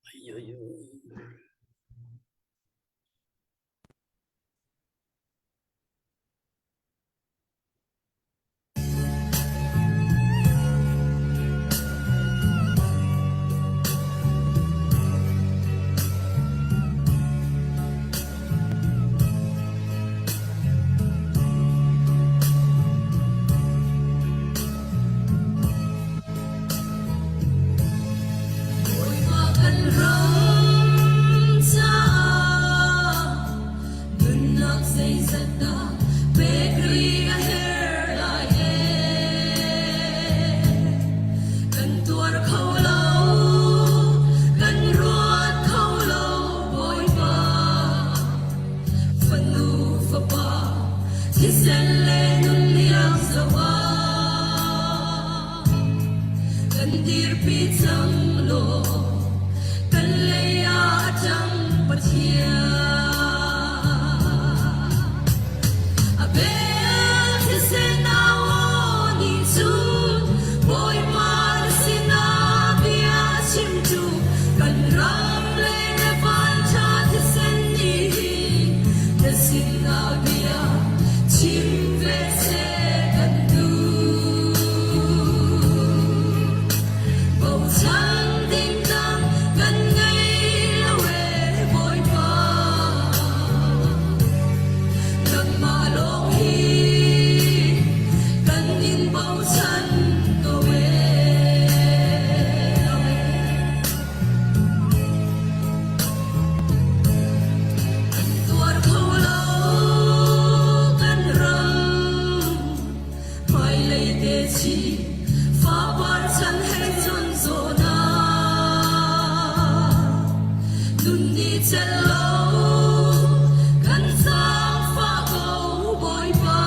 Ai, ai, ai. Bawipa kan ram caah nunnak zeizat dah pek rih a herh lai ee. Kan tuar kho lo, kan ruat kho lo, Bawipa. Fanu fapa thisen le nun liam zoh ah kan dirpi cang law kan lei ah a ṭang Pathian. A bel thisen au aw nih cun Bawipa na sinah bia chimtu kan ram le na vanṭha thisen nih hin na sinah bia chim ve seh kan duh. Bochan ding dang kan ngei lo ee Bawipa. Nangmah lawng hi kan in bochan ko ee. Kan tuar kho lo kan ram hmailei te chih fapar chan hei cun zawn ah nun ni cel lo kan zaangfah ko Bawipa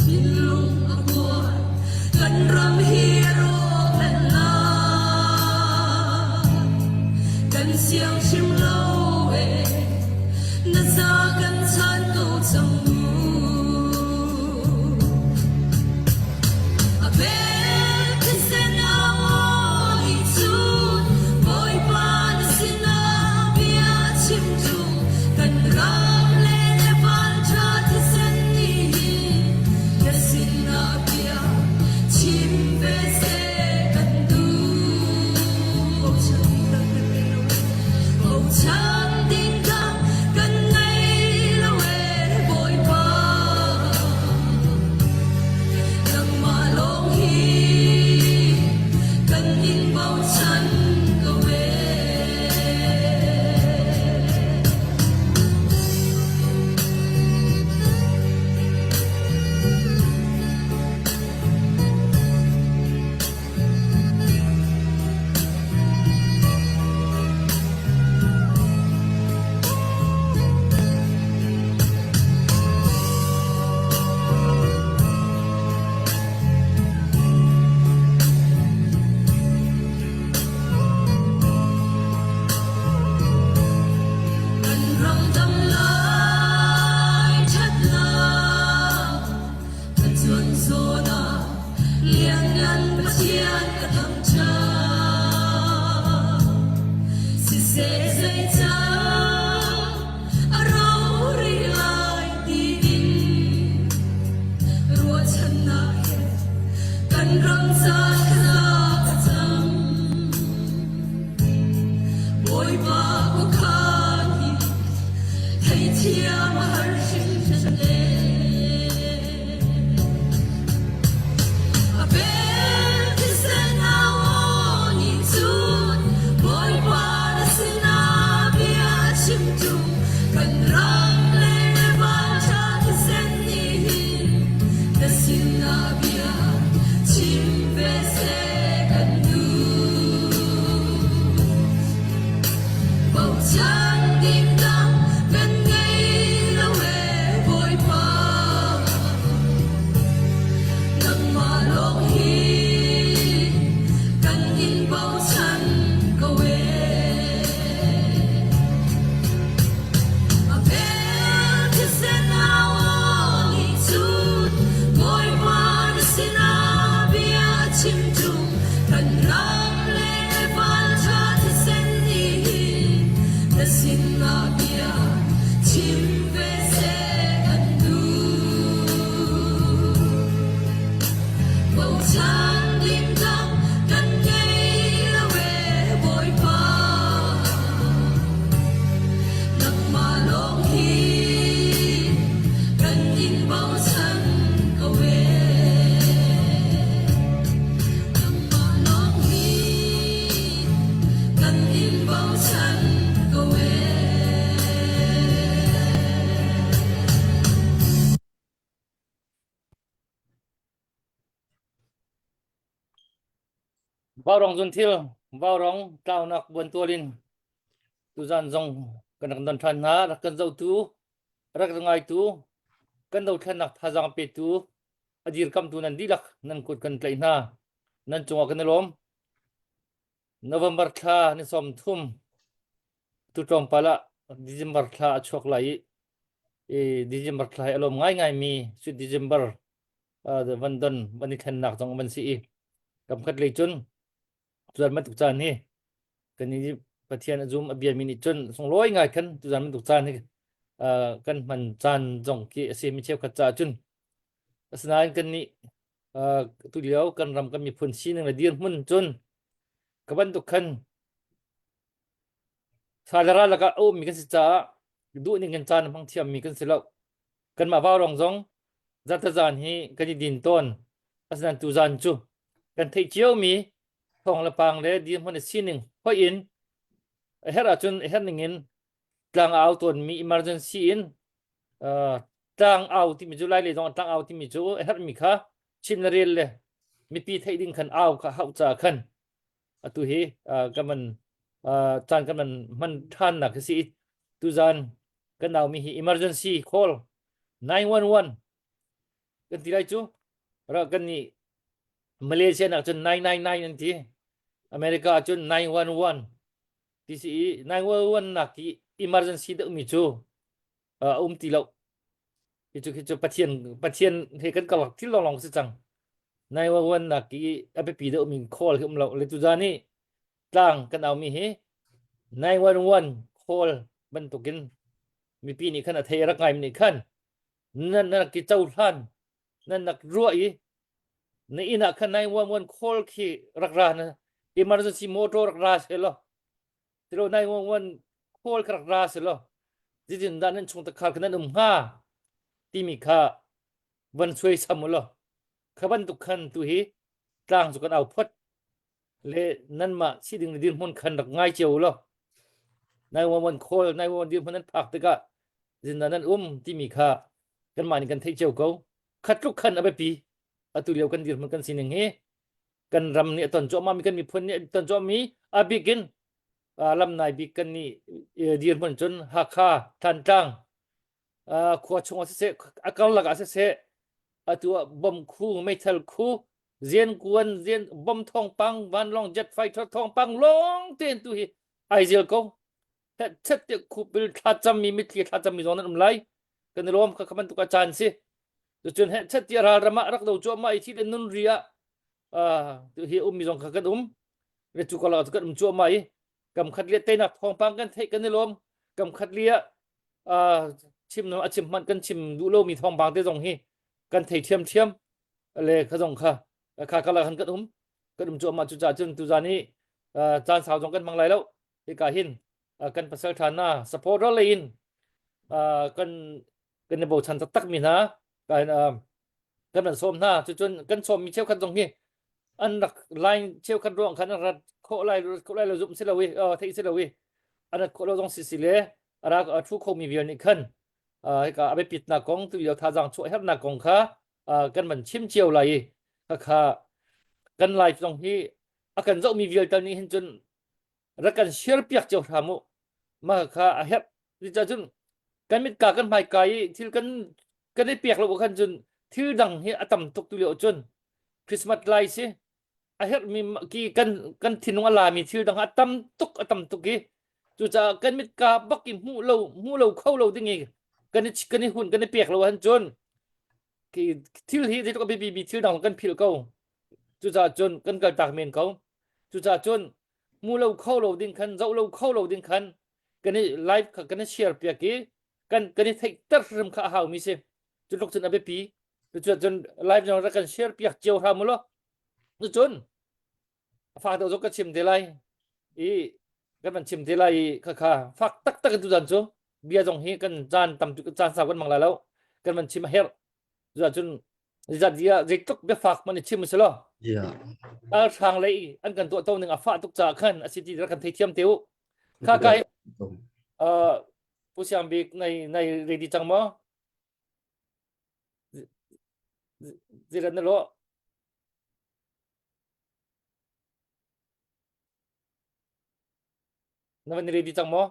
thinlung a kuai kan ram hi a rawk lan lai kan siang hrim lo ee na za kan chan ko cang mu. A bel thisen aw nih cun Bawipa na sinah bia chim ṭung kan ram le na vanṭha thisen nih hin na sinah bia chim ve seh kan duh. Bochan ding dang kan ngei lo ee Bawipa. Nangmah lawng hi kan in bochan ko ee. Kan ram dam lai ṭhatnak ka cuan zawn ah Lianngan Pathian ka thangṭhat. Siseh zeicah a ro rih lai tiin ruahchannak he kan ram ca thla ka cam. Bawipa khuakhan hi theithiam a har hringhran e. A bel thisen au aw nih cun Bawipa na sinah bia chim ṭung kan ram le vanṭha thisen nih hin na sinah bia chim ve seh kan duh. Bochan ding dang kan ngei lo ee Bawipa. Nangmah lawng hi kan in bochan ko ee. A vel thisen au aw nih cun Bawipa na sinah bia chim ṭung kan ram le val ṭha thisen. sinah bia chim ve seh kan duh. Bochan ding dang kan ngei lo ee Bawipa. Nangmah lawng hi kan in bochan ko ee. Nangmah lawng hi kan in bochan ko ee. Vaurong zunthil, vaurong tlaunak buantual in tuzan zong kan rak don ṭhan hna. Rak kan zohtu, rak ngaitu, kan dothlennak thazaang petu, a dirkamtu nan dihlak nan kut kan tlaih hna. Nan cungah kan i lawm. November thla ni 30 tu tlawmpal ah December thla a chuak lai i December thla hi a lawm ngaingaimi sweet December van don van i thlennak zong van si i kamkhat lei cun tuzan bantuk caan hi kan i Pathian a zum a biami nih cun sunglawi ngai khan tuzan bantuk caan hi kan hman caan zong khi a si mi cheukhat caah cun asinain kan nih tulio kan ram kan miphun sining le dirhmun cun ka bantuk khan Salara lakah a ummi kan si caah duh ning in caan a hmang thiammi kan si lo. Kanmah vaurong zong zarhtezan hi kan i din tawn. Asinain tuzan cu kan theih ciomi thawng le pang le dirhmun a sining hoih in a herh ahcun a herh ning in tlang au tawnmi emergency in uh, tlang au timi cu lai lei zong tlang au timi cu a herhmi kha chim le rel le mipi theih ding khan au kha hauh ca khan atu hi kan man caan kan man hman ṭhan nak si tuzan kan naumi hi emergency call 911 kan ti lai cu ra kan nih Malaysia nak cun 999 an ti America cun 911 ti si i 911 nak i emergency deuh mi cu a um ti lo Hi cu khi cu Pathian Pathian he kan karlak thil lawnglawng si cang. 911 nak i a biapi deuh mi call hi um lo. Le tuzan hi tlang kan au mi hi 911 call bantukin mipi nih khan a thei rak ngai mi nih khan nan nan ki cohlan nan nak ruah i na inn ah khan 911 call khi rak ra na emergency motor rak ra se lo tilo 911 call kha rak ra se law zeitin dah nan chung takhar kha nan um hnga timi kha van suai sam u law kha bantuk khan tu hi tlang cu kan au phot le nanmah si ding dirhmun khan rak ngai cio u law 911 call 911 dirhmun nan phak tikah zindah nan um timi kha kanmah nih kan theih cio ko khat tluk khan a biapi atu lio kan dirhmun kan sining hi kan ram nih a ton cuahmah mi kan miphun nih a ton cuahmah mi a bik in lamnai bik kan nih dirhmun cun Hakha Thantlang khua chung ah siseh a karlak ah siseh atu ah bom khu meithal khu zian kuan zian bom thawngpang vanlawng jet fighter thawngpang lawng tein tu hi ai zel ko chet te khupil thla cammi mitthli thla cammi zong nan um lai kan i lawm kha kha bantuk a caan si Cucun heh chet ti ral ram ah rak do cuahmah i thi le nun ri ah tu hi ummi zong kha kan um. Le cu kala kan um cuahmah i kam khat le teinak thawngpang kan theih kan i lawm. Kam khat li ah chim a chim hmanh kan chim duh lomi thawngpang te zong hi kan thei thiam thiam le kha zong kha kha kala khan kan um kan um cuahmah cu cah cun tuzan hi caan sau zong kan hmang lai lo hika hin kan pasal tha na supporter lei in kan kan i bochan taktak mi hna kan kan van sawm hna cucun kan sawm mi cheukhat zong hi an rak line cheukhat ruang khan an rat khawh lai khawh lai lo zumh si lo i theih si lo i an rat khawh lo zong si si le a rak a thu kho mi vial nih khan hika a biapitnak kong tu lio thazaang chuah hernak kong kha kan van chim cio lai i kha kan live zong hi a kan zoh mi vial tal nih hin cun rak kan share piak cio hram u mah kha a herh cun kan mitka kan hmaika i thil kan kan i pek lo khan cun thil dang hi a tam tuk tu lio cun Christmas lai si a herhmi ki kan kan thinlung a lami thil dang a tam tuk a tam tuk i cucaah kan mitka bak i hmuh lo hmuh lo kho lo ding i kan i kan i hun kan i pek lo han cun ki thil hi zeitluk a biapi mi thil dang kan philh ko cucaah cun kan kal tak men ko cucaah cun hmu lo kho lo ding khan zoh lo kho lo ding khan. Kan i live kha kan i share piak i kan kan i theihter hrim kha a hau mi si. Cu tluk cun a biapi. Cucun live zong rak kan share piak cio hram u law. Cucun a fak deuh zong ka chim te lai i kan van chim te lai i khakha fak taktak in tuzan cu bia zong hi kan caan tam caan sau kan mang lai lo kan van chim a herh cun zat dia zeitluk biafak man i chim si lo Yeah. hrang lei an kan tuah to ning a fah tuk caah khan a si ti kan thei thiam te u kha kai Pu Siang Bik nai nai ready cang maw Ziran na lo Na van i ready cang maw?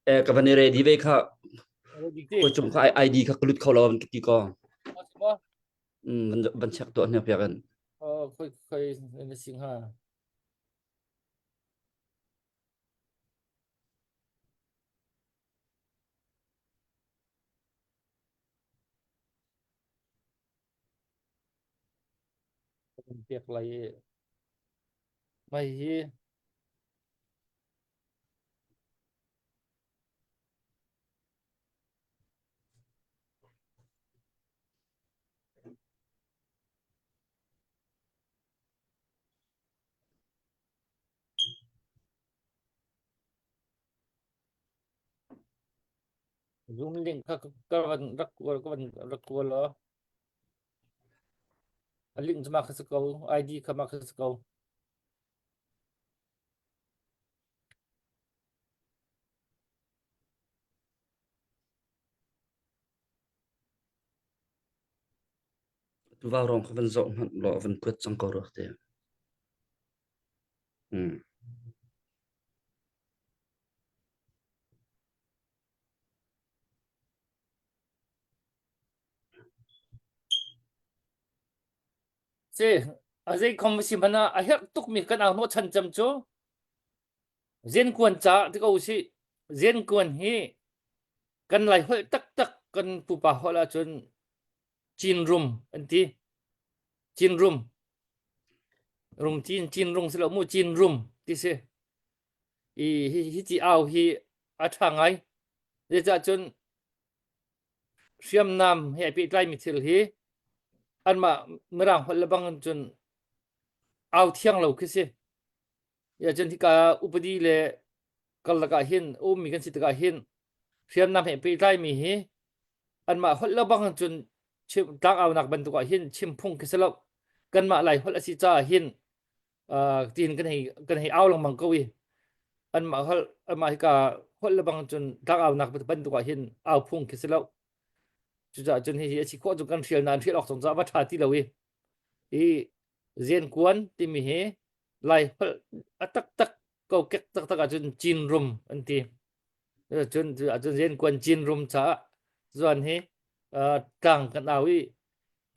Eh, ka van i ready ve kha. Ready ti. Ko chung kha ID kha ka lut kho lo van ti ko. Maw? Mm, van van check tuah hna piak in. Oh, khoi khoi na sing ha. Pek lai i mei hi Zoom link kha ka van rak kual ka van rak kual law. A link cu mah kha si ko. ID kha mah kha si ko. Tuva rong kha van zoh hmanh law van kuat cang ko ruak te. Mm. Si, a zei khom si hmanh ah a herh tukmi kan au hnawh chan cem cu zenkuan ca ti ko usih. Zenkuan hi kan lai holh taktak kan pupa holh ahcun Cinrum an ti. Cinrum. Rum cin cinrung si lo mu cinrum ti si. I hi hi ci au hi a ṭha ngai. Zeicah cun hriamnam he ai pehtlaimi thil hi anmah Mirang holh le bang cun au thiang lo khi si. Ya cun hika upadi le karlak ah hin ummi kan si tikah hin hriamnam he pehtlaimi hi anmah holh le bang cun chim tlangaunak bantuk ah hin chim phung khi si lo. Kanmah Lai holh a si caah hin tiin kan hei kan hei au lengmang ko i anmah holh anmah hika holh le bang cun tlangaunak bantuk ah hin au phung khi si lo. Cucaah cun hihi a si khawh cu kan hrial nain hrial awk zong cu a va ṭha ti lo i hi Ziankuan timi hi Lai holh a taktak kokek taktak ahcun Cinrum an ti. Cun ahcun Ziankuan Cinrum caah zuan hi tlang kan au i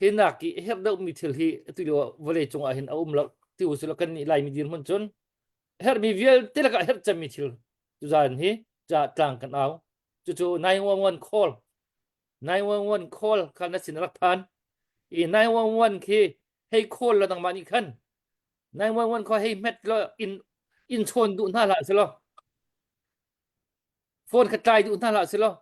hi nak i herh deuhmi thil hi atu lio vawlei cung ah hin a um lo ti usih law kannih Laimi dirhmun cun herhmi vialte lakah herh cemmi thil tuzaan hi ca tlang kan au. Cucu 911 call 911 call kha na sin rak phan i 911 khi hei call la nangmah nih khan 911 kha hei hmet law in in chawn duh hna hlah selaw phone kha tlai duh hna hlah selaw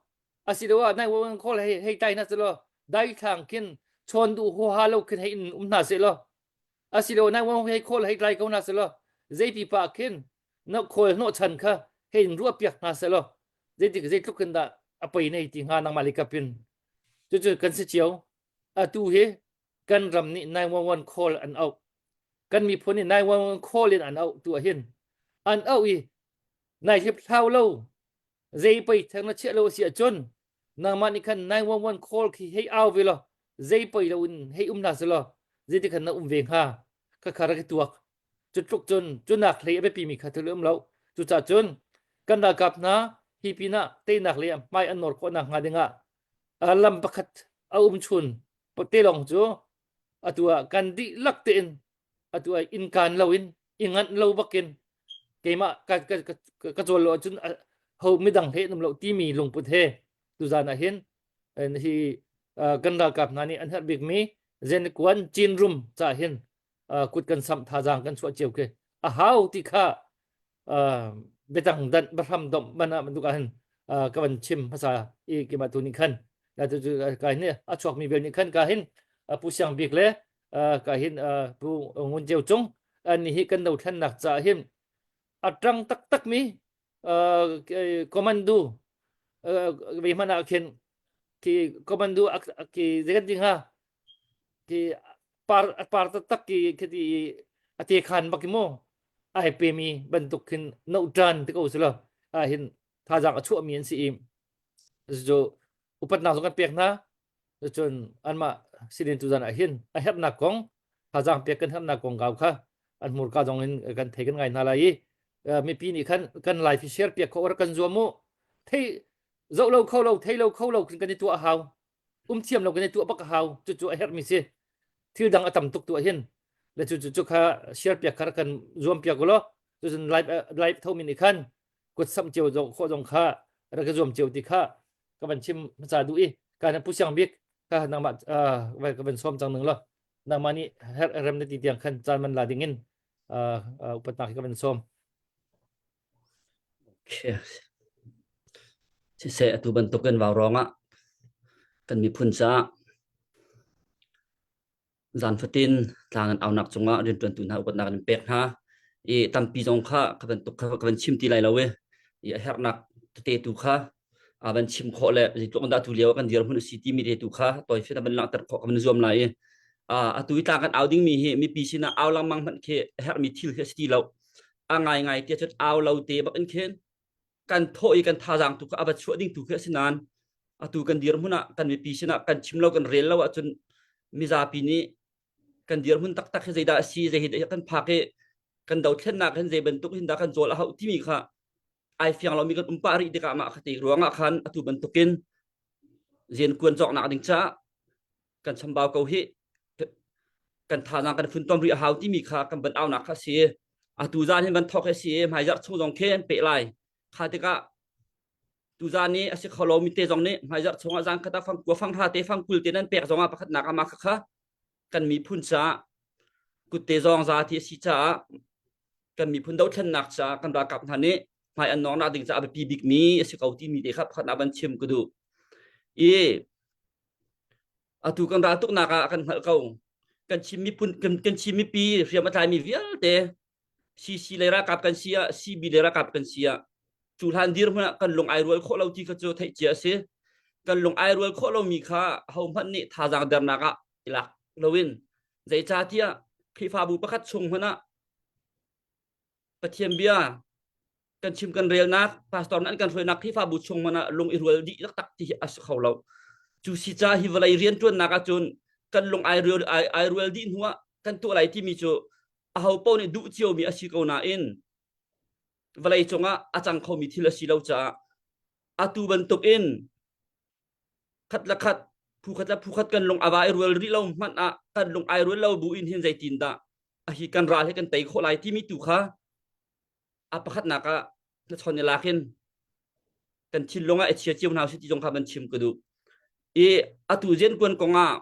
asiloah 911 call hei hei tlai hna selaw daithlang khin chawn duh huaha lo khin hei in um hna selaw asilo 911 hei call hei tlai ko hna selaw zei pipa khin na khawl hnawh chan kha hei in ruah piak hna selaw zeitik zeitluk in dah a pei nei ti hnga nangmah likap in cucu kan si cio atu hi kan ram nih 911 call an auh kan miphun nih 911 call in an auh tu ah hin an auh i nai hlip hlau lo zei pei theng na chiah lo si ahcun nangmah nih khan 911 call khi hei au ve law zei pei lo in hei um hna selaw zeiti khan na um ve hnga kha kha rak i tuak Cu tluk cun cunak hlei a biapimi kha thil um lo. Cucaah cun kan ralkap hna hi pinah teinak le hmai an nawr khawhnak hnga dingah lam pakhat a um chun te lawng cu atu ah kan dihlak tein atu ah innkaan loin i nganh lo bakin keimah ka, ka, ka, ka cawl lo ahcun ho midang he um lo timi lungput he tuzan ah hin hi kan ralkap hna nih an herh bikmi zenikuan Chin rum ca hin kut kan samh thazaang kan chuah cio khi a hau ti kha. Biadang danh bahram domh mana bantuk ah hin ka van chim hmasa i keimah tu nih khan ka hin a chuakmi bel nih khan ka hin Pu Siang Bik le ka hin Pu Ngun Ceu Cung an hi kan dothlennak caah hin a ṭang taktakmi commando ve hmanh ah khin khi commando ki zei kan ti hnga ki par par taktak ki khiti a te khan bak mu ai pe mi bantuk khin no tan te ko silo a hin thazaang a chuah mi an si i cu upatnak zong kan pek hna cun anmah sinin tuzan ah hin a herhnak kong thazaang pek kan herhnak kong kau kha an hmurka zong in kan thei kan ngai hna lai i mipi nih khan kan live hi share piak kho kan zuam mu thei zoh lo kho lo thei lo kho lo kan i tuah hau um thiam lo kan i tuah bak a hau cucu a herhmi si thil dang a tam tuk tuah hin le cu cu kha share piak kha kan zuam piak law cucun live live tho mi nih khan kut sam cio zong khawh zong kha rak ka zuam cio ti kha ka van chim hmasa duh i ka na pu siang bik ka nangmah ka van sawm cang ning lo nangmah nih her rem na ti tiang khan caan man la ding in upatnak hi ka van sawm Okay. Siseh atu bantukin vaurawng ah kan miphun caah zan fatin tlang an aunak cungah rianṭuantu hna upatnak an pek hna i tampi zong kha ka bantuk kha ka van chim ti lai lo i i a herhnak tete tu kha a van chim khawh le zeitluk in dah tu lio kan dirhmun a si timi te tu kha tawifian a van langhter khawh ka van zuam lai i atu i tlang kan au dingmi hi mipi sinah au lengmang hmanh khi a herhmi thil khi a si ti lo a ngaingai tiah cun au lo te bak in khin kan thawh i kan thazaang tu kha a va chuah ding tu khi a si nain atu kan dirhmun ah kan mipi sinah kan chim lo kan rel lo ahcun mizapi nih kan dirhmun taktak hi zeidah a si zei hi kan phak i kan dothlennak hin zei bantuk hin dah kan cawl a hauh timi kha ai fiang lomi kan um pah rih tikah mah kha te ruangah khan atu bantukin rian kuan cawknak ding caah kan chambau ko hi kan thazaang kan funtom rih a hau timi kha kan ban aunak kha si atu zan hin ban thok hi si hmaizarh chung zong khi an peh lai kha tikah tu zan ni a si kho lomi te zong nih hmaizarh chungah zan khat ah fang kua fang hra te fang kul te nan pek zong ah pakhatnak ama kha kha kan miphun caah kutte zong za ti a si caah kan miphun dothlennak caah kan ralkap hna nih hmai an nawngnak ding caah a biapi bikmi a si ko timi te kha pakhatnak ban chim ka duh i Atu kan ral tuknak ah kan hngalh ko. Kan Chin miphun kan, kan Chin mipi hriam a tlaimi vialte CC lei ralkap kan si ah CB lei ralkap kan si ah cu hlan dirhmun ah kan lung ai rual khawh lo ti kha cu theih cia a si. Kan lung ai rual khawh lomi kha hohmanh nih thazaang dernak ah i lak loin zeicahtiah Khrihfabu pakhat chung hmanh ah Pathian bia kan chim kan relnak pastor nih an kan hruainak Khrihfabu chung hmanh ah lung i rual dih taktak ti hi a si kho lo. Cu si ca hi vawlei rianṭuannak ahcun kan lung ai rual ai, ai rual dih hnu ah kan tuah lai timi cu aho paoh nih duh ciomi a si ko nain vawlei cungah a cang khomi thil a si lo caah atu bantuk in khat le khat phu khat le phu khat kan lung a va i rual rih lo hmanh ah kan lung ai rual lo bu in hin zeitin dah a hi kan ral hi kan tei khawh lai timi tu kha a pakhatnak ah na chon i lak in kan thinlung ah i chia cio hna usih ti zong kha van chim ka duh i atu zen kuan kong ah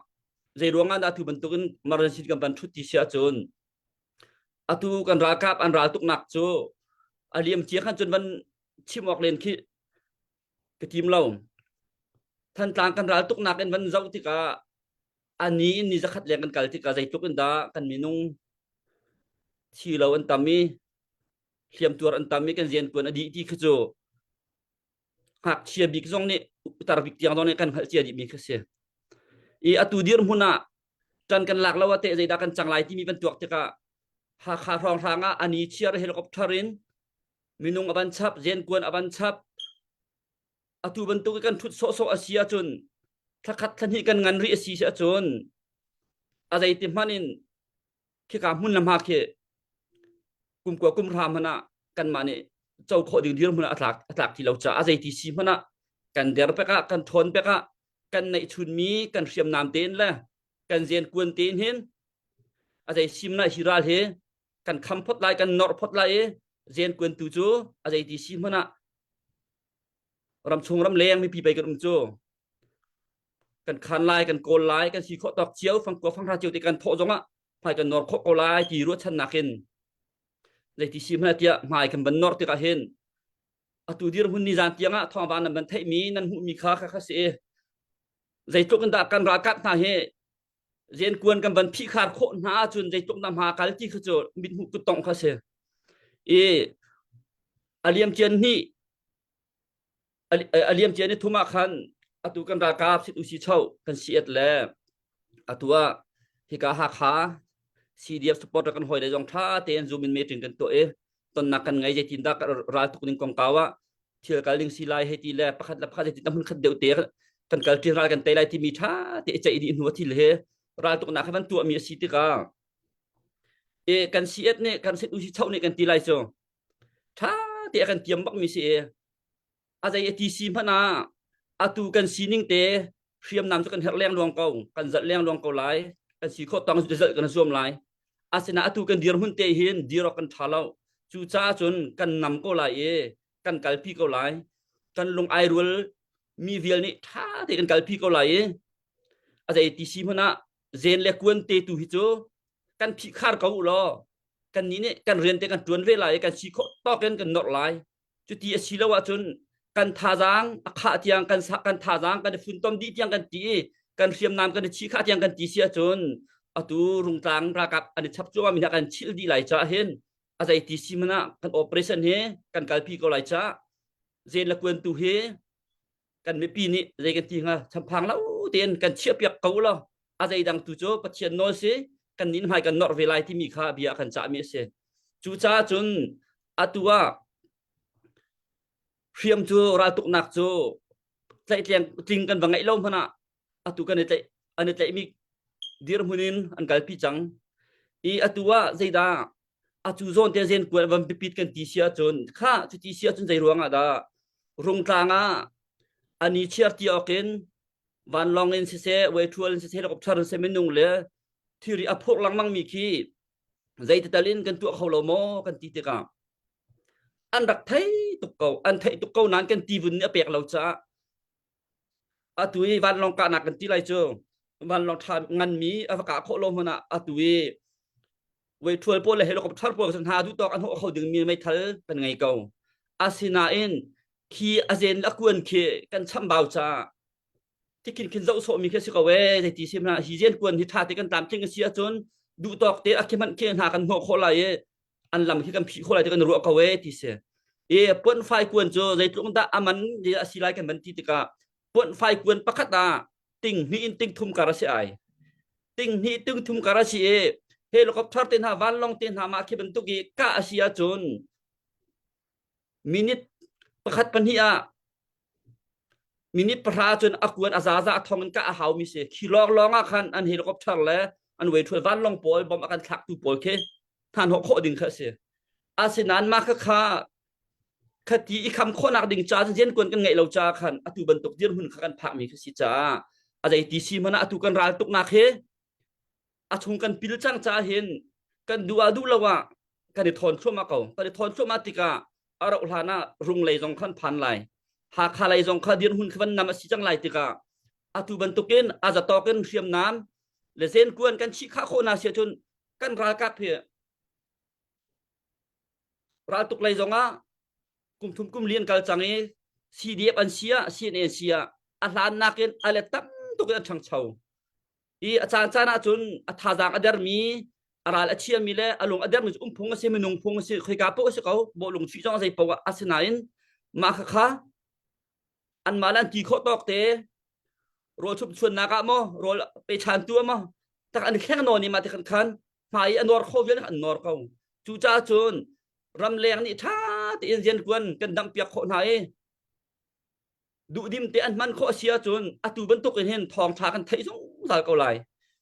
zei ruang ah dah atu bantukin emergency kan van thut ti si ahcun atu kan ralkap an ral tuknak cu a liam cia khan cun van chim awk len khi ka tim lo Thantlang kan ral tuknak in van zoh tikah a ni in ni zakhat leng kan kal tikah zeitluk in dah kan minung thi lo an tam i hliamtuar an tam i kan riantuan a dih ti khi cu ngakchia bik zong nih utar bik tiang zong nih kan hngalh cia dihmi khi si. I atu dirhmun ah ṭan kan lak lo ah teh zeidah kan cang lai timi van tuak tikah Hakha hrawnghrang ah ani chiar helicopter in minung a van chap, zenkuan a van chap, atu bantuk i kan ṭhut sawhsawh a si ahcun thlakhat thlahnih kan ngan rih a si ahcun a zeiti hmanh in khika hmun le hma khi kum kua kum hra hmanh ah kanmah nih co khawh ding dirhmun ah a tlak a tlak ti lo caah a zeiti si hmanh ah kan der pek ah kan ṭhawn pek ah kan neih chunmi kan hriamnam tein le kan zen kuan tein hin a zei sim na hi ral hi kan kham phot lai kan norh phot lai i zen kuan tu cu a zeiti si hmanh ah ramchung ramleng mipi pei kan um cu kan khan lai kan kawl lai kan si khawh tawk cio fangkua fanghra cio te kan thawh zongah hmai kan nor khawh ko lai ti ruahchannak in. Zeiti si hmanh tiah hmai kan van nor tikah hin atu dirhmun ni zan tiang ah thawngpang nan van theihmi nan hmuhmi kha kha kha si i zeitluk in dah kan ralkap hna hi riankuan kan van phihkhar khawh hna ahcun zeitluk na hma kal ti kha cu mithmuh kuttongh kha si i a liamcian hnih a liamcia ni thum ah khan atu kan ralkap sit usi cho kan siat le atu ah hika Hakha CDF supporter kan hoi le zong tha tein zoom in meeting kan tuah i tonnak kan ngei zeitin dah ral tuk ning kongkau ah thil kal ding si lai hei ti le pakhat le pakhat zeitin hmun khat deuh te kan kal ṭi ral kan tei lai timi tha te ceih dih hnu thil he ral tuknak he van tuahmi a si tikah e kan siat nih kan sit usi cho nih kan ti lai cu ṭha te a kan tiam bakmi si i a zei a ti si hmanh ah atu kan sining te hriamnam cu kan herh leng luang ko kan zalh leng luang ko lai kan si khawh tawng cu zalh kan zuam lai asinain atu kan dirhmun te hin dir awk kan ṭha lo cucaah cun kan nam ko lai i kan kalpi ko lai kan lung ai rual mi vial nih ṭha te kan kalpi ko lai i a zei ti si hmanh ah zen le kuan te tu hi cu kan phihkhar ko u law kan nih nih kan rian te kan ṭuan ve lai i kan si khawh tawk in kan norh lai cuti a si lo ahcun kan thazaang a khah tiang kan kan thazaang kan i funtom dih tiang kan ti i kan hriamnam kan i chih khah tiang kan ti si ahcun atu rungtlang ralkap an i chap cuahmah mi hna kan chilh dih lai caah hin a zei ti si hmanh ah kan operation hi kan kalpi ko lai caah zen le kuan tu hi kan mipi nih zei kan ti hnga champhang lo tein kan chiahpiak ko lo a zei dang tu cu Pathian nawl si kan nin hmai kan norh ve lai timi kha bia kan cahmi a si cucaah cun atu ah hriam cu raltuknak cu tlaihtleng tling kan va ngeih lo hmanh ah atu kan i tlaih an i tlaihmi dirhmun in an kalpi cang i atu ah zeidah atu zawn te zen kual van pipit kan ti si ahcun kha cuti si ahcun zei ruang ah dah rungtlang ah ani chiar ti awk in vanlawng in siseh weithual in siseh helicopter in siseh minung le thiri a phurh lengmang mi khi zeitital in kan tuah kho lo maw kan ti tikah an rak thei tuk ko an theih tuk ko nain kan tivun nih a pek lo caah atu i vanlawng kahnak kan ti lai cu vanlawng ṭha nganmi a va kah khawh lo hmanh ah atu i weithual pawl le helicopter pawl hna duh tawk an hawh kho dingmi meithal kan ngei ko asinain khi a zen le a kuan khi kan chambau caah tikhin khin zoh sawhmi khi a si ko ee zeiti si hmanh hi zen kuan hi ṭha te kan tlamtling a si ahcun duh tawk te a khi hmanh khi hna kan hnawh khawh lai i an lam khi kan phih khawh lai ti kan ruah ko ee ti si i puan fai kuan cu zeitluk dah a man a si lai kan van ti tikah puan fai kuan pakhat ah ting hnih in ting thum kar a si ai ting hnih ting thum kar a si i helicopter te hna vanlawng te hna mah khi bantuk i kah a si ahcun minute pakhat pahnih ah minute pahra cun a kuan a zaza a thong in kah a haumi si khi lawng lawng ah khan an helicopter le an weithual vanlawng pawl bom a kan thlaktu pawl khi hna hnawh khawh ding kha a si asinain mah kha kha khati i kham khawhnak ding ca cun kuan kan ngeih lo ca khan atu bantuk dirhmun kha kan phakmi kha si caah a zei ti si hmanh ah atu kan ral tuknak hi a chung kan pil cang caah hin kan duh ah duh lo ah kan i thawn thluahmah ko kan i thawn thluahmah tikah a rauh hlan ah rung lei zong khan phan lai Hakha lei zong kha dirhmun kha van nam a si cang lai tikah atu bantukin a zatawk in hriamnam le zenkuan kan chih khah khawh na si ahcun kan ralkap hi raltuk lei zong ah kum thum kum li an kal cang i CDF an si ah CNA an si ah a hlan nakin a let tam tuk in an ṭhangcho i a caan caan ahcun a thazaang a dermi a ral a chiami le a lung a dermi cu um phung a si minung phung a si khoika paoh a si ko bawhlung chuih zong a zei paoh ah asinain mah khakha anmah le an ti khawh tawk te rawl chup chuannak ah maw rawl pechantu ah maw tak an thleng nawn i mah ti khan khan hmai i a nawr kho vial an nawr ko cucaah cun ramleng nih ṭha tein riankuan kan damhpiak khawh hna i duhdim te an hman khawh a si ahcun atu bantuk in hin thawngṭha kan theih zungzal ko lai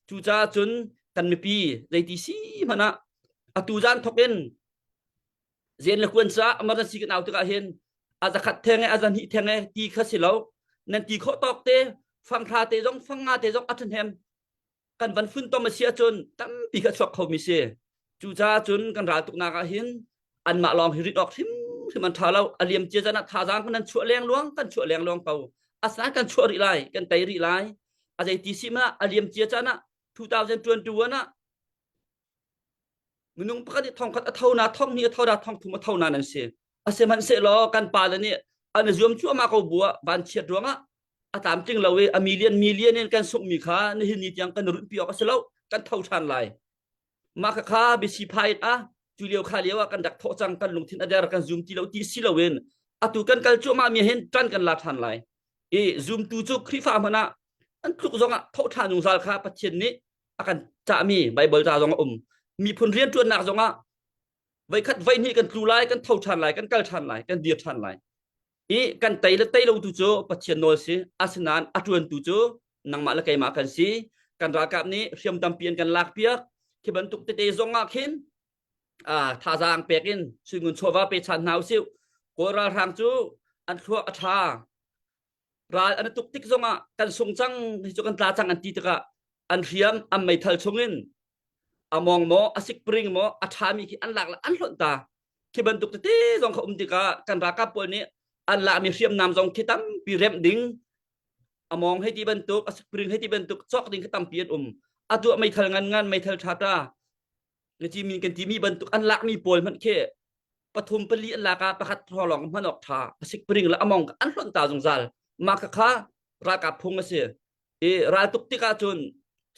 cucaah cun kan mipi zeiti si hmanh ah atu zan thok in zen le kuan caah emergency kan au tikah hin a zakhat theng e a zahnih theng e ti kha si lo nan ti khawh tawk te fanghra te zong fangnga te zong a ṭhahnem kan van funtom a si ahcun tampi kha chuak khomi si cucaah cun kan raltuknak ah hin anmah lawng hi rit awk hrimhrim an ṭha lo a liam cia zan ah thazaang kan chuah leng luang kan chuah leng luang ko asinain kan chuah rih lai kan tei rih lai a zei ti si ma a liam cia caan ah 2021 ah minung. Minung pakhat nih thongkhat a tho na, thong hnih a tho na, thong thum a tho na nan si. Asihmanhsehlaw kan pale nih an i zuam cuahmah ko bu ah vanchiat ruangah a tlamtling lo i a million million in kan sunghmi kha nihin ni tiang kan runpi awk a si lo kan tho ṭhan lai mah khakha biasi phai ah cu lio kha lio ah kan rak thawh cang kan lungthin a der kan zum ti lo ti si loin atu kan kal cuahmah mi hin ṭan kan la ṭhan lai i zumtu cu Khrihfa hmanh ah an tluk zongah thawh ṭhan zungzal kha Pathian nih a kan cahmi Bible ca zong a um miphun rianṭuannak zongah voikhat voihnih kan tlu lai kan tho ṭhan lai kan kal ṭhan lai kan dir ṭhan lai i kan tei le tei lo tu cu Pathian nawl si asinain a ṭuantu cu nangmah le keimah kan si kan ralkap nih hriam tampi an kan lak piak khi bantuk tete zong ah khin thazaang pek in suingun chawva pe chan hna usih kawl ralhrang cu an thluak a ṭha ral an tuk tik zongah kan sung cang hi cu kan tla cang an ti tikah an hriam an meithal chungin a mong maw a sikpring maw a ṭhami khi an lak le an hlonh ta khi bantuk tete zong kha um tikah kan ralkap pawl nih an lakmi hriamnam zong khi tampi remh ding a mong hei ti bantuk a sikpring hei ti bantuk cawk ding khi tampi an um atu ah meithal ngan ngan meithal ṭha ta min kan timi bantuk an lakmi pawl hmanh khi pathum pali an lak ah pakhat lawng hman awk ṭha a sikpring le a mong an hlonh ta zungzal mah kha ralkap phung a si I ral tuk tikah cun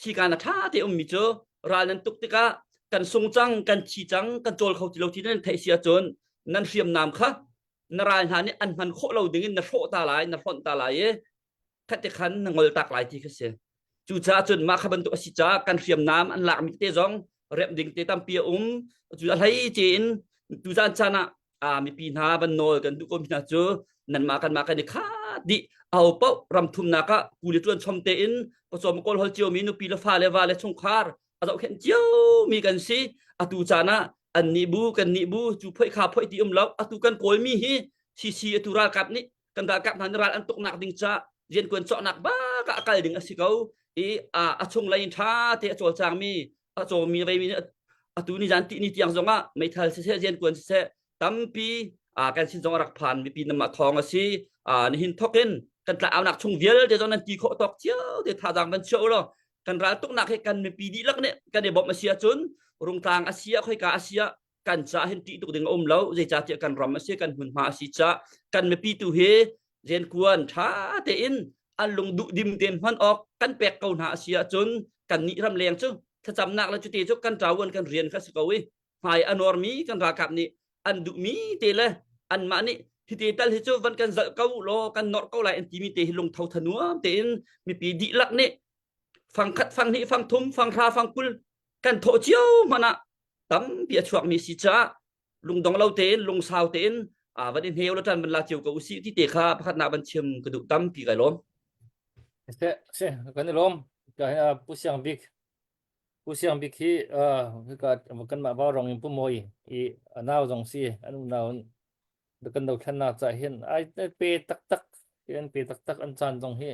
sikaan a ṭha te ummi cu ral nan tuk tikah kan sung cang, kan thi cang, kan cawl kho ti lo ti nan theih si ahcun nan hriamnam kha na ral hna nih an hman khawh lo dingin na hrawh ta lai, na hlonh ta lai i khati khan na ngol tak lai ti kha si. Cucaah cun mah kha bantuk a si caah kan hriamnam an lakmi te zong remh ding te tampi a um. Cu a hlei ce in tuzan caan ah a mipi hna van nawl kan duh ko mi hna cu nanmah kanmah kan i khat dih aho paoh ram thumnak ah kuli ṭuan chom tein pawcawm kawl hol cio mi nupi le fa le va le chungkhar a zohkhenh cio mi kan si atu caan ah an nih bu kan nih bu cu phoi kha phoi ti um lo atu kan kawl mi hi CC atu ralkap nih kan ralkap hna nih ral an tuknak ding ca riankuan cawhnak bak ah a kal ding a si ko i a chung lei in ṭha te a cawlcang mi a cawmi veimi nih atu ni zan ti ni tiang zongah meithal siseh riankuan siseh tampi kan sin zong a rak phan mipi namah thawng a si nihin thokin kan tla aunak chung vialte zong nan ti khawh tawk cio te thazaang van chiah ulaw kan ral tuknak hi kan mipi dihlak nih kan i bawmh a si ahcun rungtlang a si ah khoika a si ah kan ca hin ṭih tuk ding a um lo zeicahtiah kan ram a si kan hmunhma a si ca kan mipi tu hi riankuan ṭha tein an lung duh dim tein hman awk kan pek ko hna a si ahcun kan nih ram leng cu thlacamnak le cuti cu kan ṭawan kan rian kha si ko i hmai a nuarmi kan ralkap nih an duhmi te le anmah nih hite tal hi cu van kan zalh ko law kan norh ko lai an timi te hi lungtho thanuam tein mipi dihlak nih fangkhat fanghnih fangthum fanghra fangkul kan thawh cio hmanh ah tampi a chuakmi si caah lungdong lo tein lungsau tein van i hneu le ṭan van la cio ko usih ti te kha pakhatnak van chim ka duh tampi kai lawm. Se se kan i lawm ka Pu Siang Bik Pu Siang Bik hi hika kanmah Vaurawng in Pu Mawi i a nau zong si an unau kan dothlennak ca hin ai pe taktak an pe taktak an caan zong hi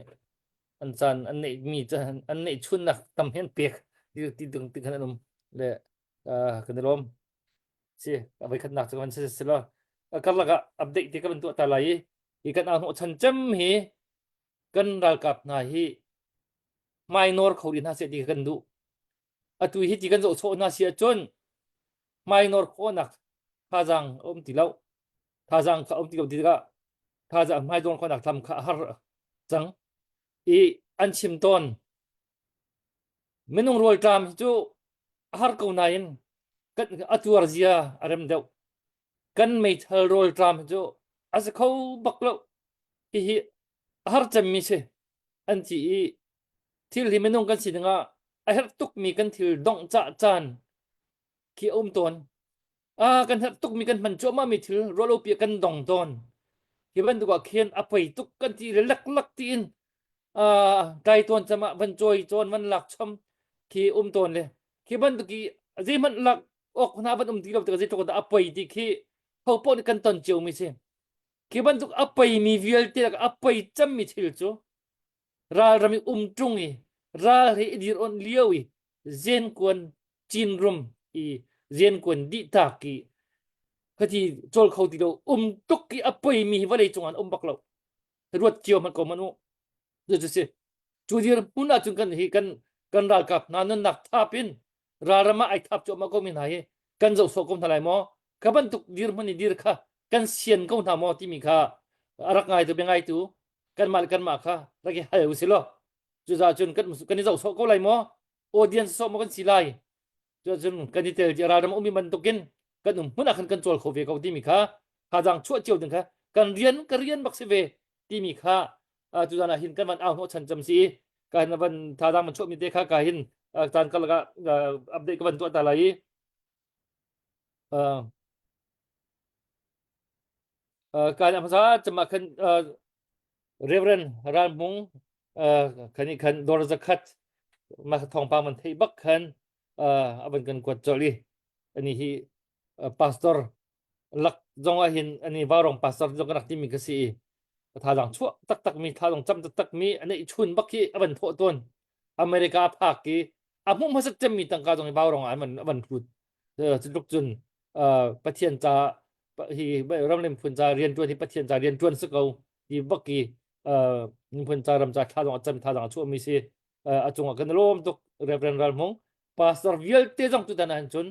an caan an neihmi an neih chunnak tam hi an pek ti ti ding ti khan an um le kan i lawm si a voikhatnak cu kan si si lo karlak ah update ti ka van tuah ta lai i hi kan hnawh chan cem hi kan ralkap hna hi hmai nawr kho rih hna seh ti kan duh atu hi ti kan zoh sawh hna si ahcun hmai nawr khawhnak thazaang a um ti lo thazaang kha a um ti lo ti tikah thazaang hmai nawr khawhnak lam kha a har cang i an chim tawn minung rawlṭam hi cu a har ko nain kan a tuar zia a rem deuh kan meithal rawlṭam hi cu a si kho bak lo hihi a har cemmi si an ti i thil hi minung kan sining ah a herh tukmi kan thil dongh cah caan khi a um tawn. Ah, kan herh tukmi kan hman cuahmahmi thil ruahlopi ah kan dong tawn. Hi bantuk ah khin a poi tuk kan ti le leklak tiin ah tlai tawn cam ah van cawi cawn van lak chom khi um tawn le khi bantuk i zeihmanh lak awk hna van um ti lo tikah zeitluk dah a poi ti khi ho paoh nih kan ton ciomi si. Khi bantuk a poimi vialte lakah a poi cemmi thil cu ralram i um ṭung i ral he i dir onh lio i zenkuan cinrum i zenkuan dihtak i khati cawl kho ti lo um tuk i a poimi hi vawlei cung ah an um bak lo ruat cio hmanh ko hmanh u cu si cu dir hmun ahcun kan hi kan kan ralkap hna nunnak thap in ralram ah ai thap cuahmah ko mi hna hi. Kan zoh sawh ko hna lai maw? Kha bantuk dirhmun i dir kha kan sian ko hna maw timi kha a rak ngaitu biangaitu kanmah le kanmah kha rak i hal usih law cucaah cun kan kan i zoh sawh ko lai maw? Audience sawh maw kan si lai? Cucun kan i tel ralram ummi bantukin kan um hmun ah khan kan cawl kho ve ko timi kha thazaang chuah cio ding kha kan rian ka rian bak si ve timi kha tuzan ah hin kan van au hnawh chan cam si i ka hin van thazaang van chuah mi te kha ka hin caan karlak ah update ka van tuah ta lai i kan hmasa cama khan Reverend Ral Hmung khan i khan dor zakhat ma thawngpang man thei bak khan avan kan kuat colh i ani hi pastor lak zong ah hin ani varong pastor zong kan rak timi ka si i thazang chuah taktak mi thazang cam taktak mi anei chun bak hi avan thawh tawn America phak i a hmuh hmasat cemmi tangka zong hi vaurong ah an van hlut cu cun Pathian ca hi ramlem phun ca riantuan hi Pathian ca riantuan si ko ti bak i miphun ca ram ca thla zong a cam thla zong a chuahmi si a cungah kan lawm tuk Reverend Ral Hmung pastor vialte zong tutan ah cun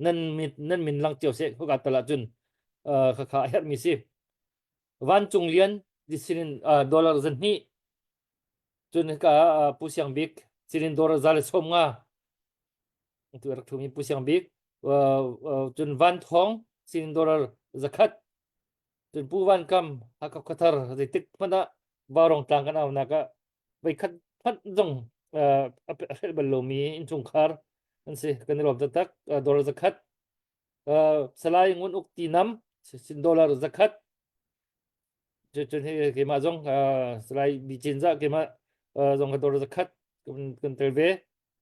nan mit nan min lang cio seh khoka tal ah cun khakha a herhmi si vancung lian sinin dollar zan hnih cun hika Pu Siang Bik sinin dollar za le sawm nga tu rak thumi Pu Siang Bik cun Van Thawng sinin dollar zakhat cun Pu Van Kam Hakha Khuathar zeitik hmanh ah Vaurawng tlang kan aunak ah voikhat hmanh zong a hrelh bal lomi innchungkhar an si kan i lawm taktak dollar zakhat Salai Ngun Uk Ti Nam sin dollar zakhat cun hi keimah zong Salai Bi Cin Za keimah zong ka dollar zakhat kan tel ve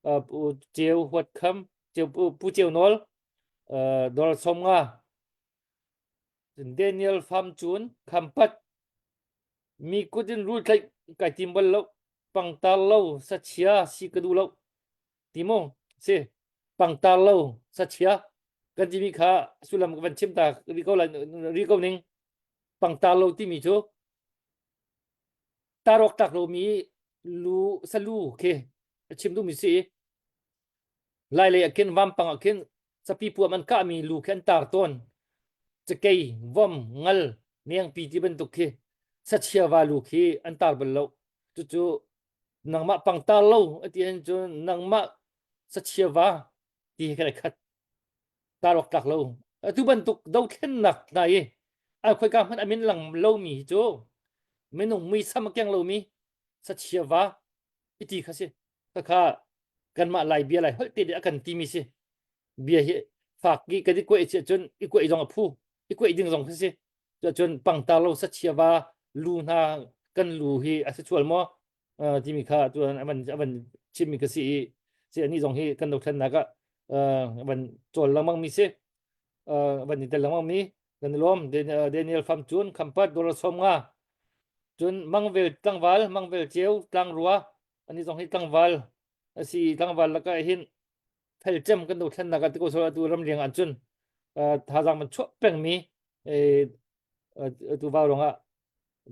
Pu Ceu Huat Kham Pu Ceu Nawl dollar 50 Daniel Pham Cun Khampat mi kut in rul tlaih kai tim bal lo pangtar lo sachia si ka duh lo ti mu si pangtar lo sachia kan timi kha sullam ka van chim ta ri ko lai ri ko ning pangtar lo timi cu tarok tak lo mi lu salu khi a chim duhmi si Lai lei ah khin vampang ah khin capi puam an kahmi lu khi an tar tawn. Cakei, vom, ngal, nengpi ti bantuk khi sachia va lu khi an tar bal lo. Cucu nangmah pangtar lo a ti ahcun cun nangmah sachia va ti he khan ai khat. Tar awk tlak lo. Atu bantuk dothlennak hna i a khoika hmanh a min lang lomi hi cu minung muisam a keng lomi sachia va iti kha si. Khakha kanmah Lai bia Lai holh te nih a kan timi si. Bia hi fak i kan i kuaih si ahcun i kuaih zong a phu, i kuaih ding zong khi si. Cuahcun pangtar lo sachia va lu hna kan lu hi a si sual maw uh, timi kha tuan a van a van chimmi ka si i si ani zong hi kan dothlennak ah uh, van cawl lengmang mi si uh, van i tel lengmang mi kan i lawm Daniel Pham cun Khampat dollar som nga cun Mangvel tlangval Mangvel ceu tlangrua ani zong hi tlangval a si tlangval lakah hin felcem kan dothlennak ah ti ko so atu ramriang ah cun thazaang man chuah pengmi atu vaurong ah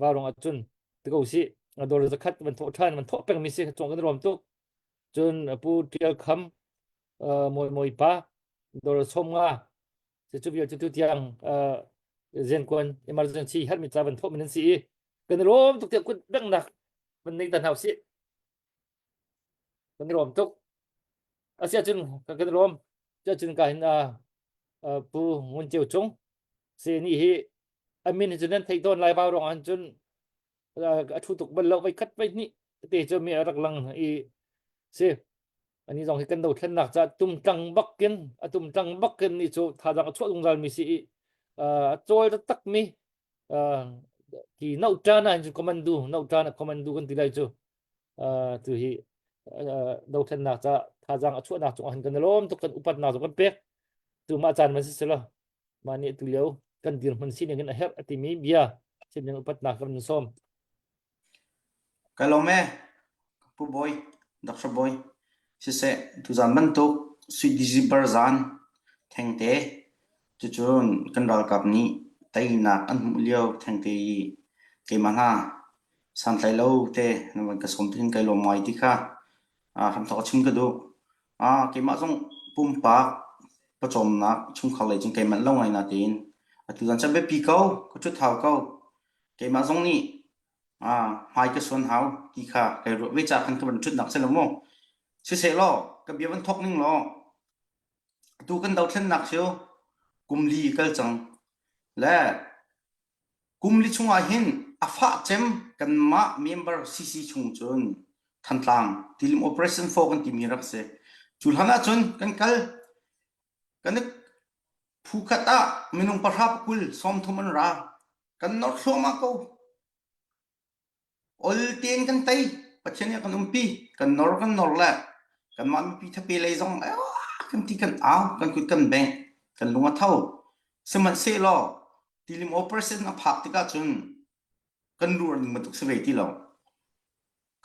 vaurong ah cun ti ko si dollar zakhat van thawh than van thawh pengmi si cung kan rom tuk cun pu Tial Kham moi moi pa dollar som nga cu vial cu tu tiang zenkuan emergency herhmi ca van thawh min an si i kan rom tuk tiah kut bengnak van nei ta hna usih kan rom tuk asiahcun kan rom cun ka hin pu Ngun Ceu Cung se ni hi amin hi cu nan theih tawn lai vau rong an cun a thu tuk bal lo vai khat vai hnih te cu mi a rak lang i si ani zong hi kan dothlennak ca tumtlang bakin a tumtlang bakin ni cu thazang a chuah zungzal mi si i a cawl taktak mi ki nauṭan ah hin commando nauṭan ah commando kan ti lai cu tu hi dothlennak ca thazang a chuahnak cung ah hin kan i lawm tuk kan upatnak zong kan pek tu mah caan man si selo mah nih tu lio kan dirhmun sining in a herh a timi bia sining upatnak kan sawm Ka lawm e, Pu Bawi, Dr. Bawi. Siseh, tuzaan bantuk Sui December zaan thengte cucun kan ralkap nih teinak an hmuh lio thengte i keimah hna santlai lo te na van ka sawm tin kai lawm ngai ti kha hramthawk a chim ka duh. Keimah zong pumpak. Pawcawmnak chungkhar lei cun keimah lo ngai natein atu zan caan biapi ko, ka ṭhut hau ko. Keimah zong nih hmai ka suan hau ti kha kai ruah ve caah khan ka van ṭhutnak si lo mu. Siseh law, ka bia van thawk ning law, atu kan dothlennak cu kum li kal cang. Le Kum li chungah hin a fah cem kanmah member CC chung cun Thantlang Tilim Operation 4 kan timi rak si. Cu hlan ahcun kan kal kan i phu khat ah minung pahra pakul 30 an ra. Kan nor thluahmah ko. Ol tein kan tei. Pathian nih a kan umpi. Kan nor kan nor le kanmah mipi thape lei zong kan ti kan au kan kut kan bengh kan lung a tho. Sihmanhsehlaw tilim operation a phak tikah cun kan lu ning bantuk si ve ti lo.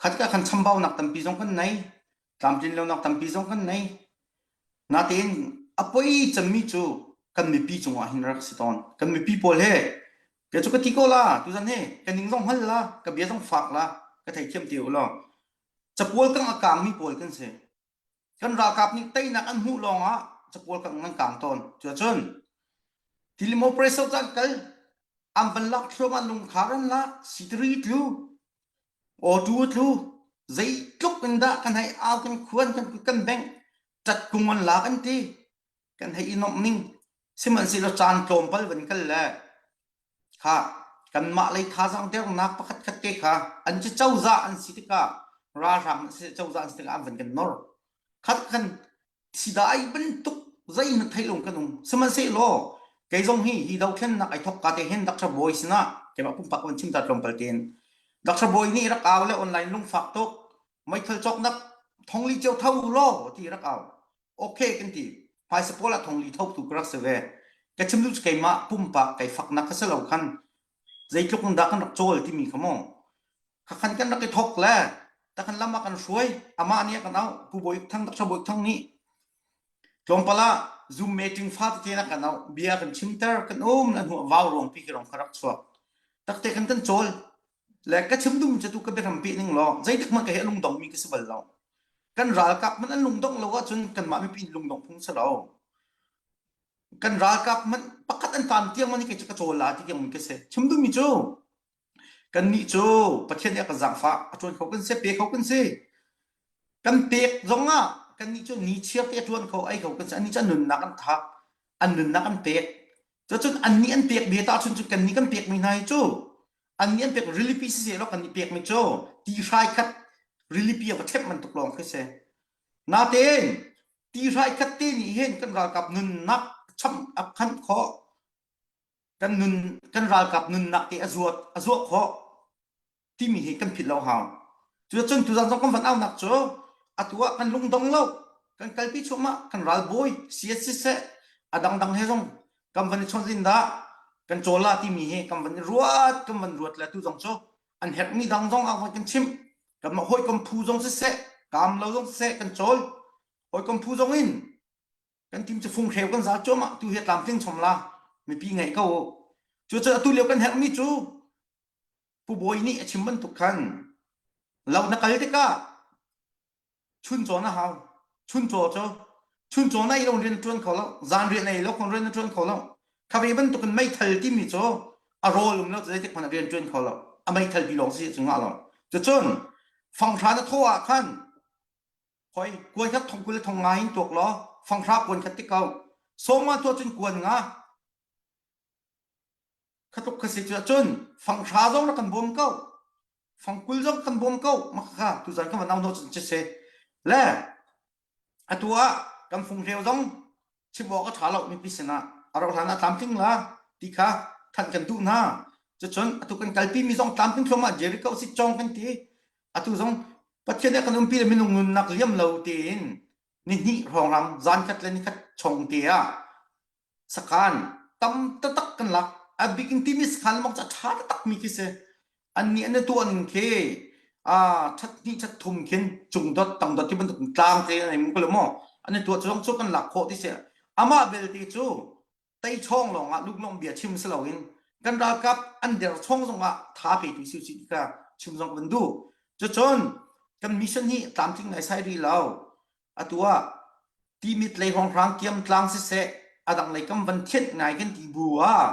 Khat ka kan chambaunak tampi zong kan nei. Tlamtlin lonak tampi zong kan nei. Natein a poi cemmi cu kan mipi cungah hin rak si tawn. Kan mipi pawl he Kei cu ka ti ko la, tuzan hi ka ning zong hngal la, ka bia zong fak la, ka theithiam ti u law. Capual kang a kaangmi pawl kan si. Kan ralkap nih teinak an hmuh lawng ah capual kang an kaang tawn. Cuacun tilim operation caan kal an van lak thluahmah lungkhar an lak, sitri tlu, awtu tlu, zeitluk in dah kan hei au kan khuan kan kan bengh, cat kung an lak an ti. Kan hei i nomh ning Sihmanhsehlaw caan tlawmpal van kal le kha kanmah lei thazaang dernak pakhat khat te kha an ci cozah an si tikah ralhrang an si cozah an si tikah an van kan nor. Khat khan sidai bantuk zeihmanh theih lo kan um. Sihmanhsehlaw kei zong hi hi dothlennak ai thok ka te hin Dr. Bawi sinah keimah pumpak van chim ta tlawmpal tein Dr. Bawi nih rak au le online lungfak tuk meithal cawknak thongli cio tho law ti rak au okay kan ti phaisa pawl ah thongli thotu ka rak si ve ka chim duh cu keimah pumpak kei faknak ka si lo khan zeitluk in dah kan rak cawl timi kha mu khakhan kan rak i thok le takhan lam ah kan hruai amah nih a kan auh pu Bawi Thang Dr. Bawi Thang nih tlawmpal ah zoom meeting fa tete na kan auh bia kan chimter kan um na hnu vau ruang pi ki rong kha rak chuak takte kan kan cawl le ka chim dum cu tu ka biaram pi ning law zeitik hmanh ka hi a lungdong mi ka si bal lo kan ralkap hmanh an lungdong lo ahcun kanmah mipi lungdong phung si lo kan ralkap hmanh pakhat an tan tiang man hi cu ka cawl la ti tiang ka si chim duh mi cu kan nih cu Pathian nih a kan zaangfah a ṭuan kho kan si pe kho kan si kan pek zong ah kan nih cu ni chiar te a ṭuan kho ei kho kan si annih cu an nunnak an thak an nunnak an pek cucun annih an pek ve ta cun cu kan nih kan pek mi hna hi cu annih an pek rilipi si seh law kan nih pek mi cu ti hrai khat rilipi a va thlep bantuk lawng khi si natein ti hrai khat te nih hin kan ralkap nunnak cham a khanh khawh kan nun kan ralkap nunnak te a zuat a zuah khawh timi hi kan philh lo hau. Cucun tuzan zong kan van aunak cu atu ah kan lungdong lo kan kalpi chuahmah kan ralbawi CS siseh a dangdang he zong kan van i chawnh dah kan cawl la timi hi kan van i ruat kan van ruat le tu zong cu an herhmi dang zong ah kan chimh kanmah hawikom phu zong siseh kaam lo zong siseh kan cawl hawikom phu zong in kan tim cu funghreu kan za cuahmah tu hi tlamtling chom la mipi ngaih ko cucu atu lio kan herhmi cu Pu Bawi nih a chim bantuk khan lo na kal tikah chuncaw na hau. Chuncaw cu chuncaw na ei lo rian na ṭuan kho lo. Zan rian na ei lo kong rian na ṭuan kho lo. Kha ve bantukin meithal timi cu a rawl um lo zeitik hmanh ah rian ṭuan kho lo. A meithal bi lawng si cu ngah lo. Cucun fanghra na thaw ah khan hoi kuan khat thong 20 le thong nga in tuak law fanghra kuan khat ti ko. Sawma tuah cun kuan nga Khatluk kha si cu cun fanghra zong rak kan bawm ko. Fangkul zong kan bawm ko. Mah kha tuzan kan van au cun si le atu ah kan funghreu zong chim awk a ṭha lo mipi sinah a rauh hlan ah tlamtling la ti kha thanh kan duh hna. Cucun atu kan kalpi mi zong tlamtling thluahmah Jericho si cawng kan ti. Atu zong Pathian nih a kan umpi le minung nunnak liam lo tein ni hnih hrawnghrang zan khat le ni khat chong te ah Sakhan tam taktak kan lak. A bik in timi sakhan lamang cu a ṭha taktak mi khi si. Annih an i tuah ning khi ṭhat hnih ṭhat thum khin cung dot tang dot ti bantuk tlang te an mu ko maw an i tuah cu zong cu kan lak khawh ti si. Amah belte cu tei chawng lawng ah lunglawmh bia chim si loin kan ralkap an der chawng zong ah tha petu si usih ti kha chim zong ka van duh. Cucun kan mission hi tlamtling naisai rih lo. Atu ah. Timit lei hrawnghrang kiamtlang siseh a dang lei kam van thianh ngai kan ti bu ah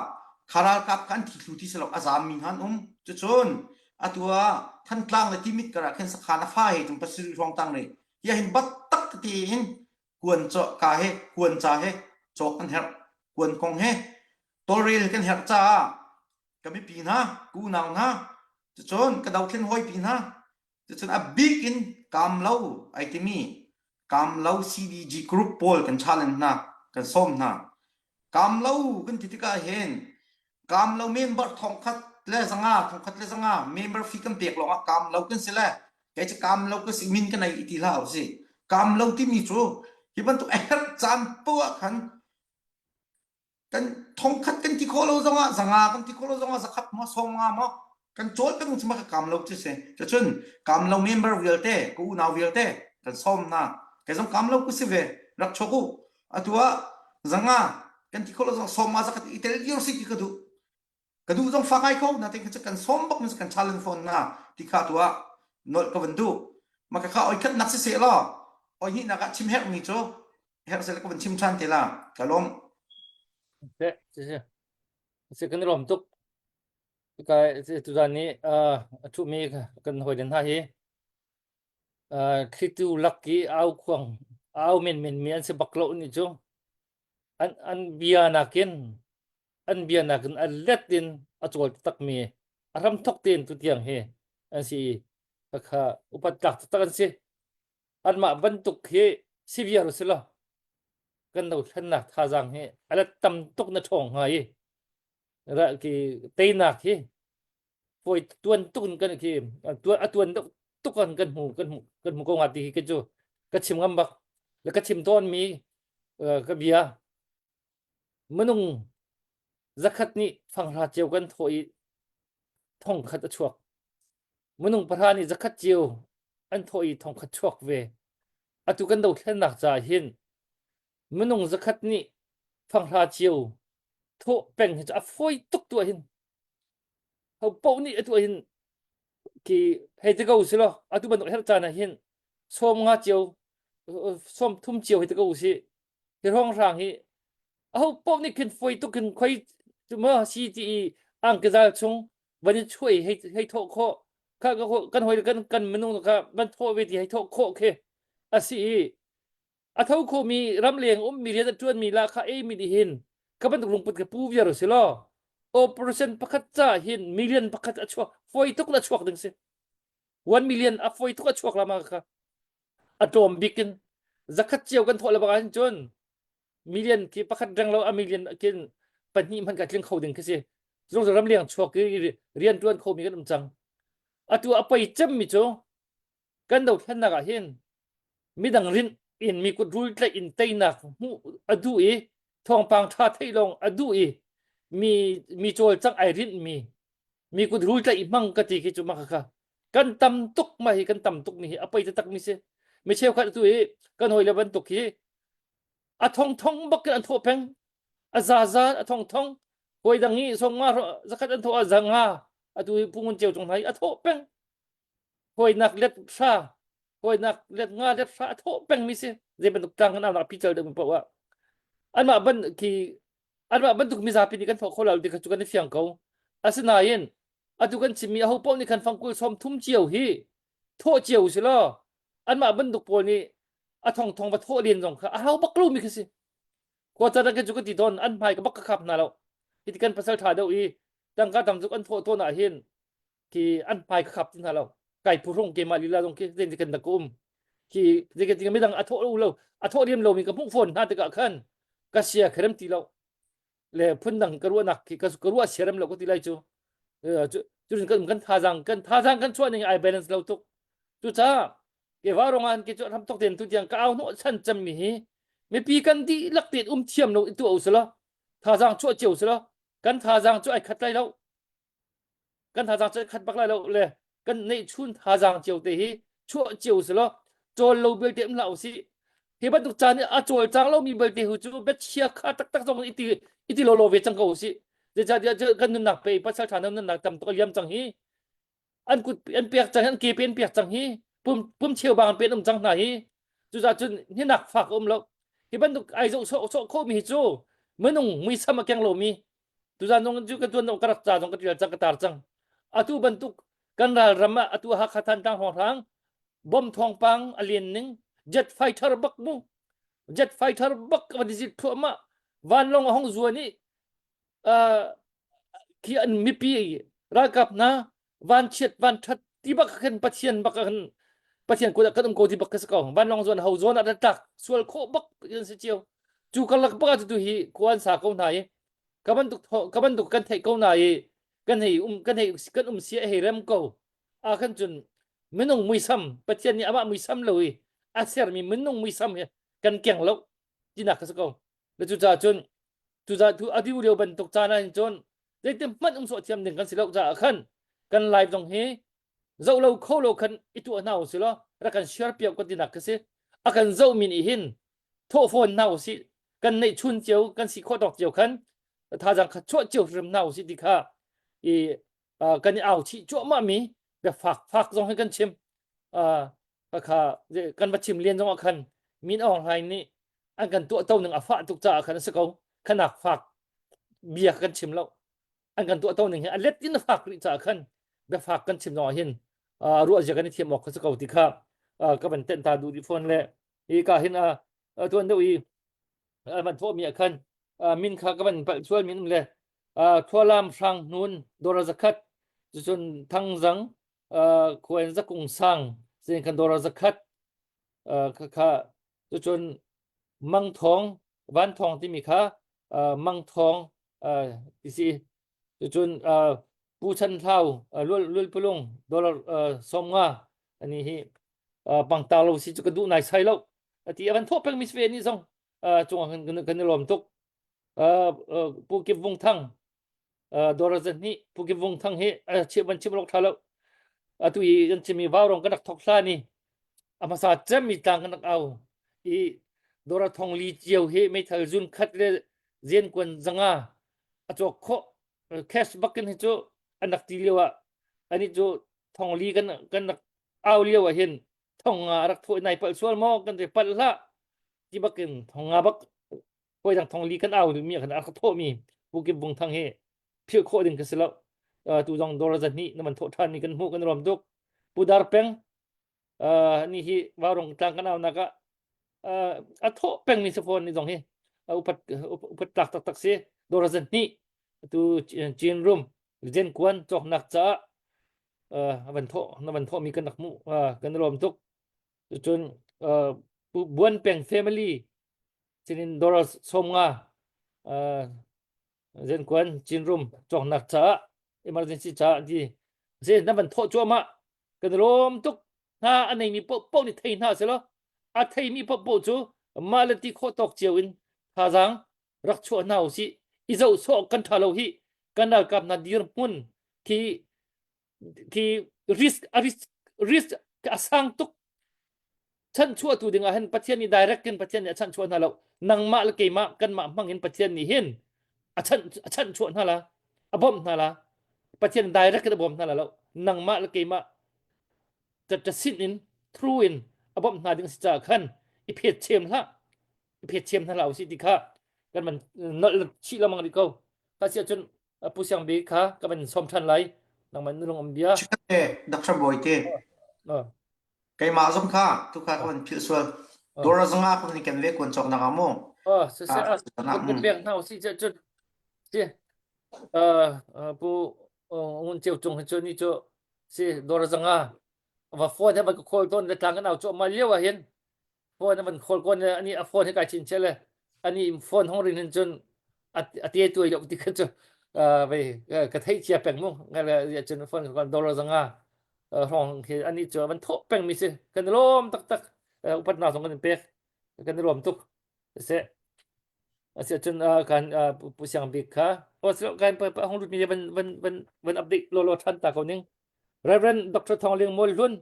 kha ralkap kha an thi thlu ti si lo a zaam mi hna an um. Cucun atu ah Thantlang le Timit kar ah khin sakhan a fa he cung pasarih hrawng tang rih. Hi ah hin battak tete in kuan ka he kuan ca he cawk kan herh. Kuan kong he tawlrel kan herh caah ka mipi hna, ka unau hna, cucun ka dothlen hawipi hna, cucun a bik in kaamlo ai timi kaamlo CDG group pawl kan challenge hna, kan sawm hna. Kaamlo kan ti tikah hin kaamlo member thongkhat le zanga, thongkhat le zanga member fee kan pek lawngah kaamlo kan si le kei cu kaamlo ka si min ka nei i ti hlah usih. Kaamlo timi cu hi bantuk a herh caan poah ah khan kan thongkhat kan ti khawh lo zongah zanga kan ti khawh lo zongah zakhat maw sawmnga maw kan cawl peng cu ma ka kaam lo cu si cucun kaam lo member vialte ka unau vialte kan sawm hna kei zong kaam lo ku si ve rak chok u atu ah zanga kan ti khawh lo zong sawmnga zakhat i tel dir si ti ka duh ka duh zong fa ngai kho na te kha kan sawm bak kan challenge phone na ti kha tu ah nolh ka van duh ma ka kha oi khat nak si se law oi hi nak ah chim herh mi cu herh se ka van chim than te la ka lom Se si si si kan lom tuk ka tu zan ni a thu mi kan hoi den ha hi thlitu lak i au khuang au men men mi an si bak lo ni cu an an bia nakin an bia nakin a let in a cawl takmi a ram thok tein tutiang hi an si i kha upat tlak taktak an si. Anmah bantuk hi si viar u silo kan dothlennak thazaang hi a let tam tuk na ṭhawng hnga i ra ki teinak hi fawi tuan tuk in kan khi tuan a tuan deuh tuk an kan hmu kan hmu kan hmu ko nga ti hi ka cu ka chim ngam bak le ka chim tawn mi ka bia Minung zakhat nih fanghra cio kan thawh i thongkhat a chuak. Minung pahra nih zakhat cio an thawh i thongkhat chuak ve. Atu kan dothlennak caah hin minung zakhat nih fanghra cio thawh peng hi cu a fawi tuk tuah hin. Ho paoh nih atu hin khi hei ti ko si law atu bantuk herh caan ah hin sawm nga cio sawm thum cio hei ti ko usih. Hi hrawnghrang hi aho paoh nih khin fawi tuk in khoi cu maw si ti i angkizal chung van i chuah i hei hei thawh khawh kha kan hoi kan kan minung kha van thawh ve ti hei thawh khawh khi a si i a tho khomi ramleng ummi rian a ṭuanmi la kha ei mi nih hin ka bantuk lungput ka pu viar si law operation pakhat ca hin million pakhat a chuak fawi tuk na chuak ding si 1 million a fawi tuk a chuak la ma kha a tlawm bik in zakhat cio kan thawh le bak ahhin cun million khi pakhat reng lo a million khin pahnih hmanh ka tling kho ding khi si zung ramleng chuak i rian tuan kho mi kan um cang atu a poi cem mi cu kan dothlennak ah hin midang rinh in mi kut rul tlaih in teinak hmuh a duh i thawngpang tha theih lawng a duh i mi mi cawlcangh ai rinh mi mi kut rul tlaih hmang ka ti khi cu maka kha kan tam tuk ma hi kan tam tuk mi hi a poi taktak mi si mi cheukhat tu hi kan hawi le bantuk hi a thong thong bak in an thawh peng a za za a thong thong hawi dang hi song nga zakhat an thawh a za nga atu hi pungun cheu chung hna hi a thawh peng hawinak let hra hawinak let nga let hra a thawh peng mi si zei bantuk tlang kan aunak pical deuh mi paoh ah anmah ban khi anmah bantuk mizapi nih kan thawh kho lo ti kha cu kan i fiang ko asinain atu kan chimmi aho paoh nih khan fangkul sawm thum cio hi thawh cio si law anmah bantuk pawl nih a thong thong va thawh len zong kha a hau bak lomi khi si khua can ah cu ka ti tawn an hmai ka bak ka khap hna lo hiti kan pasal tha deuh i tangka tam tuk an thawh tawn ah hin khi an hmai ka khap ti hna lo kai phuhrung keimah lila zong khi zein kan dak ka um khi zeikan ti midang a thawh lo a thawh riam lomi ka hmuh fawn hna tikah khan ka sia kherem ti lo le phundang ka ruahnak khi ka ruah siarem lo ka ti lai cu cu kan kan thazang kan thazang kan chuah ning ai balance lo tuk cucaah ke wa rong an ke chu ram tok ten tu tiang ka au hnawh chan cem mi hi mipi kan dihlak tein um thiam lo i tu o selo thazang chuah cio selo kan thazang cu ai khat lai lo kan thazaang cu khat bak lai lo le kan neihchun thazaang cio te hi chuah cio si law cawl lo belte um hlah usih hi bantuk caan i a cawlcang lomi belte hu cu biachia kha taktak zong iti iti lawlaw ve cang ko usih zeicahtiah kan nunnak pe pasal ṭha nunnak tam tuk a liam cang hi an kut an pek cang an ke pe an pek cang hi pum pum cheu bang pe an um cang hna hi cucaah cun hinak fak a um lo. Hi bantuk ai zoh sawh sawh khomi hi cu minung muisam a keng lomi tuzan zong cu ka tuan ka rak ca zong ka tial cang ka tar cang. Atu bantuk kan ralram ah atu Hakha Thantlang hrawnghrang bom thawngpang a len ning jet fighter bak mu jet fighter bak van i zit thluahmah vanlawng a hong zuan i khi an mipi ralkap hna vanchiat vanthat ti bak khan Pathian bak khan Pathian kut ah kan um ko ti bak ka si ko vanlawng zuan ho zawn ah tlak sual khawh bak in si cio cu karlak bak ah tu hi kuan sa ko hna i ka bantuk ka bantuk kan theih ko na i kan hei um kan hei kan um sia hei rem ko a khan cun minung muisam Pathian nih amah muisam lo i a sermi minung muisam hi kan keng lo tinak ka si ko le cucaah cun cucaah tu atu lio bantuk caan ah hin cun zeitin hmanh um sawh thiam ding kan si lo caah khan kan live zong hi zoh lo kho lo khan i tuah hna usih law rak kan share piak kan tinak ka si a kan zoh mi nih hin thawh fawn hna usih kan neih chun cio kan si khawh tawk cio khan thazaang kha chuah cio hrim hna usih ti kha i kan i au chih cuahmah mi bia fak fak zong hi kan chim kha kan va chim lian zong ah khan Min Aung Hlaing nih an kan tuah to ning a fah tuk caah khan a si ko khanak fak bia kan chim lo an kan tuah to ning hi a let in a fak rih caah khan bia fak kan chim zong ah hin ruah zia kan i thiam awk kha si ko ti kha ka van tenh ta duh di phone le hi ka hin a tuan deuh i van thawh mi ah khan min kha ka van palh sual min le Thualam Hrang Hnun Dora zakhat cucun Thangzang Khuain Zakung Sang sin khan Dora zakhat kha kha cucun Mang Thawng Van Thawng timi kha Mang Thawng ti si cucun Pu Chan Hlau Lual Lual Pulung dollar 50 ani hi pangtar lo si cu ka duh nai sai lo ati avan thawh peng mi sve ni zong cungah kan kan i lawm tuk Pu Kip Vung Thang dollar zahnih Pu Kip Vung Thang hi chim van chim rok tha lo atu i kan chimi vaurong kan rak thok hla ni a hmasa cem mi tlang kan rak au i dora thong li cio hi meithal zun khat le zen kuan zanga a cawk khawh cash bakin hi cu an rak ti lio ah ani cu thong li kan kan rak au lio ah hin thong nga rak thoi nai palh sual maw kan ti palh hlah ti bakin thong nga bak koi dang thong li kan au mi kan rak thawh mi Pu Kim Bung Thang hi philh khawh ding ka si lo tu zong dollar zahnih na man thawh than mi kan hmuh kan rom tuk Pu Dar Peng ni hi Vaurong tlang kan au nak ah a thawh peng mi si fawn ni zong hi upat upat tlak taktak si dollar zahnih tu Chin Room Zen Kuan cawknak caah van thawh na van thawh mi kan rak hmuh kan lawm tuk cun Pu Buan Peng family sinin dollar 50 Zen Kuan Chin Room cawknak caah emergency caah ti si na van thawh cuahmah kan lawm tuk hna a neimi paohpaoh nih thei hna selaw a theimi paohpaoh cu mah le ti khawh tawk cio in thazaang rak chuah hna usih i zoh sawh kan ṭha lo hi kan ralkap hna dirhmun khi khi risk a risk risk a sang tuk chanchuahtu ding ah hin Pathian nih direct in Pathian nih a chanchuah hna lo nangmah le keimah kanmah hmang in Pathian nih hin a chan a chanchuah hna la a bawmh hna la Pathian direct in a bawm hna la lo nangmah le keimah ta sin in through in a bawmh hna ding si caah khan i phet chem hlah i phet chem hna hlah usih ti kha kan man nolh chih lamang rih ko ka si ahcun Pu Siang Bik kha ka van sawm ṭhan lai nangman nulung om bia Te, Dr. Bawite, keimah zong kha tukha ka van philh sual. Dora zong ah kan ken ve kuan cawk nak ah mu. Oh, si si, ah, kan pek hna usih cun si pu ngun ceu cung hi cu ni cu si dora zanga va phone he van ka call tawn le tlang kan au cu ma lio ah hin phone a van call kon le ani a phone he kai chin che le ani phone hong rin hin cun a te tuai lo ti kha cu vei ka thei chia peng mu ngai le ya cun phone kan dollar zanga hong khi ani cu van thawh peng mi si kan lawm tak tak upat na zong kan pek kan lawm tuk se Asi cun kan Pu Siang Bik kha kan hong lut mi van van van van update lo lo than ta ko ning Reverend Dr. Thong Ling Mual Hlun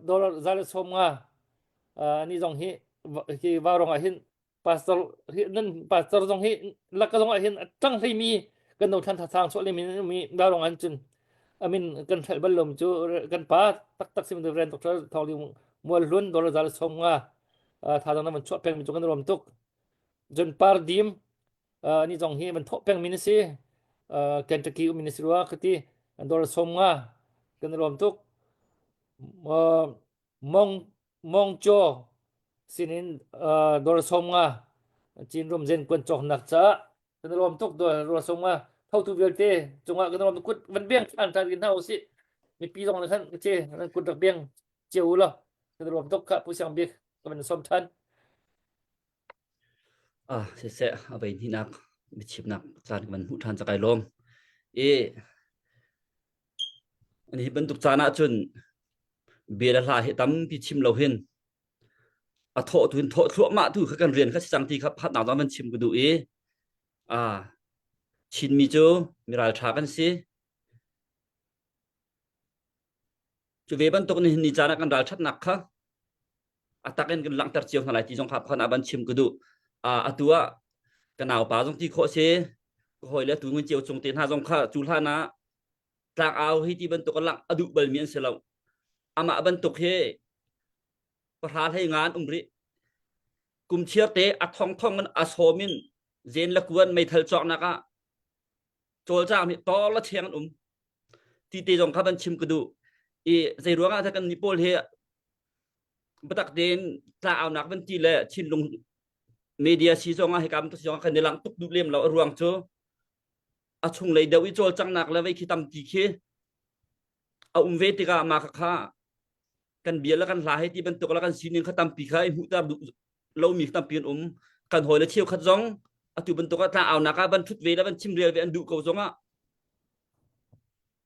dollar za le 50 ni zong hi hi vaurong ah hin pastor hi nan pastor zong hi laka zong ah hin tang hlei mi kan no than thang chuah le mi mi vaurong an cun amin kan hrelh bal lom cu kan pa tak tak sim Reverend Dr. Thong Ling Mual Hlun dollar za le 50. Thazaang na van chuah peng mi cu kan i lawm tuk. Cun Pardim ni zong hi van thawh peng mi na si. Kentucky um in na si rua ka ti. Dollar 50 kan i lawm tuk. Mong Mong Chaw sinin dollar 50 Chin rum zen kuan cawknak caah kan i lawm tuk dollar 50 thotu vialte cungah kan i lawm kut van beng than than hna usih mipi zong nih khan ce nan kut rak beng cio u law kan i lawm tuk kha Pu Siang Bik ka van sawm than. Ah siseh a vei hnihnak biachimnak caan kan hmuh ṭhan cakai lawm. I hi bantuk caan ahcun bia le hla hi tampi chim lo hin a thawh tu in thawh thluahmah tu kha kan rian kha si cang ti kha phatnak zong van chim ka duh i ah Chinmi cu miral ṭha kan si. Cu ve bantuk nihin ni caan ah kan ralṭhatnak kha a tak in kan langhter cio hna lai ti zong kha pakhat ah van chim ka duh. Uh, atu ah ka naupa zong ti khawh si, ka hawile tu ngun cio cung te hna zong kha cu hlan ah tlangau hi ti bantuk a langh a duh balmi an si lo. Amah bantuk hi pahra hlei nga an um rih. Kum chiar te a thong thong in a sawm in zen le kuan meithal cawknak ah cawlcang nih tawr la cheng an um. Ti te zong kha van chim ka duh. I zei ruang ah kan ni pawl hi biatak tein tla-aunak van ti le thinlung media si zong ah hika bantuk si zong ah kan i lang tuk duh lem lo a ruang cu a chunglei deuh i cawlcanghnak le vei khi tampi khi a um ve tikah mah kha kan bia le kan hla hei ti bantuk le kan sining kha tampi kha i hmuhter duh lomi tampi an um kan hawi le cheukhat zong atu bantuk ah tla-aunak ah van thut ve le van chim rel ve an duh ko zong ah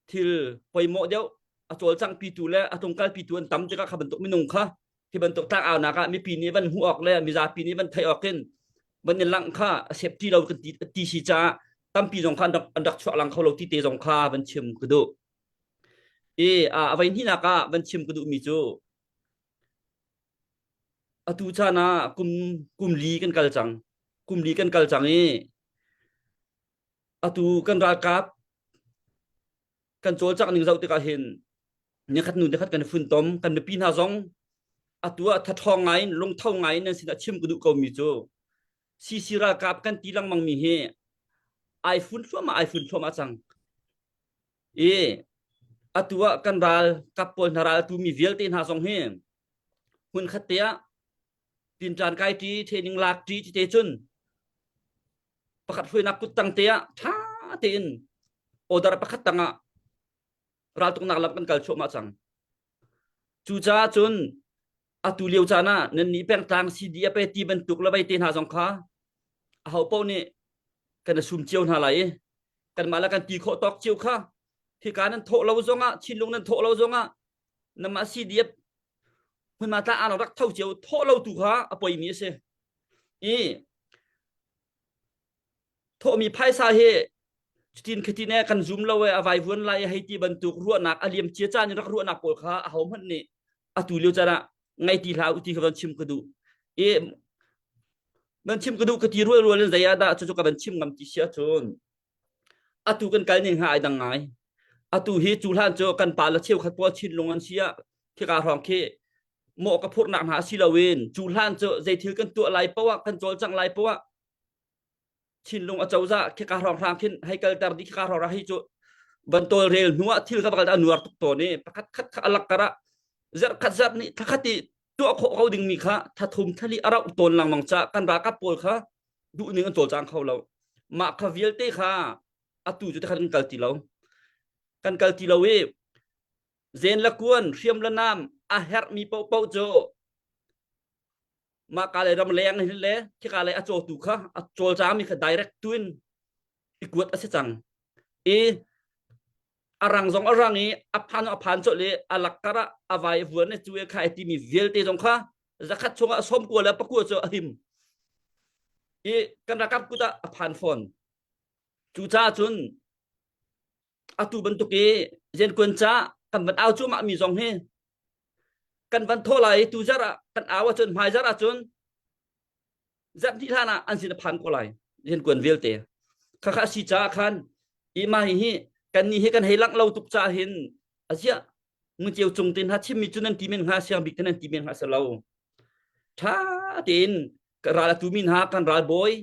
thil poimawh deuh a cawlcangh pitu le a tlungkal pitu an tam tikah kha bantuk minung kha hi bantuk tlangaunak ah mipi nih van hmuh awk le mizapi nih van theih awk in van in langh kha a safety lo kan ti, ti si caah tampi zong kha an rak, an rak chuah lang kho lo ti te zong kha van chim ka duh. I a voi hnihnak ah van chim ka duhmi cu atu caan ah kum kum li kan kal cang kum li kan kal cang i atu kan ralkap kan cawlcangh ning zoh tikah hin nikhat nu nikhat kan funtom kan mipi hna zong atu ah thathawng ngai in lungtho ngai in nan sinah chim ka duh ko mi cu CC ralkap kan ti lengmang mi hi ai fun thluahmah ai fun thluahmah cang i atu ah kan ral kap pawl hna ral tu mi vialte hna zong hi hmun khat te ah tinṭan kai ṭi training lak ṭi ti te cun pakhat hruainak kuttang te ah ṭha tein order pakhat tang ah raltuknak lam kan kal chuahmah cang. Cucaah cun atu lio caan ah nan nih pengtlang CDF ti bantuk le vei te hna zong kha aho paoh nih kan i sum cio hna lai i kanmah le kan ti khawh tawk cio kha hika nan thawh lo zongah Chinlung nan thawh lo zongah namah CDF hmunhma tla ah rak tho cio thawh lo tu kha a poimi a si. I thawhmi phaisa hi cutin khatin e kan zum lo e a vaivuan lai hei ti bantuk ruahnak a liam cia caan in rak ruahnak pawl kha a hohmanh nih atu lio caan ah ngai ti hlah u ti kha van chim ka duh i van chim ka duh ka ti rual rual in zei ah dah cucu ka van chim ngam ti si ahcun atu kan kal ning ha ai dang ngai atu hi cu hlan cu kan pa le cheukhat pawl chinlung an si ah khika hrawng khi mawh ka phurhnak hna si loin cu hlan cu zei thil kan tuah lai poah kan cawlcangh lai poah thinlung a cozah khika hrawng hrang khin hei kalter di khika hrawng hi cu van tawl rel hnu ah thil kha bakal a nuar tuk tawn i pakhat khat kha alak kar ah zarh khat zarh nih thakhat i tuah khawh ko ding mi kha thathum thali a rauh tawn lengmang ca kan ralkap pawl kha duh ning an cawlcang kho lo mah kha vialte kha atu cu tikhan kan kal ti lo kan kal ti lo i zen le kuan hriam le nam a herhmi paohpaoh cu mah ka le ram leng hin le khika le a cawtu kha a cawlcangmi kha direct tuin i kuat a si cang i a rang zong a rang i a phan a phan colh i a lak kar ah a vai vuan cu e kha ai timi vialte zong kha zakhat chungah sawmkua le pakua cu a him i kan ralkap kut ah a phan fawn cucaah cun atu bantuk i zenkuan ca kan van au cuahmah mi zong hi kan van thawh lai tu zarh ah kan au ahcun hmai zarh ahcun zarh hnih hlan ah an sin a phan ko lai riankuan vialte khakha si caah khan i mah hi hi kan nih hi kan hei langh lo tuk caah hin aziah ngunceu cung te hna chimmi cu nan ti men hnga siang bik te nan ti men hnga si lo. Ṭha tein ral a tumi hna kan ralbawi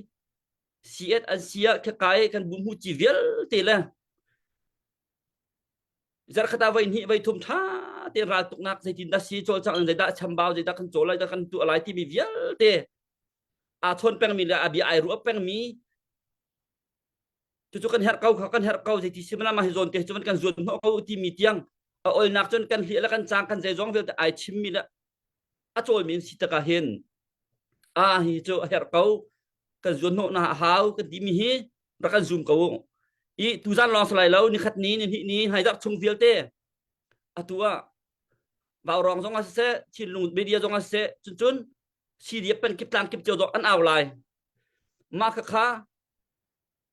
CS an si ah khekai kan bumhu ci vialte le zarkhat ah voi hnih voi thum ṭha tein raltuknak zeitin dah si cawlcangh in zeidah chambau zeidah kan cawl lai dah kan tuah lai timi vialte aa chawn pengmi le a bia ai ruah pengmi cucu kan herh ko kha kan herh ko zeiti si mana mah hi zawn te cu kan zuan hnawh ko timi tiang a olnak cun kan hliah le kan cang kan zeizong vialte ai chimmi le a cawlmi an si takah hin a hi cu a herh ko kan zuan hnawh na a hau kan timi hi rak kan zoom ko i tuzan lawng salai lo nikhat ni ni hnih ni haizak chung vialte atu ah vaurong zong ah siseh thinlung media zong ah siseh cun cun CDF pen kip tlang kip cio zong an au lai mah kha kha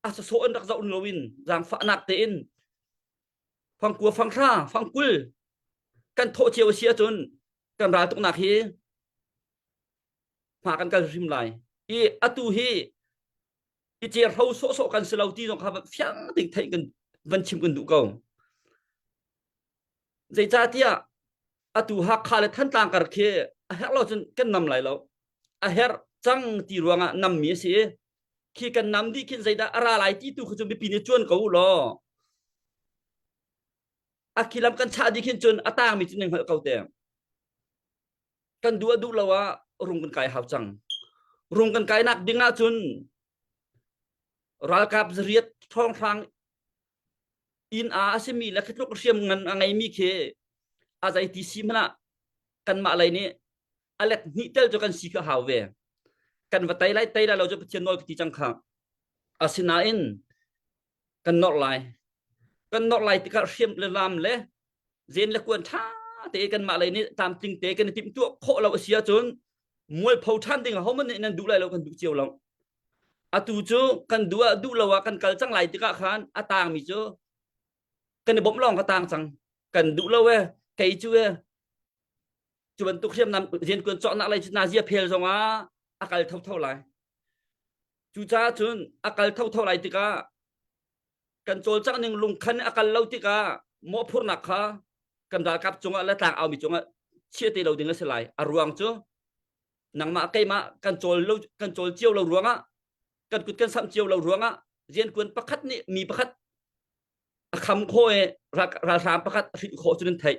a sasawh in rak zoh loin zaangfahnak tein fangkua fanghra fangkul kan thawh cio a si ahcun kan raltuknak hi hma kan kal hrim lai i atu hi i cerhro sawhsawh kan si lo ti zong kha fiang tein theih kan van chim kan duh ko Zeicahtiah atu Hakha le Thantlang kar khi a herh lo cun kan nam lai lo. A herh cang ti ruangah nammi a si i khi kan nam dih khin zeidah a ra lai ti tu kha cu mipi nih cuan ko u law a khi lam kan chah dih khin cun a tangmi cu nan hngalh ko te. Kan duh a duh lo ah rung kan kai hau cang. Rung kan kai nak ding ah cun ralkap zariat ṭhawnghrang inn a a simi le khi tluk hriam ngan a ngeimi khi a zei ti si hmanh ah kanmah lei nih a let hnih tel cu kan si kha hau ve kan va tei lai tei lai lo cu Pathian nawl ka ti cang kha asinain kan norh lai kan norh lai tikah hriam le lam le zen le kuan ṭha te kanmah lei nih tlamtling te kan i timhtuah khawh lo a si ahcun mualpho ṭhan ding ahohmanh nih nan duh lai lo kan duh cio lo Atu cu kan duh ah duh lo ah kan kal cang lai tikah khan a tangmi cu kan i bawmh lawng ka tang cang. Kan duh lo e, kei cu e, cu bantuk hriamnam riantuan cawknak lei cu nazia phel zongah a kal thotho lai. Cucaah cun a kal thotho lai tikah kan cawlcangh ning lungkhan a kal lo tikah mawhphurhnak kha kan ralkap cungah le tlang aumi cungah chia te lo ding a si lai. A ruang cu nangmah keimah kan cawl lo kan cawl cio lo ruangah kan kut kan samh cio lo ruangah riankuan pakhat nih mi pakhat a kham khawh i ralhrang pakhat a hrilh khawh cu nan theih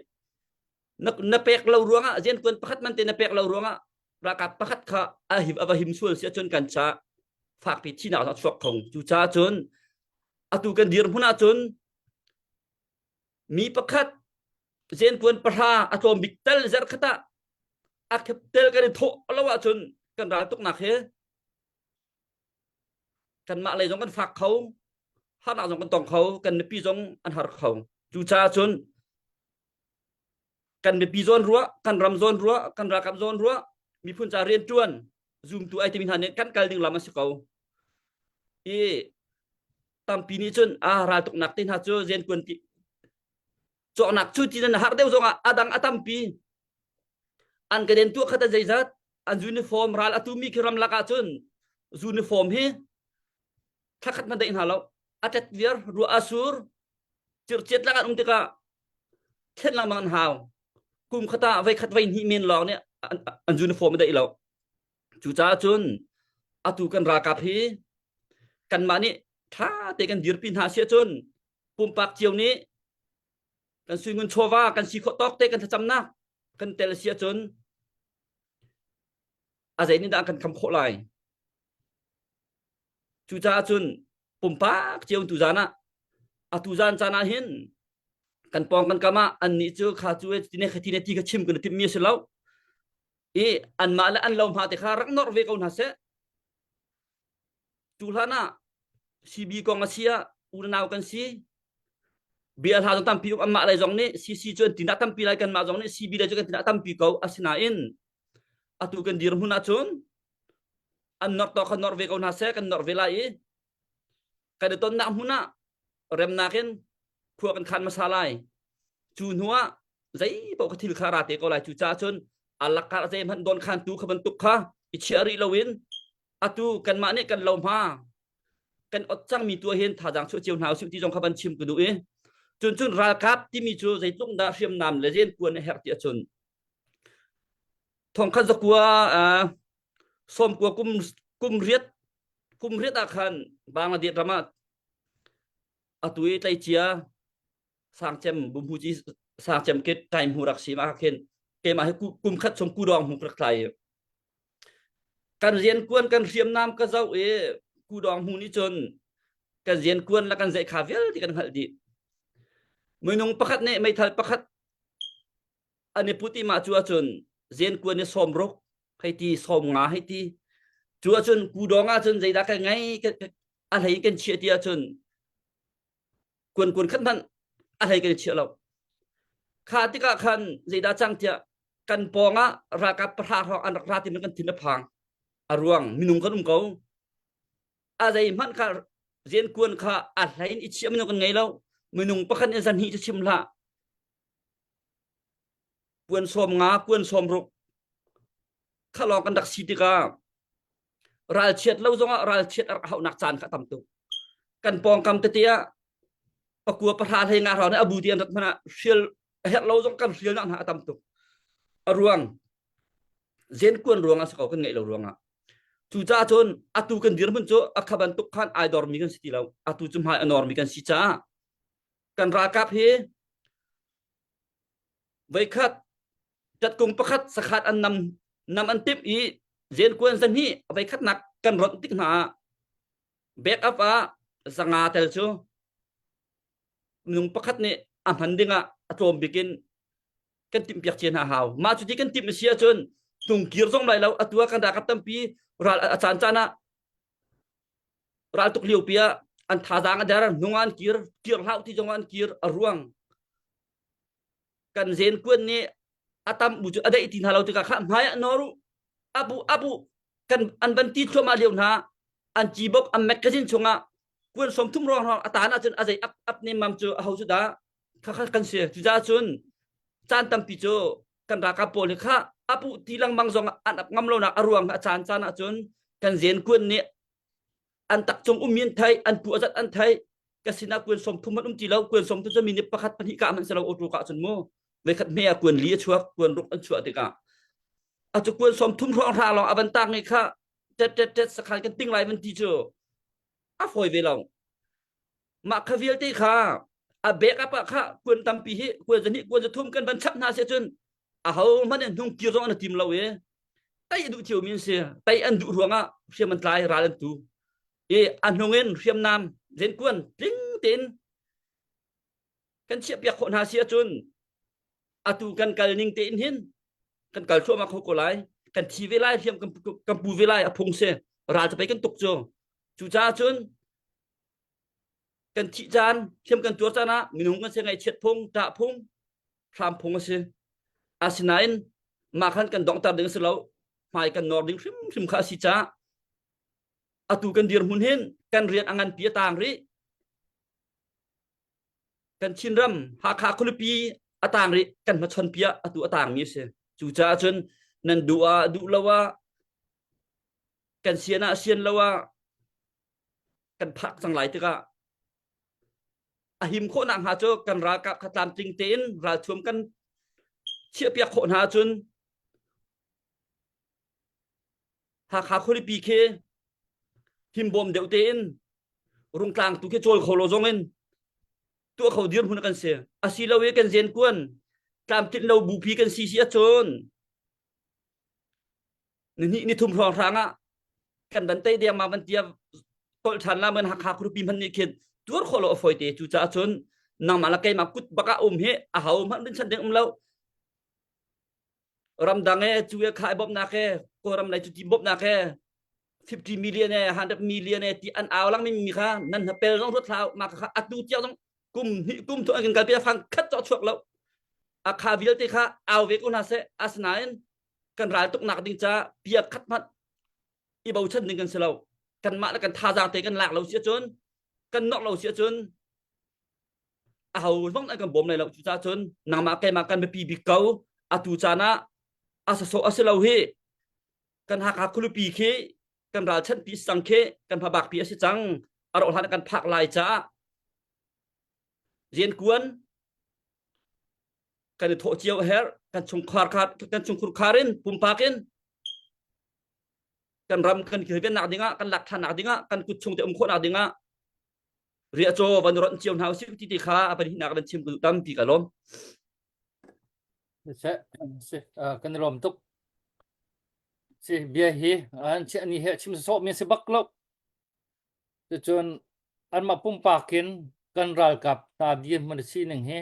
na, na pek lo ruangah riankuan pakhat man te na pek lo ruangah ralkap pakhat kha a him a va him sual si ahcun kan ca fakpi thinak a chuak kho cucaah cun atu kan dirhmun ahcun mi pakhat zenkuan pahra a tlawm bik tal zarh khat ah a khep tel kan i thawh lo ahcun kan ral tuknak hi kanmah lei zong kan fak kho harnak zong kan tong kho kan mipi zong an har kho cucaah cun kan mipi zawn ruah kan ram zawn ruah kan ralkap zawn ruah miphun ca rian ṭuan zumtu ai timi hna nih kan kal ding lam a si ko i tampi nih cun a raltuknak te hna cu riantuan ti cawknak cu ti nan har deuh zongah a dang a tampi an ka den tuah khat a zeizat an uniform ral atu mi khi ramlak ah cun uniform hi thlakhat hmanh deih hna lo a tet viar ruah a sur circiat lak an um tikah thlen lengmang an hau kum khat ah voi khat voi hnih men lawng nih an uniform a deih lo cucaah cun atu kan ralkap hi kanmah nih ṭha te kan dirpi hna si ahcun pumpak cio nih kan suingun chawva kan si khawh tawk te kan thlacamnak kan tel si ahcun a zei nih dah kan kham khawh lai cucaah cun pumpak cio tu zan ah atu zan caan ah hin kan pawng kan kam ah annih cu kha cu tine kha tine ti kha chim kan timh mi a si lo i anmah le an lo hma te kha rak norh ve ko hna seh Tu hlan ah CB kong a si ah unau kan si. Bia hla zong tampi um anmah lei zong nih CC cu an tinah tampi lai kanmah zong nih CB lei cu kan tinah tampi ko asinain atu kan dirhmun ahcun an norh tawk kha norh ve ko hna seh kan norh ve lai i kan i tonnak hmun ah remnak in khua kan khan hmasa lai cu hnu ah zei paoh kha thil kha ra te ko lai cucaah cun alakar zeihmanh don khan tu kha bantuk kha i chiah rih loin atu kanmah nih kan lo hma kan ot cangmi tu hin thazaang chuah cio hna usih ti zong kha van chim ka duh i cun cun ralkap timi cu zeitluk dah hriamnam le riantuan a herh ti ahcun. Thongkhat zakua sawmkua kum kum riat kum riat ah khan Bangladesh ram ah atu i tleicia sangcem bumhuci sangcem ke time hu rak si ma khin keimah hi kum khat chung kudawng hmu rak tlai kan rian kuan kan hriamnam ka zoh i kudawng hmu nih cun kan rian kuan le kan zeih kha vialte kan hngalh dih minung pakhat nih meithal pakhat an i put i mah cu ahcun zen kuan i sawm ruk hei ti sawm nga hei ti cu ahcun kudawng ahcun zeidah kan ngei a hlei kan chiah ti ahcun kuan kuan khat hmanh a hlei kan i chiah lo kha tikah khan zeidah cang tiah kan pawng ah ralkap pahra hrawng an rak ra ti kan thin a phang a ruang minung kan um ko a zei hmanh kha rian kuan kha a hlei in i chiah minung kan ngei lo minung pakhat in zan hnih cu chim hlah kuan sawm nga kuan sawm ruk kha lawng kan rak si tikah ralchiat lo zongah ralchiat a rak hauhnak caan kha tam tuk kan pawngkam tete ah pakua pahra hlei nga hrawng nih abu ti an rat hmanh ah hrial a herh lo zong kan hrialnak hna a tam tuk a ruang zenkuan ruang ah si ko kan ngeih lo ruangah cucaah cun atu kan dirhmun cu a kha bantuk khan ai dormi kan si ti lo atu cu hmai a normi kan si caah kan ralkap hi Voikhat tatkung pakhat sakhat an nam nam an timh i zenkuan zahnih voikhatnak kan ronh tik hna ah backup ah zanga tel cu minung pakhat nih a hman ding ah a tlawm bik in kan timhpiak cia hna hau. Mah cuti kan timh a si ahcun hnungkir zong lai lo atu ah kan ralkap tampi ral a caan caan ah raltuk lio pi ah an thazaang a der hnung ah an kir kir hlah ti zong ah an kir a ruang kan zen kuan nih a tam bu cu a daih ti hna lo tikah kha hmai ah nawr u abu abu kan an van ti thluahmah lio hna an ci bok an magazine chungah kuan som thum rong rong a tan ahcun a zei ap ap nem mam cu a ho cu dah kha kha kan si cucaah cun caan tampi cu kan ralkap pawl hi kha apu ti lengmang zong an ap ngam lonak a ruang a caan caan ahcun kan zen kuan nih an tak cung ummi an thei an pu azat an thei ka sinah kuan som thum man um ti lo kuan som tu cu mi nih pakhat pahnih ka man se lo auto ka cun mu veikhat hme ah kuan li a chuak kuan ruk an chuah tikah a cu kuan som thum hrawng hra lawng avan tak ngi kha tet tet tet sakhan kan ting lai van ti cu a fawi ve lo mah kha vialte kha a bek up ah kha kuan tampi hi kuan zahnih kuan zathum kan van chap hna se cun a ho hmanh in hnung kir zong an tim lo i tei a duh cio mi an si tei an duh ruangah hriam an tlai ral an tu i a hnung in hriamnam zenkuan tling tein kan chiahpiak khawh hna si ahcun atu kan kal ning tein hin kan kal thluahmah kho ko lai kan thi ve lai hriam kan, kan pu ve lai a phung si ral pei kan tuk cu cucaah cun kan thih caan hriam kan tuar caan ah minung kan si ngaihchiat phung ṭah phung hram phung a si asinain mah khan kan donghter ding a si lo hmai kan nor ding hrimhrim kha a si caah atu kan dirhmun hin kan rian a nganpi a tang rih kan Chinram Hakha khualipi a tang rih kan hmachon piah atu a tangmi a si cucaah cun nan duh ah duh lo ah kan sian ah sian lo ah kan phak cang lai tikah a him khawh nak hnga cu kan ralkap kha tlamtling tein ralthuam kan chiahpiak khawh hna ahcun Hakha khualipi khi himbawm deuh tein rungtlang tu khi cawl kho lo zong in tuah kho dirhmun kan si asilo i kan zen kuan tlamtlin lo bupi kan si si ahcun ni ni thum hrawng hrang ah kan van tei deng ma van tia tolh than la man Hakha khuapi hman nih khin tuar khawh lo a foi te cu caah cun nangmah la keimah kut bak ah um hi a ho hmanh bin chan ding um lo ramdang e cu e khai bawmhnak e kawlram lei cu ti bawmhnak e 50 million e 100 million e ti an au lang mi kha nan hapel zong ruat hlah ma kha atu tiang zong kum hnih kum thum an kan kalpi fang khat cho chuak lo a kha vialte kha au ve ko hna seh asinain kan ral tuknak ding ca pia khat hmanh i bochan ding kan si lo kanmah le kan thazaang te kan lak lo si ahcun kan nok lo si ahcun a ho zong an kan bawm lai lo cucaah cun nangmah keimah kan biapi bik ko atu caan ah a sasawh a si lo hi kan Hakha khualipi khi kan ralchanh pi sang khi kan hmabak pi a si cang a roh hlan kan phak lai caah rian kuan. Kan i thawh cio a herh. Kan chungkhar kan chungkhur khar in pumpak in kan ram kan kilvennak dingah kan lak ṭhannak dingah kan kut chung te um khawhnak dingah riahcaw van ronh cio hna usih ti ti kha a pahnihnak van chim ka duh tampi ka lawm. Si, kan i lawm tuk. Si bia hi an chi ani he chim sawh mi si bak lo. Cucun anmah pumpak in kan ralkap hna dirhmun a sining hi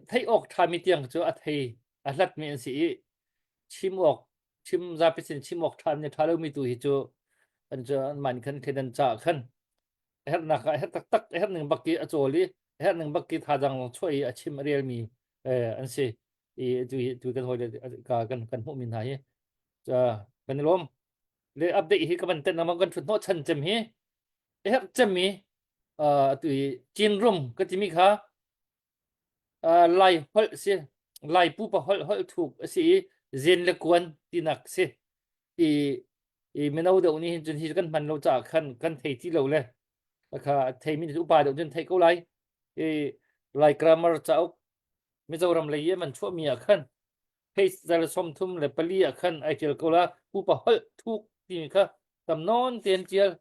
theih awk ṭhami tiang cu a thei a hlatmi an si i chim awk chim zapi sin chim awk ṭha ṭha lomi tu hi cu an cu anmah nih khan thleidan caah khan a herhnak ah a herh taktak a herh ning bak i a cawl i a herh ning bak i thazaang zong chuah i a chim a relmi an si i tu hi tu kan hawi kan kan hmuhmi hna hi kan i lawm le update hi ka van ten lengmang kan thut hnawh chan cem hi a herh cemmi atu hi Chin rum ka timi kha Lai holh si Lai pupa holh holh thuk a si i zen le kuan tinak si i i mino deuh nih hin cun hi kan hman lo caah khan kan thei ti lo le kha theimi upa deuh cun thei ko lai i Lai grammar cauk Mizoram lei i man chuahmi ah khan page zal 34 ah khan ai ṭial ko la pupa holh thuk timi kha tam nawn tein ṭial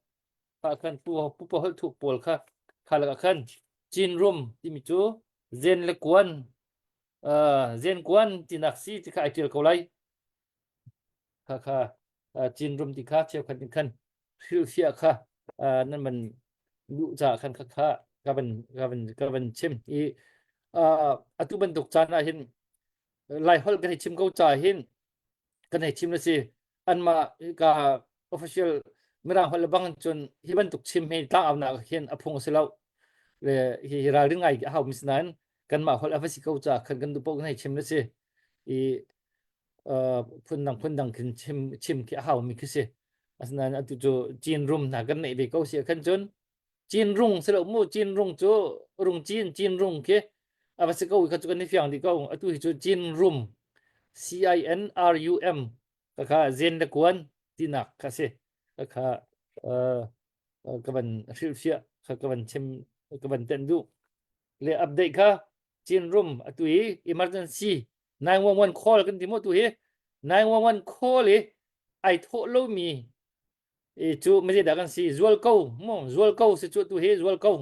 kha khan pupa holh thuk pawl kha kha lakah khan Chin rum timi cu zen le kuan uh, zen kuan tinak si ti kha ai ṭial ko lai kha kha Chin rum ti kha cheukhat nih khan hrilhfiah kha nan van duh caah khan kha kha ka van ka van ka van chim i atu bantuk caan ah hin Lai holh kan hei chim ko ca hin kan hei chim na si anmah ka official mirang holh le bang cun hi bantuk chim hi tlangaunak hin a phung a si lo le hi hi ralring ngai a hau mi si nain kanmah holh a va si ko ca khan kan duh paoh kan hei chim na si i phundang phundang khin chim chim khi a hau mi khi si asinain atu cu Chin rum hna kan neih ve ko si khan cun Chin rung si lo mu Chin rung cu rung cin Chin rung khi a va si ko kha cu kan i fiang dih ko atu hi cu Chin rum C I N R U M ka kha zen le kuan tinak kha si ka kha ka van hrilhfiah kha ka van chim ka van tenh duh le update kha Chin rum atu hi emergency 911 call kan ti mu tu hi 911 call i ai thawh lomi i cu mezi dah kan si zual ko mu zual ko si cu tu hi zual ko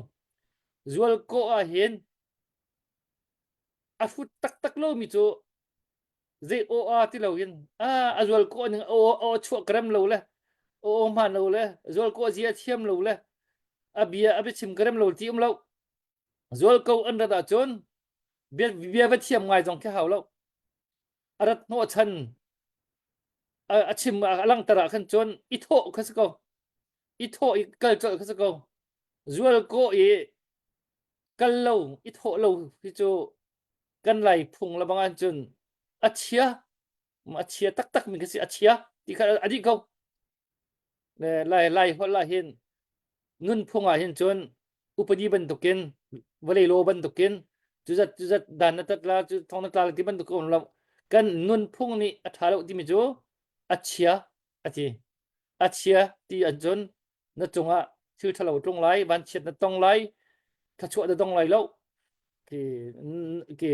zual ko ah hin a fut taktak lomi cu zei aw a ti lo in a a zual ko ning aw aw chuah krem lo le aw hman lo le zual ko zia thiam lo le a bia a biachim krem lo ti um lo zual ko an rat ahcun bia bia va thiam ngai zong khi hau lo a rat hnawh chan a chim a langhter ah khan cun i thawh kha si ko i thawh i kal colh kha si ko zual ko i kal lo i thawh lo hi cu kan lai phung le bang cun a chia a chia taktak mi kha si a chia ti kha a dih ko Le lai lai holh ah hin nunphung ah hin cun upadi bantukin vawlei law bantukin cuzat cuzat dan na tat la cu thong na tla la ti bantuk um lo kan nunphung nih a ṭha lo timi cu a chia a ti a chia ti an cun na cungah thil ṭhalo tlung lai vanchiat na tong lai thluachuah na dong lai lo ki ki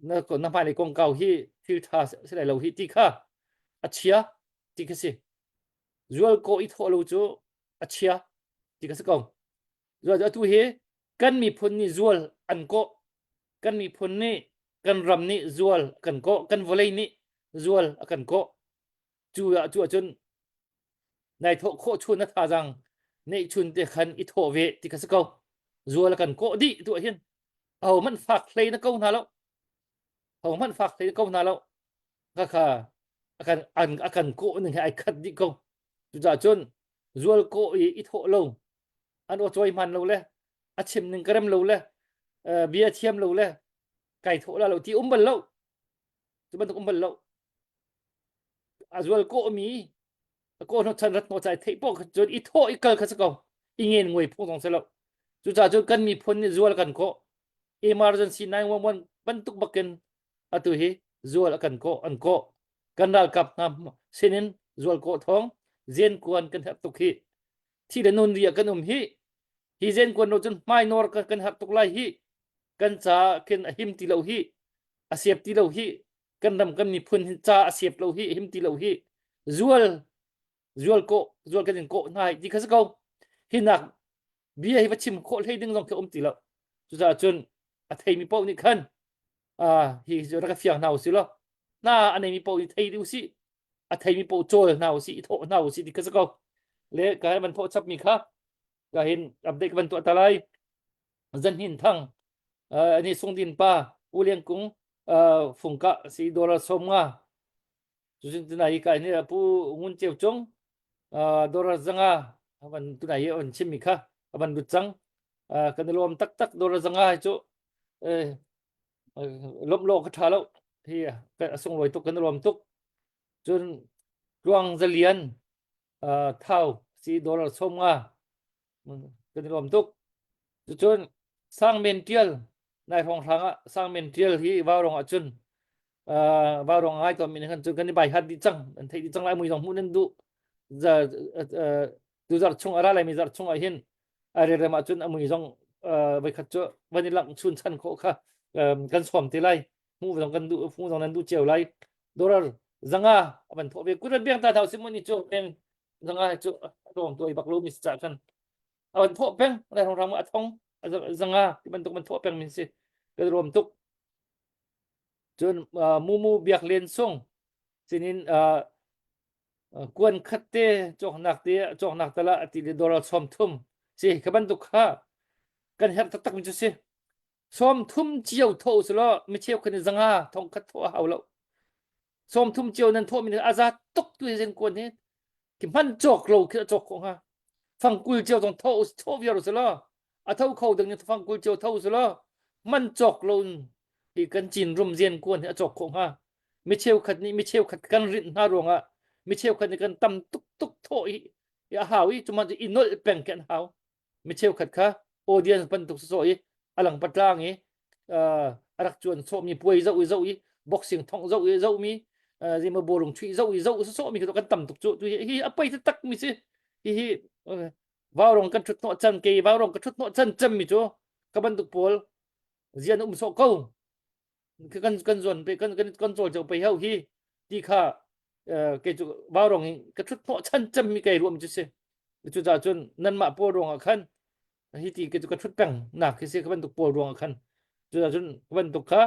na na hmailei kongkau hi thil ṭha si lai lo hi ti kha a chia ti kha si zualko i thawh lo cu a chia ti kha si ko zual atu hi kan miphun nih zual an kawh kan miphun nih kan ram nih zual kan kawh kan vawlei nih zual a kan kawh cu ah cu ahcun nai thawh khawh chun na thazang neih chun te khan i thawh ve ti kha si ko zual a kan kawh dih tu ah hin aho hmanh fak hlei na ko hna lo ho hmanh fak hlei na ko hna lo khakha a kan an a kan kawh ning he ai khat dih ko cucaah cun zual kawh i i thawh lo an aw cawi hman lo le a chim ning ka rem lo le bia thiam lo le kai thawh la lo ti um bal lo cu bantuk um bal lo a zual kawh mi a kawh hnawh chan rat hnawh chai theih poh cun i thawh i kal kha si ko i ngen nguai phung zong si lo cucaah cun kan miphun nih zual kan kawh emergency 911 bantuk bakin atu hi zual a kan kawh an kawh kan ralkap hna sinin zual kawh thawng zen kuan kan herh tuk hi thi le nun ria kan um hi hi zen kuan lo cun hmai nawr kan herh tuk lai hi kan ca khin a him ti lo hi. A siap ti lo hi kan ram kan miphun hi ca a siap lo hi him ti lo hi zual zual ko zual kan in kawh hna hi ti kha si ko hi nak bia hi va chim khawh hlei ding zong khi um ti lo cucaah cun a theimi paoh nih khan uh, hi cu rak fiang hna usih law hna a neimi paoh nih thei usih a theimi paoh cawl hna usih i thawh hna usih ti kha si ko le ka van thawh chapmi kha ka hin update ka van tuah ta lai zanhin thang uh, ani sungdin pa uliang kung uh, fungka si dollar som nga Cucun tunai ka ni pu Ngun Ceu Cung dollar zanga avan tunai an chimmi kha avan lut cang kan i lawm taktak dollar zanga hi cu lawmh lo ka tha lo hi a sunglawi tuk kan i lawm tuk cun Tluang Zalian thau si dollar som nga kan i lawm tuk Cucun Sangmen Tial nai hrawng hrang ah Sangmen Tial hi Vaurong ah cun uh, Vaurong ngai tawn mi khan cun kan i bai hat dih cang an theih dih cang lai mui zong hmuh nan duh za uh, tu zarh chung a ra lai mi zarh chung ah hin a rerem ah cun a mui zong uh, voikhat cu van i langh chun chan khawh kha um, kan sawm te lai hmuh zong kan duh hmuh zong nan duh cio lai dollar zanga avan thawh ve kurat biang ta thau simon ni cu peng zanga cu rom tuai bak lo mi sa khan a van thawh peng lai rong rang a thong zanga ti bantuk man thawh peng min si kan ruam tuk cun mumu biak len sung sinin kuan khat te cawknak te cawknak tala ati le dollar som thum si ka bantuk kha kan herh taktak mi cu si som thum cio tho su lo mi cheu khan zanga thong khat tho a hau lo som thum cio nan thawh mi aza tuk tu zen kuan hi ki hman cawk lo khi a cawk khawh hnga fangkul cio zong tho tho viar u law a tho kho ding in fangkul cio tho u law man cawk lo in hi kan cin rum zian kuan hi a cawk khawh hnga mi cheukhat nih mi cheukhat kan rinh hna ruangah mi cheukhat nih kan tam tuk tuk thawh i a hau i cuman i nolh peng khi an hau mi cheukhat kha audience bantuk sawsawh i a lang patlang i a rak cuan sawhmi puai zoh i zoh i boxing thongh zoh i zohmi zima bawlung chuih zoh i zoh sawsawhmi khi kan tam tuk cu hi a poi taktak mi si hi hi vaurong kan thut hnawh chan ke vaurong ka thut hnawh chan cem mi cu ka bantuk pawl zian um sawh ko kan kan zuan pe kan kan kan cawl pe hau hi ti kha ke cu vaurong in ka thut hnawh chan cem mi kai ruam cu si cu ca cun nanmah pawl ruangah khan hi ti ke cu ka thut peng nak khi si ka bantuk pawl ruangah khan cu ca cun ka bantuk kha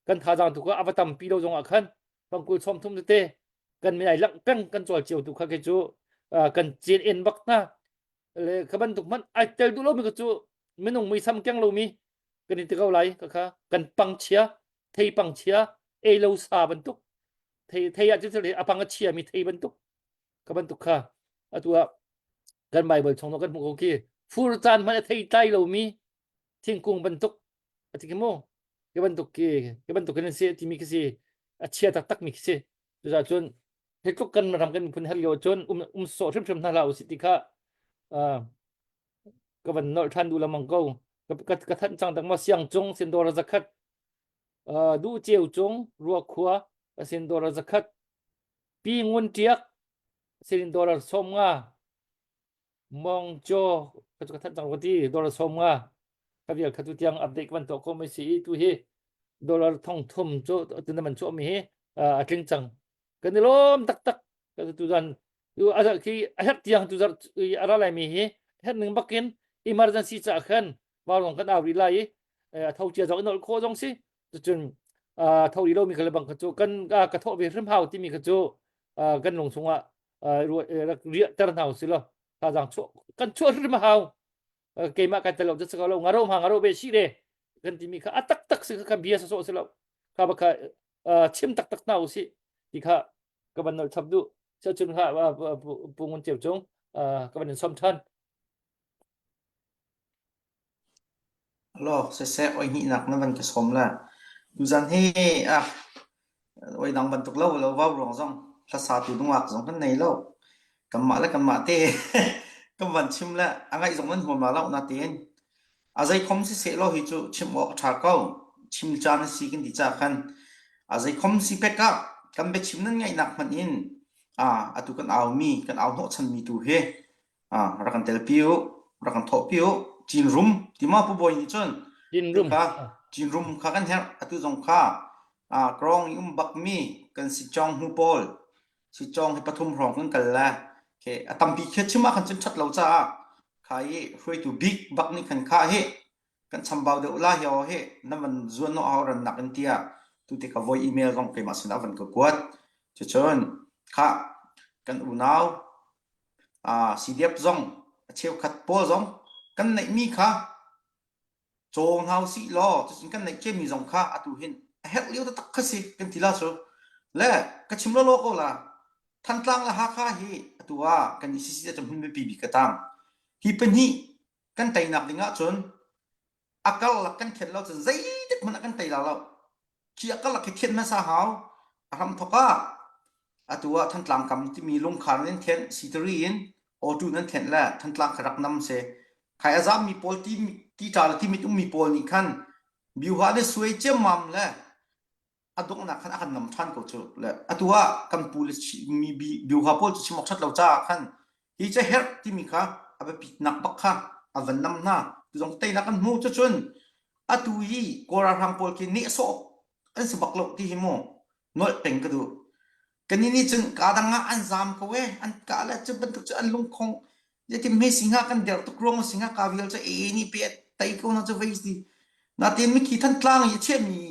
kan thazaang tu kha ava tampi lo zongah khan pangkul chom thum tete kan min ai lang peng kan cawl cio tu kha ke cu kan cin en bak na le ka bantuk man ai tel duh lo mi ka cu minung muisam keng lo mi kan i ti ko lai ka kha kan pang chia thei pang chia ei lo sa bantuk thei thei ah cun a pang a chia mi thei bantuk ka bantuk kha atu ah kan bible chung kan hmuh ko khi fur caan hmanh a thei tlai lo mi thingkung bantuk a ti ki mu ke bantuk ki ke bantuk kan si ti mi khi si a chia taktak mi khi si cucaah cun hi tluk kan ram kan miphun her lio cun um um sawh hrimhrim hna hlah usih ti kha ka van nolh ṭhan duh lengmang ko. Ka, ka, ka thanh cang tak maw siang cung sindawr zakhat uh, duh ceu cung ruakhua sindawr zakhat pi ngun ṭiak sindawr som nga mong chaw ka ka thanh cang ko ti dollar som nga ka vial kha tu tiang update ka van tuah ko mai si i tu hi dollar thong thum cu tu na man chuah mi hi a tling cang kan i lawm taktak ka tu zan tu a khi a herh tiang tu zar a ra lai mi hi herh ning bakin emergency ca khan vaurong kan au rih lai i a tho cia zong in nolh khawh zong si cucun tho rih lomi kha le bang kha cu kan ka thawh ve hrim hau timi kha cu kan lung chungah rak riahter hna usih law thazaang chuah kan chuah hrim hau keimah kai tel lo cu lo ngaro ma ngaro ve si re kan timi kha a taktak si kha bia sawsawh si lo kha ba kha chim taktak hna usih ti kha ka van nolh chap duh cun kha pu ngun ceu cung ka van in som than Alo, siseh oi hnihnak na van ka sawm la. Tuzan hi ah oi dang bantuk lo lo vau ruang zong hlasa tu nungak zong kan nei lo. Kanmah le kanmah te kan van chim le a ngaih zong nan huam la lo natein a zeikhom siseh law hi cu chim awk a ṭha ko. Chim caan a si kan ti caah khan a zeikhom si pek ah kan biachim nan ngaihnak hmanh in ah atu kan aumi kan au hnawhchanmi tu hi ah rak kan telpi u rak kan thawhpi u Cinrum ti ma Pu Bawi nih cun Cinrum kha Cinrum kha kan herh atu zong kha. Krawng i um bakmi kan sicawng hmu pawl sicawng hi pathum hrawng kan kal le khi a tampi khi chim ah khan cun ṭhat lo caah kha i hruaitu bik bak nih khan kha hi kan chambau deuh la hi aw hi na van zuan no hau ran nak in tiah tu te ka voi email zong keimah sinah van ka kuat cucun kha kan unau CDF zong a cheukhat pawl zong kan neihmi kha Caw hna usih law cucun kan neih ciami zong kha atu hin a herh lio taktak kha si kan ti la cu. Le ka chim lawlaw ko la. Thantlang le Hakha hi atu ah kan ICC ah hmun biapi bik a tang. Hi pahnih kan teinak ding ahcun a karlak kan thian lo cun zeitik hmanh ah kan tei la lo. Khi a karlak khi thian hmasa hau. A hramthawk ah atu ah Thantlang kam timi lungkhar nan thianh, sitari in awtu nan thianh le Thantlang kha rak nam si. Khai a zammi pawl ti ti ṭa le timit ummi pawl nih khan biuha le suai ciammam le a donghnak khan a kan nam ṭhan ko cu. Le atu ah kan pu le mi biuha pawl cu chim awk ṭhat lo caah khan hi ca herh timi kha a biapitnak bak kha a van nam hna. Tu zong teinak kan hmu cucun atu hi Kawl ralhrang pawl khi nehsawh an si bak lo ti hi mu nolh peng ka duh. Kan nih cun kaa dang ah an zaam ko e an kah le cu bantuk cu an lungkhong zeitin hme si hnga kan der tuk ruang si hnga ka vial cu e nih pe tei ko na cu vei si natin mikhi Thantlang i a chiahmi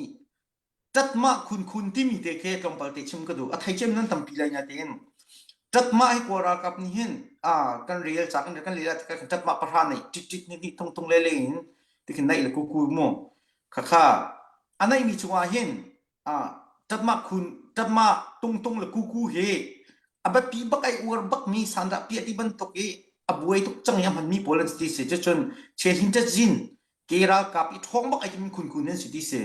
ṭatmah khunkhun timi te khi tlawmpal te chim ka duh. A thei cem nan tampi lai natein ṭatmah hi Kawl ralkap nih hin kan rel ca kan kan lel ah kan ṭatmah pahra nei ṭit ṭit ni ni tung tung le le in tikhin naih le kuku mu khakha a naihmi chungah hin ṭatmah khun ṭatmah tung tung le kuku hi a biapi bak ai uar bakmi sandah piah ti bantuk i a buai tuk cang i a hmanmi pawl an si ti si cucun chehlin ṭatzin ke ralkap i ṭhawng bak ai timi khunkhun an si ti si.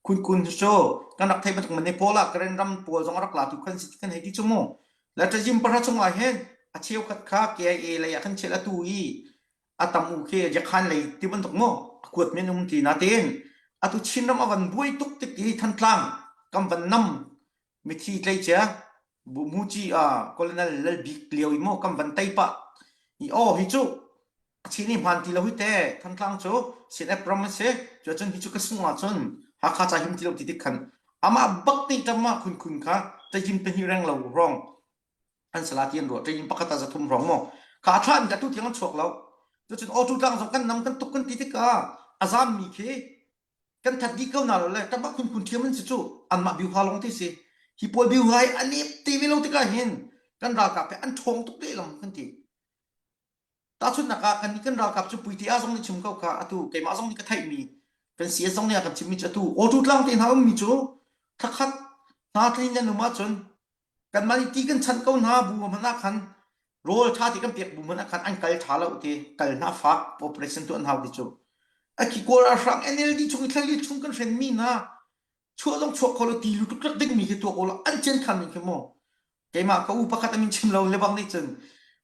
Khunkhun cu kan rak theih bantuk Manipur ah Karen ram pawl zong a rak latu khan si kan hei ti cu mu. Le ṭazim pahra chungah hin a cheukhat kha KIA lei ah khan chel atu i a tam u khi Yakhan lei ti bantuk mu a kuat men um ti natein atu Chinram a van buai tuk tik i Thantlang kam van nam mithi tleicia Muci colonel Lalbik lio i maw kan van tei pah i aw hi cu a chin i hmaan ti lo hi te Thantlang cu CNF ram a si cu cun hi cu ka sung ahcun Hakha ca him ti lo ti tik khan amah bak nih ṭamah khunkhun kha ṭajin pahnih reng lo rong an sala ti an ruah ṭajin pakhat ah zathum rong maw kha a thlah in ka tu tiang an chuak lo cucun auto tlang zong kan nam kan tuk kan ti tikah a zammi khi kan that dih ko na lo le ṭamah khunkhun ṭhiam an si cu anmah biuha lawng te si hi pawl biuha hi a lep te ve lo tikah hin kan ralkap he an ṭhawng tuk lehlam kan ti tahchunhnak ah kan kan ralkap cu puite a zong nih chim ko kha atu keimah zong nih ka theihmi kan CS zong nih a kan chimmi cu atu auto tlang te hna ummi cu thlakhat hna thlin nan um ahcun kanmah nih ti kan chanh ko hna bu hmanh ah khan rawl ṭha ti kan pek bu hmanh ah khan an kal ṭha lo ti kal hna fak operation tuah an hau ti cu a khi kawl ralhrang NLD chung i thlali chung kan hren mi hna chuah zong chuah kho lo ti lu tuk ding mi khi tuah ko lo an cen khan ning khi mu keimah ka u pakhat amin chim lo le bang nih cun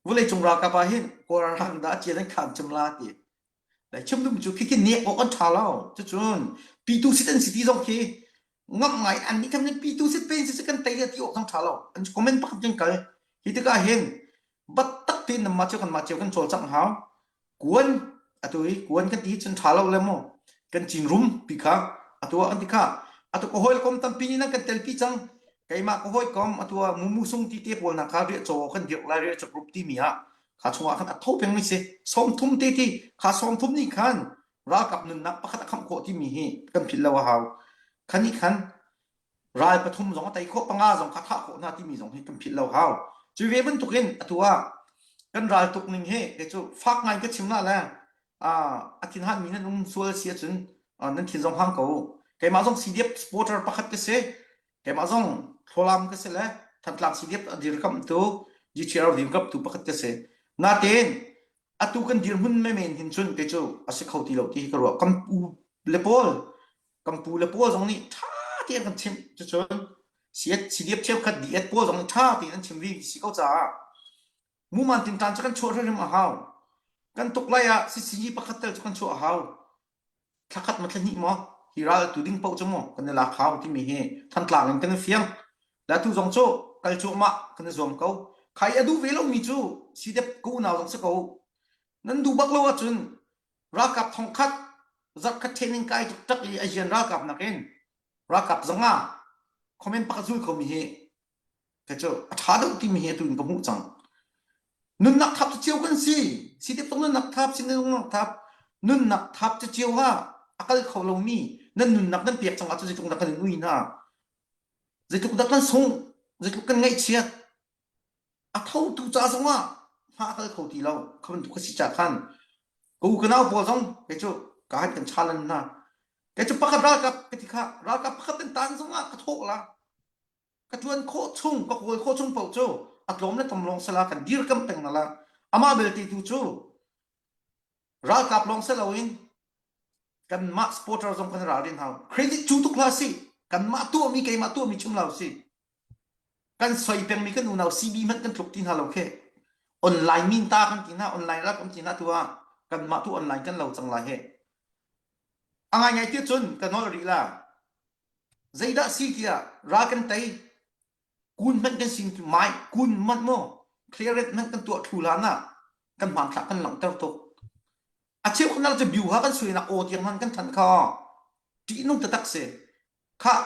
vulei cung ralkap ah hin kawl ralhrang dah a cian an khan chim la ti Lai chim duhmi cu khikhi nek awk an ṭha lo. Cucun pitu sit an si ti zong khi ngamh ngai an nih khan pitu sit pen si kan tei ti awk zong ṭha lo. An comment pakhat kan kal. Hi tikah hin battak tein nan mah cio kan mah cio kan cawlcangh hau. Kuan atu hi kuan kan ti cun ṭha lo le mu. Kan cin rum pi kha atu ah kan ti kha atu ka hawikom tampi nih nan kan telpi cang. Keimah ka hawikom atu ah mumu sung ti te pawl na kha riah caw kan dirh lai riah group timi ah kha chungah khan a tho pengmi si 30 te ti kha 30 nih khan ralkap nunnak pakhat a khamh khawh timi hi kan philh lo a hau khan nih khan ral pathum zong a tei khawh panga zong kha thah khawh hna timi zong hi kan philh lo hau cu ve bantukin atu ah kan ral tuk ning hi kei cu fak ngai ka chim la le a thin han mi nan um sual si ahcun nan thin zong hang ko keimah zong CDF supporter pakhat ka si Keimah zong Thlualam ka si le Thantlang CDF a dirkamhtu GTR dirkamhtu pakhat ka si. Natein atu kan dirhmun menmen hin cun kei cu a si kho ti lo ti hi ka ruah. Kan pu le pawl kan pu le pawl zong nih ṭha tein kan chimh. Cucun CDF cheukhat DF pawl zong nih ṭha tein an chim vi si ko caah muman tinṭan cu kan chuah hrimhrim a hau. Kan tuk lai ah CCG pakhat tel cu kan chuah a hau. Thlakhat maw thlahnih maw hi ral tu ding paoh cu maw kan i lak hau timi hi Thantlang in kan i fiang. Le atu zong cu kal cuahmah kan i zuam ko. Khai a duh ve lomi cu sidep ka unau zong si ko. Nan duh bak lo ahcun ralkap thongkhat zarhkhat training kai tuk tak i a zian ralkap nakin ralkap zanga. Comment pakhat zul khomi hi ka cu a ṭha deuh timi hi atu in ka hmuh cang. Nunnak thap cu cio kan si. Si te nunnak thap, si nunnak thap, nunnak thap cu cio ah a kal kho lomi nan nunnak nan pek cang ahcun zeitluk dah kan in ui hna. Zeitluk dah kan sungh, zeitluk kan ngaihchiat. A thotu ca zongah hma a kal kho ti lo. Kha bantuk ka si ca khan ka u ka nau pawl zong kei cu ka han kan challenge hna. Kei cu pakhat ralkap ka ti kha ralkap pakhat kan tan zongah ka thawh la. Ka ṭuan khawh chung, ka kawl khawh chung paoh cu a tlawm le tam lawng sala kan dirkamh peng na la. Amah belte tu cu ralkap lawng si loin kanmah supporter zong kan ralrin hau. Credit cu tuk hlah sih. Kanmah tuahmi keimah tuahmi chim lo si. Kan soi pengmi kan unau CB hmanh kan tluk ti hna lo khi. Online min ta kan ti hna, online rak kan ti hna tu ah kanmah tu online kan lo cang lai he. A ngaingai ti cun ka nawl rih la. Zeidah si tiah ral kan tei kun hmanh kan sin mai kun hmanh maw clearance hmanh kan tuah thlu hlan ah kan hmanthlak kan langhter tuk. A cheu khanal cu biu ha kan suinak aw tiang hman kan thanh kha ṭihnung taktak si. Khah,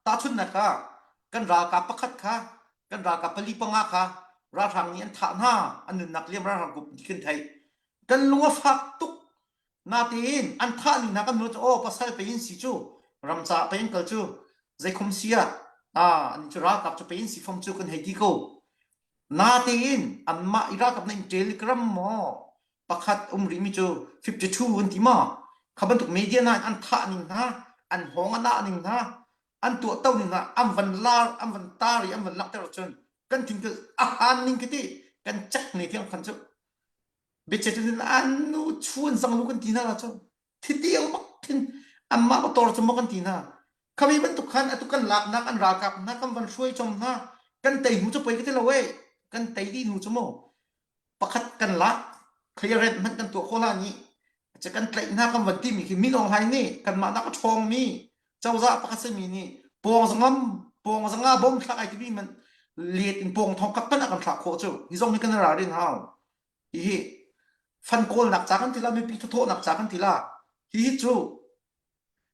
tahchunhnak ah kan ralkap pakhat kha kan ralkap pali panga kha ralhrang nih an thah hna, an nunnak liam ralhrang group ti kan theih. Kan lung a fak tuk. Natein an thah ning hna kan hmuh cu aw pasal pei in si cu ram caah pei in kal cu zeikhom si ah ah an cu ralkap cu pei in si fom cu kan hei ti ko. Natein anmah i ralkap na in telegram maw pakhat um rihmi cu 52 an ti maw kha bantuk media hna an thah ning hna an hawng an ah ning hna an tuahto ning hna an van lar an van tar i an van langhter ahcun kan thin cu a han ning khi ti kan check ne tiang khan cu biachet in an nu chuan zang lu kan ti hna la cu thitiang bak khin anmah motor cu maw kan ti hna khabi bantuk khan atu kan laknak an ralkap hna kan van hruai chom hna kan tei hnu cu poi ka ti lo eh kan tei dih hnu cu mu pakhat kan lak clearance hmanh kan tuah khawh hlan i ca kan tlaih hna kan van timi khi min Aung Hlaing nih kanmah nak a ṭhawngmi cozah pakhat simi nih pawng zangam pawng zanga bom thlak ai timi man let in pawng thong kap pan a kan thlak khawh cu hi zong hi kan ralrin hau hihi fan kawlnak ca kan ti la mipi thathawhnak ca kan ti la hihi cu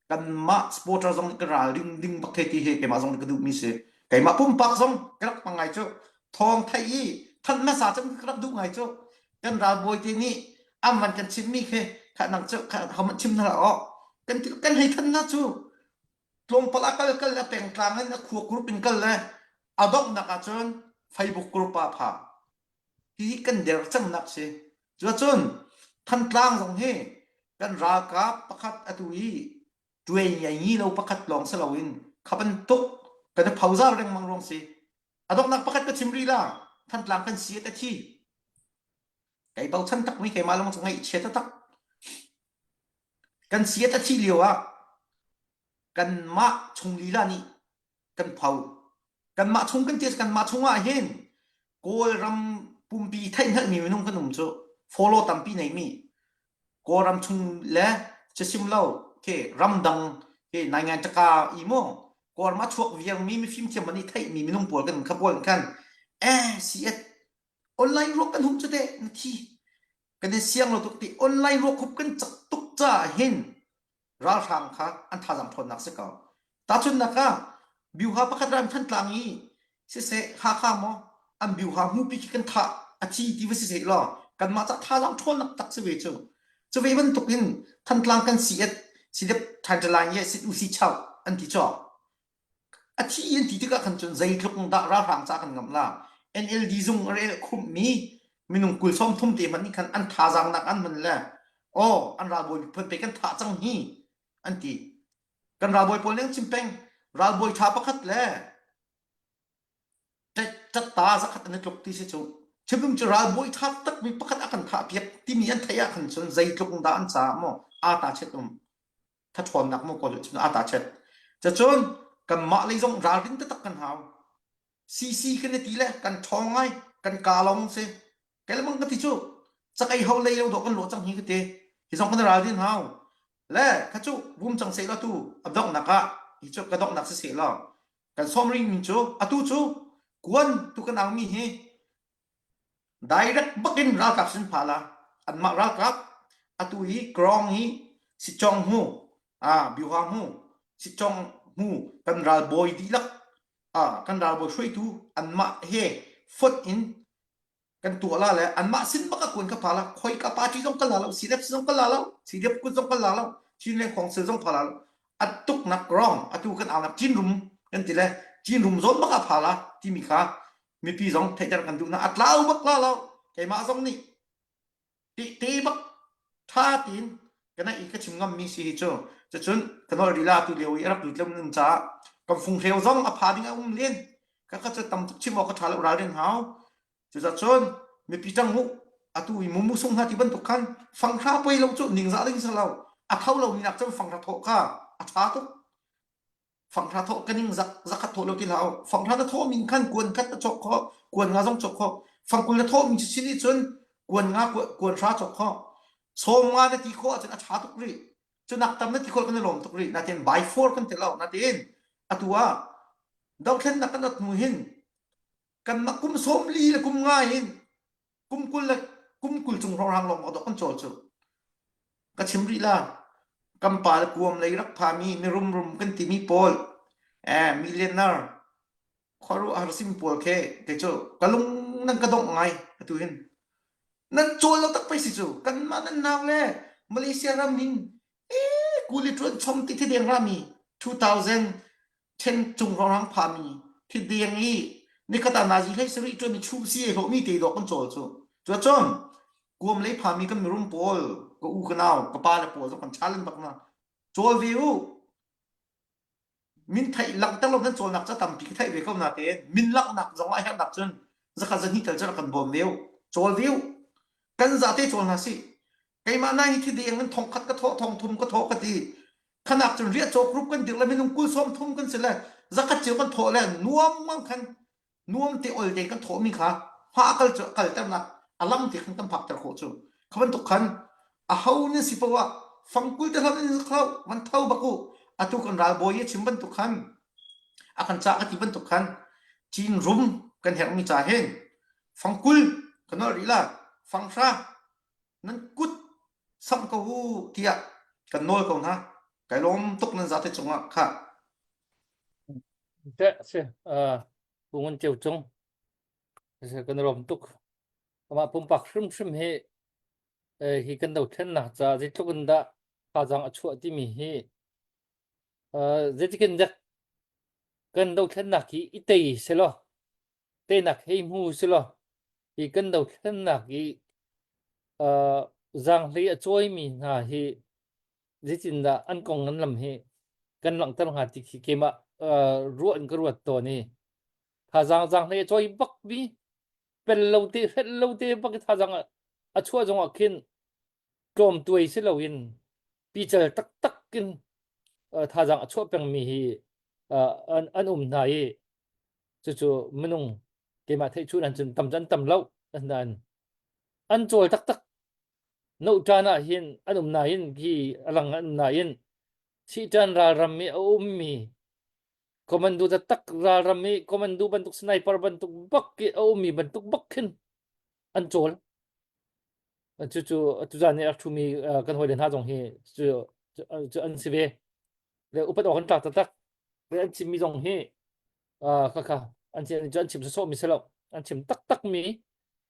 kanmah supporter zong nih kan ralring ding bak the ti hi keimah zong nih ka duhmi si keimah pumpak zong ka rak hmang ngai cu thawng theih i thanh hmasa cem ka rak duh ngai cu kan ralbawi te nih an van kan chimmi khi kha nang cu kha homan chim na aw kan kan hei than na cu tlawmpal a kal kal a pengtlang in a khua group in kal le a donghnak ahcun Facebook group ah pha Hihi kan der cangnak si. Cuacun Thantlang zong hi kan ralkap pakhat atu i ṭuai ngai lo pakhat lawng si loin kha bantuk kan i phozar lengmang ruang si. A donghnak pakhat ka chim rih la. Thantlang kan si a thi. Kei bochan takmi keimah lawng cu ngaihchia taktak. Kan si a thi lio ah kanmah chung lila nih kan pho. Kanmah chung kan ti kanmah chung ah hin Kawlram pumpi theihhngalhmi minung kan um cu follow tampi neimi Kawlram chung le chasim lo ke ramdang ke naingan taka i mu Kawlram a chuak viarmi mifim thiam man i theihmi minung pawl kan kha pawl khan eh si et online ruak kan hum cu te na thi kan i siang lo tuk ti online ruak khup kan cak tuk ca hin ralhrang kha an thazaang ṭhawnnak si ko. Tahchunhnak ah Byuha pakhat ram Thantlang i siseh Hakha maw an Byuha hmupi khi kan thah a thi ti va si seh law kanmah ca thazaang ṭhawnnak tak si ve cu. Cu ve bantuk in Thantlang kan si et sidep Thantlang ye sit usi chau an ti cawk. A thi an ti tikah khan cun zeitluk dah ralhrang ca kan ngamh la. NLD zung a rel khumhmi minung 20 sawmthum te hmanh nih khan an thazaang nak an hman le aw an ralbawi miphun pe kan thah cang hi an ti. Kan ralbawi pawl nih an chim peng ralbawi ṭha pakhat le ṭatta zakhat an i tluk ti si cu. Chimdung cu ralbawi ṭha takmi pakhat a kan thah piak timi an theih ah khan cun zeitluk dah an caah maw aa ta chet um. Thathawnnak mu kawl cun aa ta chet. Cacun kanmah lei zong ralrin taktak kan hau. CC kan i ti le kan ṭhawng ngai, kan kaa lawng si. Kelemang ka ti cu cakei ho lei lo dawh kan lawh cang hi ka ti. Hi zong kan ralrin hau. Le kha cu vum cang seh law tu a donghnak ah hi cu ka donghnak si seh law kan sawm ring mi cu atu cu kuan tu kan ang mi hi Direct bakin ralkap sin pha la. Anmah ralkap atu hi Krong hi Sichong hmu, ah Byuha hmu, Sichong hmu kan ralbawi dihlak. Kan ralbawi hruaitu anmah he fonh in kan tuah la le anmah sin bak a kuan ka pha la khoi ka party zong kan la lo CDF zong kan la lo CDF kut zong kan la lo Chinland Council zong pha la lo a tuknak wrong atu kan aunak Chin rum kan ti le Chin rum zawn bak a pha la timi kha mipi zong theihter kan duh na a tlau bak la lo keimah zong nih te bak tha tiin kana i ka chim ngam mi si hi cu cucun ka nawl rila tu lio i rak lut lo nun caah kan funghreu zong a pha ding a um len ka ka cu tam tuk chim awk ka tha lo ralrin hau cuzacun mipi tang mu atu i mumu sung hna ti bantuk khan fanghra poi lo cu ningzah ding si lo a tho lo mi nak cun fanghra thawh kha a tha tuk fanghra thawh ka ning zak zakhat thawh lo ti hlah fanghra na thawh min khan kuan khat na cawk kho kuan nga zong cawk kho fangkul na thawh mi cu sin cun kuan nga kuan hra cawk kho sawm nga na ti khawh ahcun a tha tuk rih cu nak tam na ti khawh kan i lawm tuk rih natin by four kan ti lo natin atu ah dothlennak kan ot hnu hin kan mah kum sawm li le kum nga hin kum kul le kum kul cung hrawng lawng dok kan cawl cu ka chim rih la kan pa le kuam lei rak phami mirum rum kan timi pawl eh millionaire khuaruahhar sim pawl khe kei cu ka lung nan ka dongh ngai atu hin nan cawl lo tak pei si cu kanmah nan nau le Malaysia ram hin eh kuli tuan chom ti thi deng rami 2000 then cung rang phami thi deng i nikhat ah nazi hlei sarih ṭuan i chu si hlawh mi te dawh kan cawl cu cu cun kuam lei phami kan mirum pawl ka u ka nau ka pa le pawl zong kan challenge bak na cawl ve u min theih langhter lo nan cawlnak ca tampi ka theih ve ko na tein min langhnak zong ah herhnak cun zakhat zahnih tel cu rak kan bawm ve u cawl ve u kan zate cawl hna si keimah nai hi thi deng in thong khat ka thawh thong thum ka thawh ka ti khanak cun riah cawk group kan dir le minung kul sawm thum kan si le zakhat cio kan thawh le nuam mang khan nuam te ol te kan thawh mi kha hma kal cu kalternak a lam te khan kan phak ter khawh cu kha bantuk khan a ho nan si poah fangkul te hlam in khlo man tho baku atu kan ral bawi chim bantuk khan a kan ca ka ti bantuk khan chin rum kan herh mi cha hin fangkul kan ri la fanghra nan kut samh ko u tiah kan nawl ko hna. Kai lawm tuk nan zate cungah kha. Te si Pu Ngun Ceu Cung kan lawm tuk. Amah pumpak hrimhrim hi hi kan dothlennak ca zeitluk in dah thazaang a chuah timi hi zeitikin dek kan dothlennak hi i tei selaw teinak hei hmu selaw hi kan dothlennak i uh, zaanghlei a cawimi hna hi zeitindah an kong an lam hi kan langhter hnga ti khi keimah uh, ruah in ka ruat tawn i thazaang zaanghlei a cawi bak mi pel lo te hrelh lo te bak i thazaang a chuah zong ah khin tlawmtuai si loin pical taktak in uh, thazaang a chuah pengmi hi uh, an, an um hna i cucu minung keimah theih chun an cun tam an tam lo an an cawl taktak no ṭan ah hin an um nain hi alang an um nain Siṭan ralram i a ummi commando taktak ralram i commando bantuk sniper bantuk bak i a ummi bantuk bak khin an cawl cucu tuzan i a ṭhumi kan hawile hna zong hi cu cu an si ve le upat awk an tlak taktak le an chimmi zong hi khakha an chim an chim sawsawh mi si lo an chim taktak mi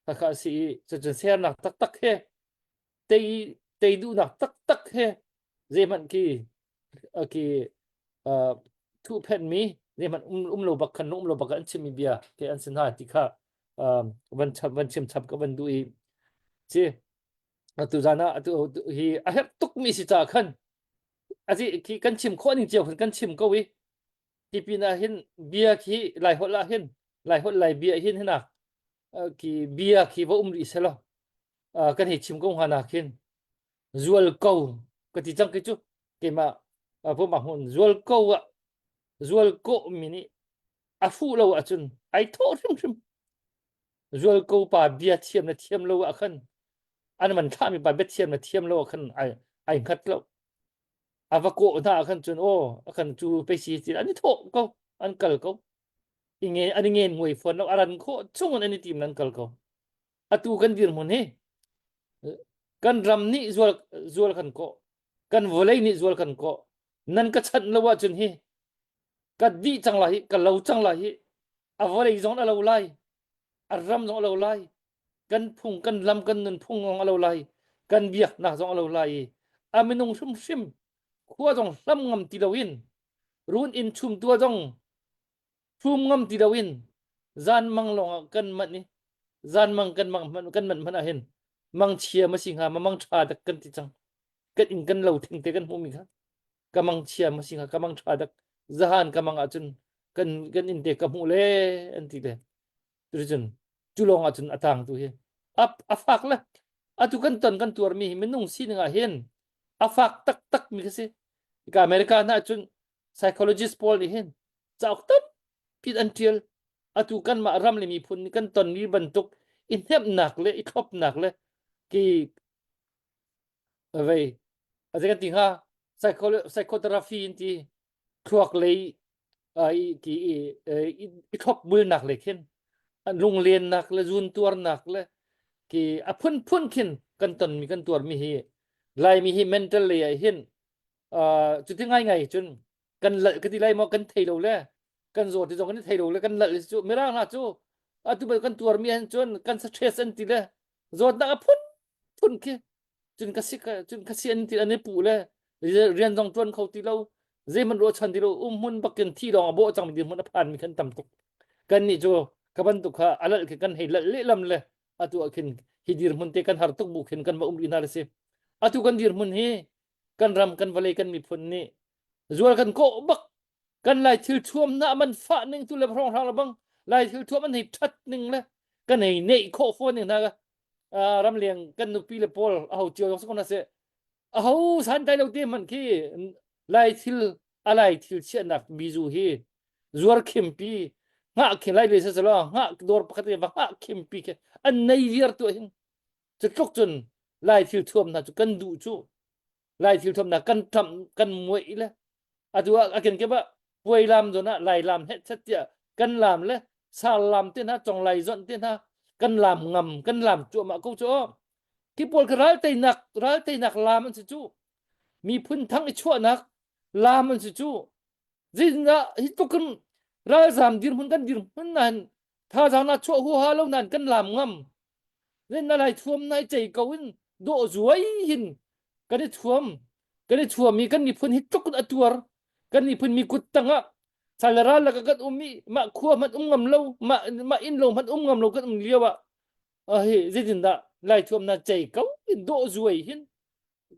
khakha a si i cucun sernak taktak he tei tei duhnak taktak he zeihmanh khi khi thuhphenhmi zeihmanh um um lo bak khan um lo bak an chimmi bia ke an si hna ti kha van chap van chim chap ka van duh i ci atu zan ah atu hi a herh tuk mi si ca khan azi khi kan chim khawh ning cio khan kan chim ko i hi pin ah hin bia khi lai holh ah hin lai holh lai bia hin hinak khi bia khi va um rih selaw kan hei chim ko hnga na khin zual ko ka ti cang khi cu keimah pumpak hmun zual ko ah zual ko mi nih a fuh lo ahcun ai thawh hrimhrim zual ko pa bia thiam na thiam lo ah khan an man thlahmi pa bia thiam na thiam lo ah khan ai ai hngat lo a va kawh hna ah khan cun aw a kan cu pe si ti an i thawh ko an kal ko i nge an i ngen nguai fawn lo a ran khawh chung in an i tim nan kal ko atu kan dirhmun hi kan ram nih zual zual kan kawh kan vawlei nih zual kan kawh nan ka chanh lo ahcun hi Ka dih cang lai hi, ka lo cang lai hi. A vawlei zong a lo lai. A ram zong a lo lai. Kan phung, kan lam, kan nunphung zong a lo lai. Kan biaknak zong a lo lai i a minung hrimhrim khua zong hlam ngam ti loin run inn chum tua zong Hrum ngam ti loin zanmang lawngah kan manh i zanmang kan mang hmanh kan manh hmanh ahhin mangchia ma si hnga ma mang ṭha dak kan ti cang. Kan inn kan lo thing te kan hmuhmi kha ka mangchia ma si hnga ka mang ṭha dak zahan ka mang ahcun kan kan inn te ka hmuh le an ti le cuticun cu lawng ahcun a tang tu hi a a fak le atu kan ton kan tuarmi hi minung sining ah hin a fak taktak mi kha si. Ka America hna ahcun psychologist pawl nih hin cauk tampi an ṭial. Atu kanmah ram le miphun nih kan tonmi bantuk i hnemhnak le i thlopnak le ki vei a zei kan ti hnga psychotherapy in ti thluak lei i ki i thlop bulnak le khin lunglennak le zuntuarnak le ki a phunphun khin kan tonmi kan tuarmi hi Laimi hi mental lei ah hin cuti ngaingai cun kan lalh ka ti lai maw kan thei lo le kan zaw ti zong kan thei lo le kan lalh cu mirang hna cu atu bal kan tuarmi han cun kan stress an ti le zawtnak a phun phun khi cun ka si cun ka si an ti an i puh le rian zong tuan kho ti lo zeihmanh ruahchan ti lo um hmun bakin thi lawng a bawh cang mi dirhmun a phan mi kan tam tuk kan nih cu ka bantuk kha a lalh khi kan hei lalh lehlam le atu ah khin hi dirhmun te kan har tuk bu khin kan va um rih hna le si atu kan dirhmun hi kan ram kan vawlei kan miphun nih zual kan kawh bak kan lai thil thuam na man fah ning tu le hrong hrang le bang lai thil thuam an hei that ning le kan hei neih khawh fawn ning hna ramleng kan nupi le pawl a ho cio zong na se a ho san tai lo te man khi lai thil a lai thil chiahnak bizu hi zuar khimpi ngah khi lai le se selo ngah dor pakhat va ngah khimpi khi an nei viar tu hin Cu tluk cun Lai thil thuam hna cu kan duh cu. Lai thil thuam hna kan ṭamh kan muaih le atu ah a kenkip ah puai lam zawn ah Lai lam heh chet tiah kan lam le sar lam te hna conglai zawnh te hna kan lam ngam kan lam cuahmah ko cu aw. Khi pawl kha ral teinak ral teinak lam an si cu. Miphun thang i chuahnak lam an si cu. Zeitindah hi tluk in ralzaam dirhmun kan dirhmun nain thazaang na chuah huaha lo nain kan lam ngam. Len na lai thuam nai cei ko in dawh zuai hin kan i thuam kan i thuam i kan miphun hi tluk in a tuar kan miphun mi kut tangah sal le ral lakah kan um i mah khua hmanh um ngam lo mah mah inn lo hmanh um ngam lo kan um lio ah hi zeitindah lai thuam na cei ko in dawh zuai hin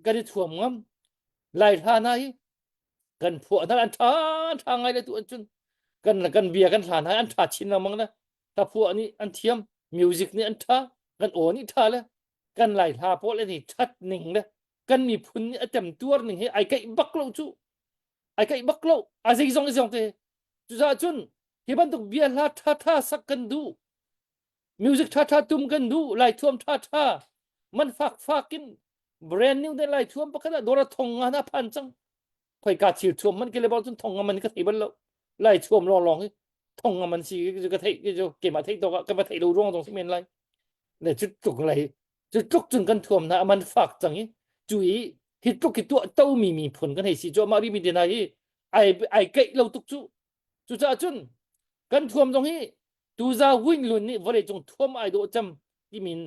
kan i thuam ngam lai hla hna hi kan phuah hna an ṭha ṭha ngai le tu an cun kan kan bia kan hla hna an ṭha chin lengmang le hla phuah nih an thiam music nih an ṭha kan aw nih ṭha le kan lai hla pawl an i ṭhat ning le kan miphun nih a temtuar ning hi ai keih bak lo cu ai keih bak lo a zeizong i zong te cucaah cun hi bantuk bia hla ṭha ṭha sak kan duh music ṭha ṭha tum kan duh lai thuam ṭha ṭha man fak fak in brand new de lai thuam pakhat ah dora thong nga na phan cang khoi ka thil thuam man ke le bang cun thong nga man ka thei bal lo lai thuam long long hi thong nga man si ka thei ke jo ke ma thei to ka ma thei lo ruang dong si men lai le chu tluk lai chu tluk cun kan thuam na man fak cang hi chu i hi tluk hi tuah to mi mi phun kan hei si cho ma ri mi te na hi ai ai keih lo tuk chu cucaah cun kan thuam zong hi tuza win lun nih vawlei cung thuam ai dawh cem timin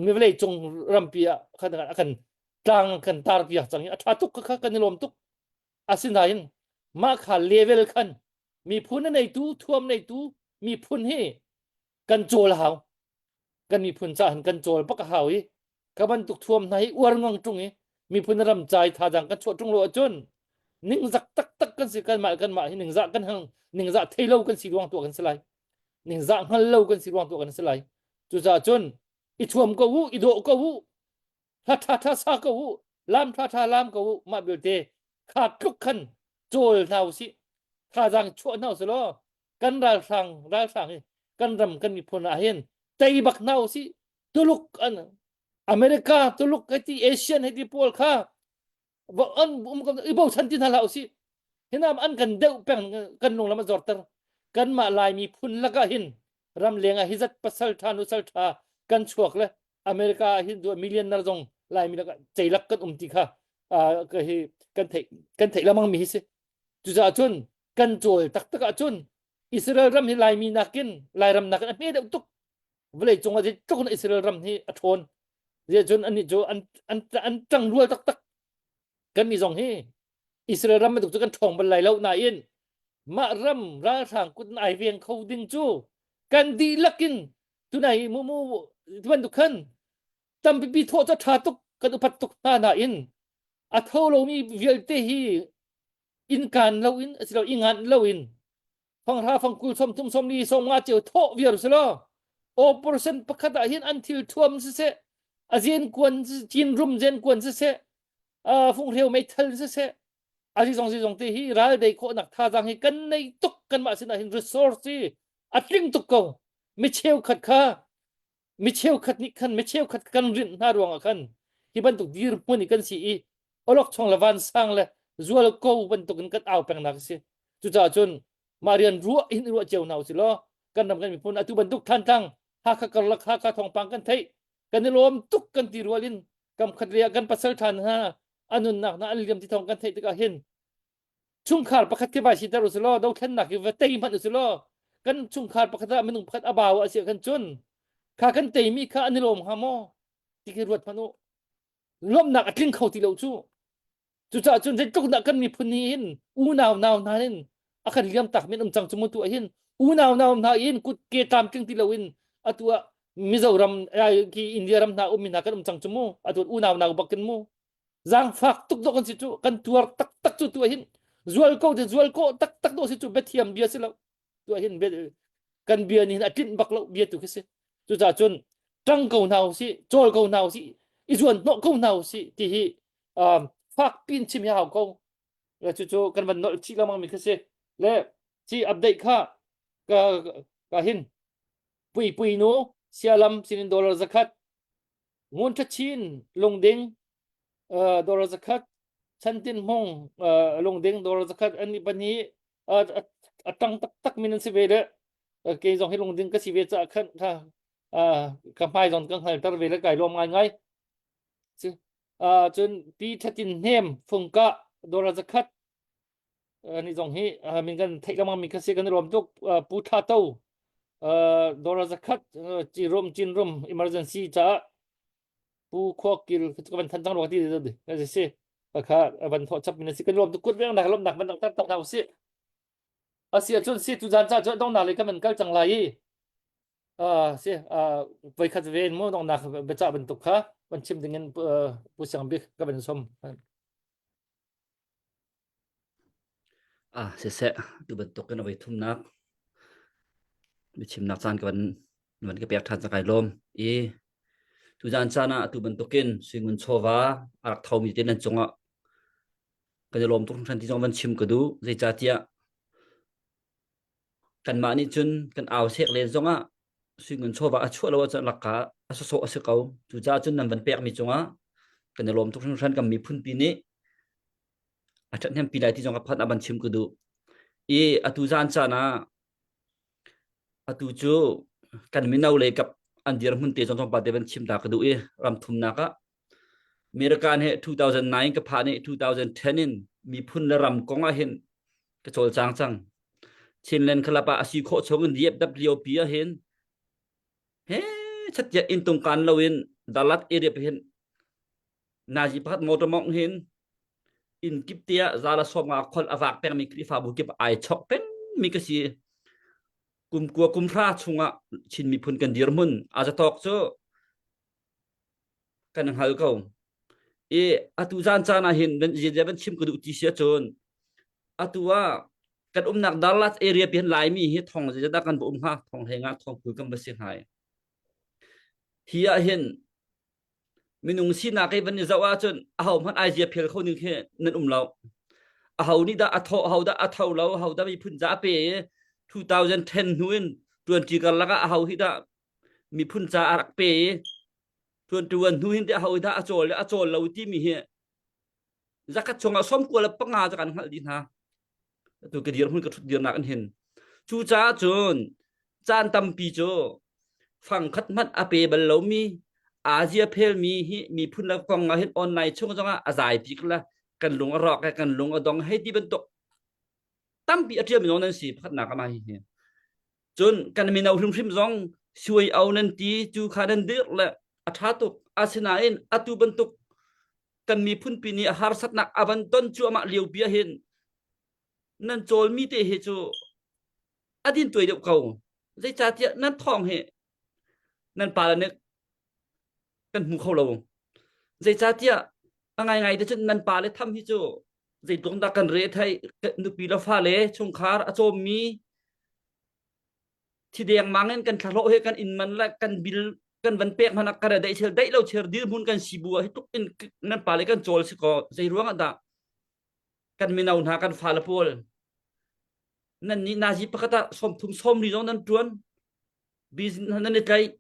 mi vawlei cung rampi ah khan a kan tlang kan tar piak cang i a tha tuk kha kan i lawm tuk asinain mah kha level khan miphun a neitu thuam neitu miphun hi kan cawl hau kan miphun ca hin kan cawl bak a hau i ka bantuk thuam hna hi uar ngang ṭung i miphun ram cai thazang kan chuah ṭung lo ahcun ningzak taktak kan si kanmah kanmah hi ningzah kan hang ningzah thei lo kan si ruang tuah kan si lai ningzah hngal lo kan si ruang tuah kan si lai cucaah cun i thuam ko u i dawh ko u hla ṭha ṭha sa ko u lam ṭha ṭha lam ko u mah belte kha tluk khan cawl hna usih thazang chuah hna usih law kan ralhrang ralhrang hi kan ram kan miphun ah hin tei bak hna usih Tuluk an America Tuluk hei ti Asian hei ti pawl kha an um i bochan ti hna hlah usih hinam an kan deuh peng kan lunglam a zorter kanmah Laimi phun lakah hin ramleng ah hi zat pasal tha nusal tha kan chuak le America ah hin millionaire zong Laimi lakah ceilak kan um ti kha ka hi kan theih kan theih lamang mi hi si cucaah cun. Kan cawl taktak ahcun Israel ram hi Laimi nakin Lairam nakin a hme deuh tuk. Vawlei cung ah zeitluk in Israel ram hi a ṭhawn. Ziah cun annih cu an an an ṭangrual taktak. Kannih zong hi Israel ram bantuk cu kan ṭhawng bal lai lo nain mah ram ralhrang kut in ai veng kho ding cu kan dihlak in tunai mu mu bantuk khan tampipi thawh cu ṭha tuk kan upat tuk hna nain a tho lomi vialte hi innkaan loin asilo i nganh loin fanghra fangkul 30 40 50 cio thawh viar silo operation pakhat ah hin an thil thuam siseh a zen kuan cin rum zen kuan siseh funghreu meithal siseh a zong zong te hi ral dei khawhnak thazaang hi kan nei tuk kanmah sinah hin resource hi a tling tuk ko mi cheukhat kha mi cheukhat nih khan mi cheukhat kan rinh hna ruangah khan hi bantuk dirhmun i kan si i awlokchong le vansang le zual ko bantuk in kan au pengnak a si cucaah cun mah rian ruah hin ruah cio hna usih law kan ram kan miphun atu bantuk Thantlang Hakha karlak Hakha thawngpang kan theih kan i lawm tuk kan ti rual in kam khat le ah kan pasal ṭha hna a nunnak hna an liam ti thawng kan theih tikah hin chungkhar pakhat khi vai siter usih law dothlennak hi va tei hmanh usih law kan chungkhar pakhat ah minung pakhat a bau a si ah khan cun kha kan teimi kha an i lawm hnga maw ti khi ruat hmanh u lawmhnak a tling kho ti lo cu cucaah cun zeitluk dah kan miphun hi hin unau nau hna hin a kan liam tak min um cang cu mu tu ah hin unau nau hna in kut ke tlamtling ti loin atu ah Mizoram ki India ram hna ummi hna kan um cang cu mu atu unau nau bak kin mu zaangfak tuk dawh kan si cu kan tuar taktak cu tu hin zual ko te zual ko taktak dawh si cu biathiam bia si lo tu hin kan bia nih hin a tlinh bak lo bia tu khi si cucaah cun ṭang ko hna usih cawl ko hna usih i zuan hnawh ko hna usih ti hi um, fak pin chim hi hau ko le cucu kan van nolh chih lengmang mi khi si le ci update kha ka ka hin pui pui nu sialam sinin dollar zakhat Ngun Ṭha Chin lungding dollar zakhat Chantin Hmung lungding dollar zakhat an nih pahnih a ṭang taktak min an si ve le kei zong hi lungding ka si ve caah khan kha ka hmai zong ka hngalter ve le kai lawm ngaingai. Cun Pi Ṭhatin Hnem Fungkah dollar zakhat ni zong hi min kan theih lengmang mi kha si kan i lawm tuk Pu Tha To dollar zakhat Cirum Cinrum emergency caah Pu Khua Kil ka van than cang rua ti ti si kha van thawh chap min si kan lawm tuk kut veng nak lawmnak van tar tak hna usih asi ahcun si tu zan ca cu dongnak lei kan van kal cang lai i si voikhat ve in mu dongnak biacah bantuk kha van chim ding in Pu Siang Bik ka van som Ah, siseh, tu bantuk in a voi thumnak biachimnak caan ka van van ka pek ṭhan cang kai lawm. I tuzaan caan ah atu bantukin suingun chawva a rak thomi te nan cungah kan i lawm tuk hringhran ti zong van chim ka duh. Zeicahtiah kanmah nih cun kan au sek len zongah suingun chawva a chuah lo ahcun lakka a sawsawh a si ko. Cucaah cun nan van pekmi cungah kan i lawm tuk hringhran kan miphunpi nih a ṭhathnempi lai ti zong ka phan ah van chim ka duh. I atu zan caan ah atu cu kan mino lei kap an dirhmun te zong tlawmpal te van chim ta ka duh i ram thumnak ah American he 2009 ka phan i 2010 in miphun le ram kong ah hin ka cawlcang cang. Chinland Club ah a si khawh chung in DFWP ah hin he chattiah inn tungkan loin Dalat area pa hin nazi pakhat motor mong hin inn kip te ah zala som nga khol a vak pengmi Khrihfabu kip ai chok pengmi ka si. Kum kua kum hra chungah Chin miphun kan dirhmun a zatawk cu kan hngal ko. I atu zan caan ah hin van van chim ka duh ti si ahcun atu ah kan umnak Dallas area pi hin Laimi hi thong zeidah kan va um hnga thong hlei nga thong 20 kan va si hnga. Hi ah hin minung sinak i van i zoh ahcun aho hmanh ai zia phel kho ning khi nan um lo. Aho nih dah a thawh, aho dah a tho lo, aho dah miphun ca a pe i 2010 hnu in 20 karlak ah aho hi dah miphun ca a rak pe i 21 hnu hin teh aho dah a cawl le a cawl lo timi hi zakhat chungah 95 cu kan hngalh dih hna. Atu ka dirhmun ka ṭhut dirnak in hin. Cucaah cun caan tampi cu fangkhat hmanh a pe bal lomi Asia phelmi hi miphun le kong ah hin online chung zongah a zai bik la kan lung a rawk kan lung a dong hei ti bantuk. Tampi a ṭialmi zong nan si pakhatnak ah mah hihi. Cun kan mino hrimhrim zong suai au nan ti cu kha nan dirh le a ṭha tuk. Asinain atu bantuk kan miphunpi nih harsatnak a van ton cuahmah lio pi ahhin nan cawlmi te hi cu a din tuai deuh ko. Zeicahtiah nan thawng hi nan pale nih kan hmu kho lo. Zeicahtiah a ngaingai te cun nan pale tham hi cu zeitluk dah kan re thei nupi le fale chungkhar a cawmmi thi dengmang in kan thlahlawh he kan inn man le kan bil kan van pek hmanh ah kan daih chel daih lo cher dirhmun kan si bu ah hi tluk in nan pale kan cawl si ko zei ruang ah dah kan mino hna kan fale pawl nan nih nazi pakhat ah 30 sawmli zong nan tuan business nan i tlaih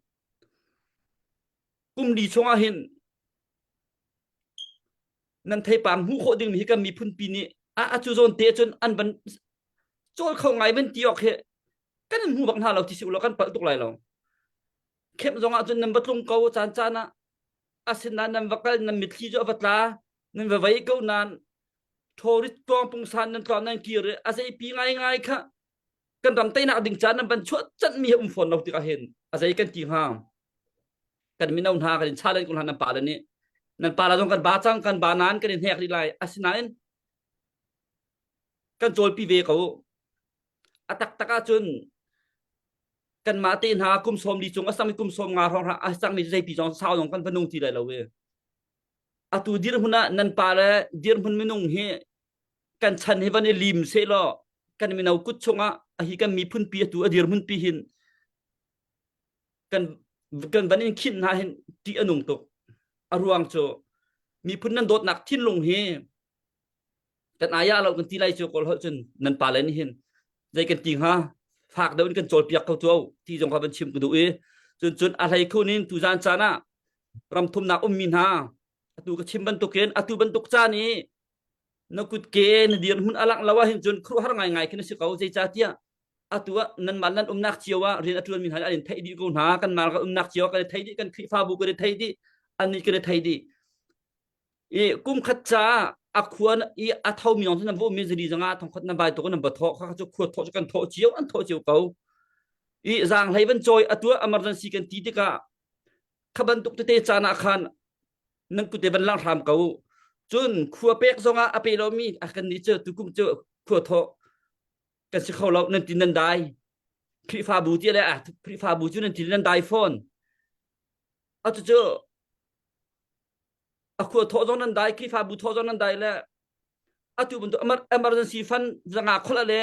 kum li chung ah hin nan theipar hmuh khawh dingmi hi kan miphunpi nih a a cu zawn te cun an van cawl kho ngai van ti awk hi kan in hmu bak hna lo ti si ulaw kan palh tuk lai lo khem zong ah cun nan va tlung ko caan caan ah asinain nan va kal nan mitthli cu a va tla nan va vei ko nan tourist tuang pungsan nan tlawn nan kir i a zeipi ngai ngai kha kan ram teinak ding caan nan van chuah canh mi hi um fawn lo tikah hin a zei kan ti hnga kan mino hna kan in challenge ko hna nan pale nih nan pale zong kan ba cang kan ba nain kan in hnek rih lai asinain kan cawlpi ve ko a taktak ahcun kanmah te hna kum 40 cung a sang kum 50 hrawng a cangmi zeipi zong sau zong kan va nung ti lai lo e atu dirhmun ah nan pa le dirhmun minung hi kan chan hi van i lim seh law kan mino kut chungah a hi kan miphun pi atu a dirhmun pi hin kan kan van in khinh hna hin ṭih a nung tuk a ruang cu miphun nan dawtnak thinlung hi kan aya lo kan ti lai cu kawl holh cun nan pa le nih hin zei kan ti hnga fak deuh in kan cawlpiak ko tu ti zong kha van chim ka duh i cun cun a hlei khun in tuzan caan ah ram thumnak ummi hna atu ka chim bantukin atu bantuk caan i na kutke na dirhmun a langh lo ahhin cun khuaruahhar ngaingai khin a si ko zeicahtiah atu ah nanmah nan umnak cio ah rian a ṭuanmi hna an in theih dih ko hna kanmah kan umnak cio ah kan i theih dih kan Khrihfabu kan i theih dih annih kan i theih dih i kum khat ca a khua i a thomi lawng cu nan va ummi zali zanga thongkhat nan vai tuk nan va thawh kha cu khua thawh cu kan thawh cio an thawh cio ko i zaanghlei van cawi atu ah emergency kan ti tikah kha bantuk tete caan ah khan nan kute van lang hram ko cun khua pek zongah a pe lomi a kan nih cu tukum cu khua thawh kan si kho lo nan ti nan dai Khrihfabu ti le ah Khrihfabu cu nan ti nan dai fawn atu cu a khua thawh zong nan dai Khrihfabu thawh zong nan dai le atu bantuk emergency fund zanga khola le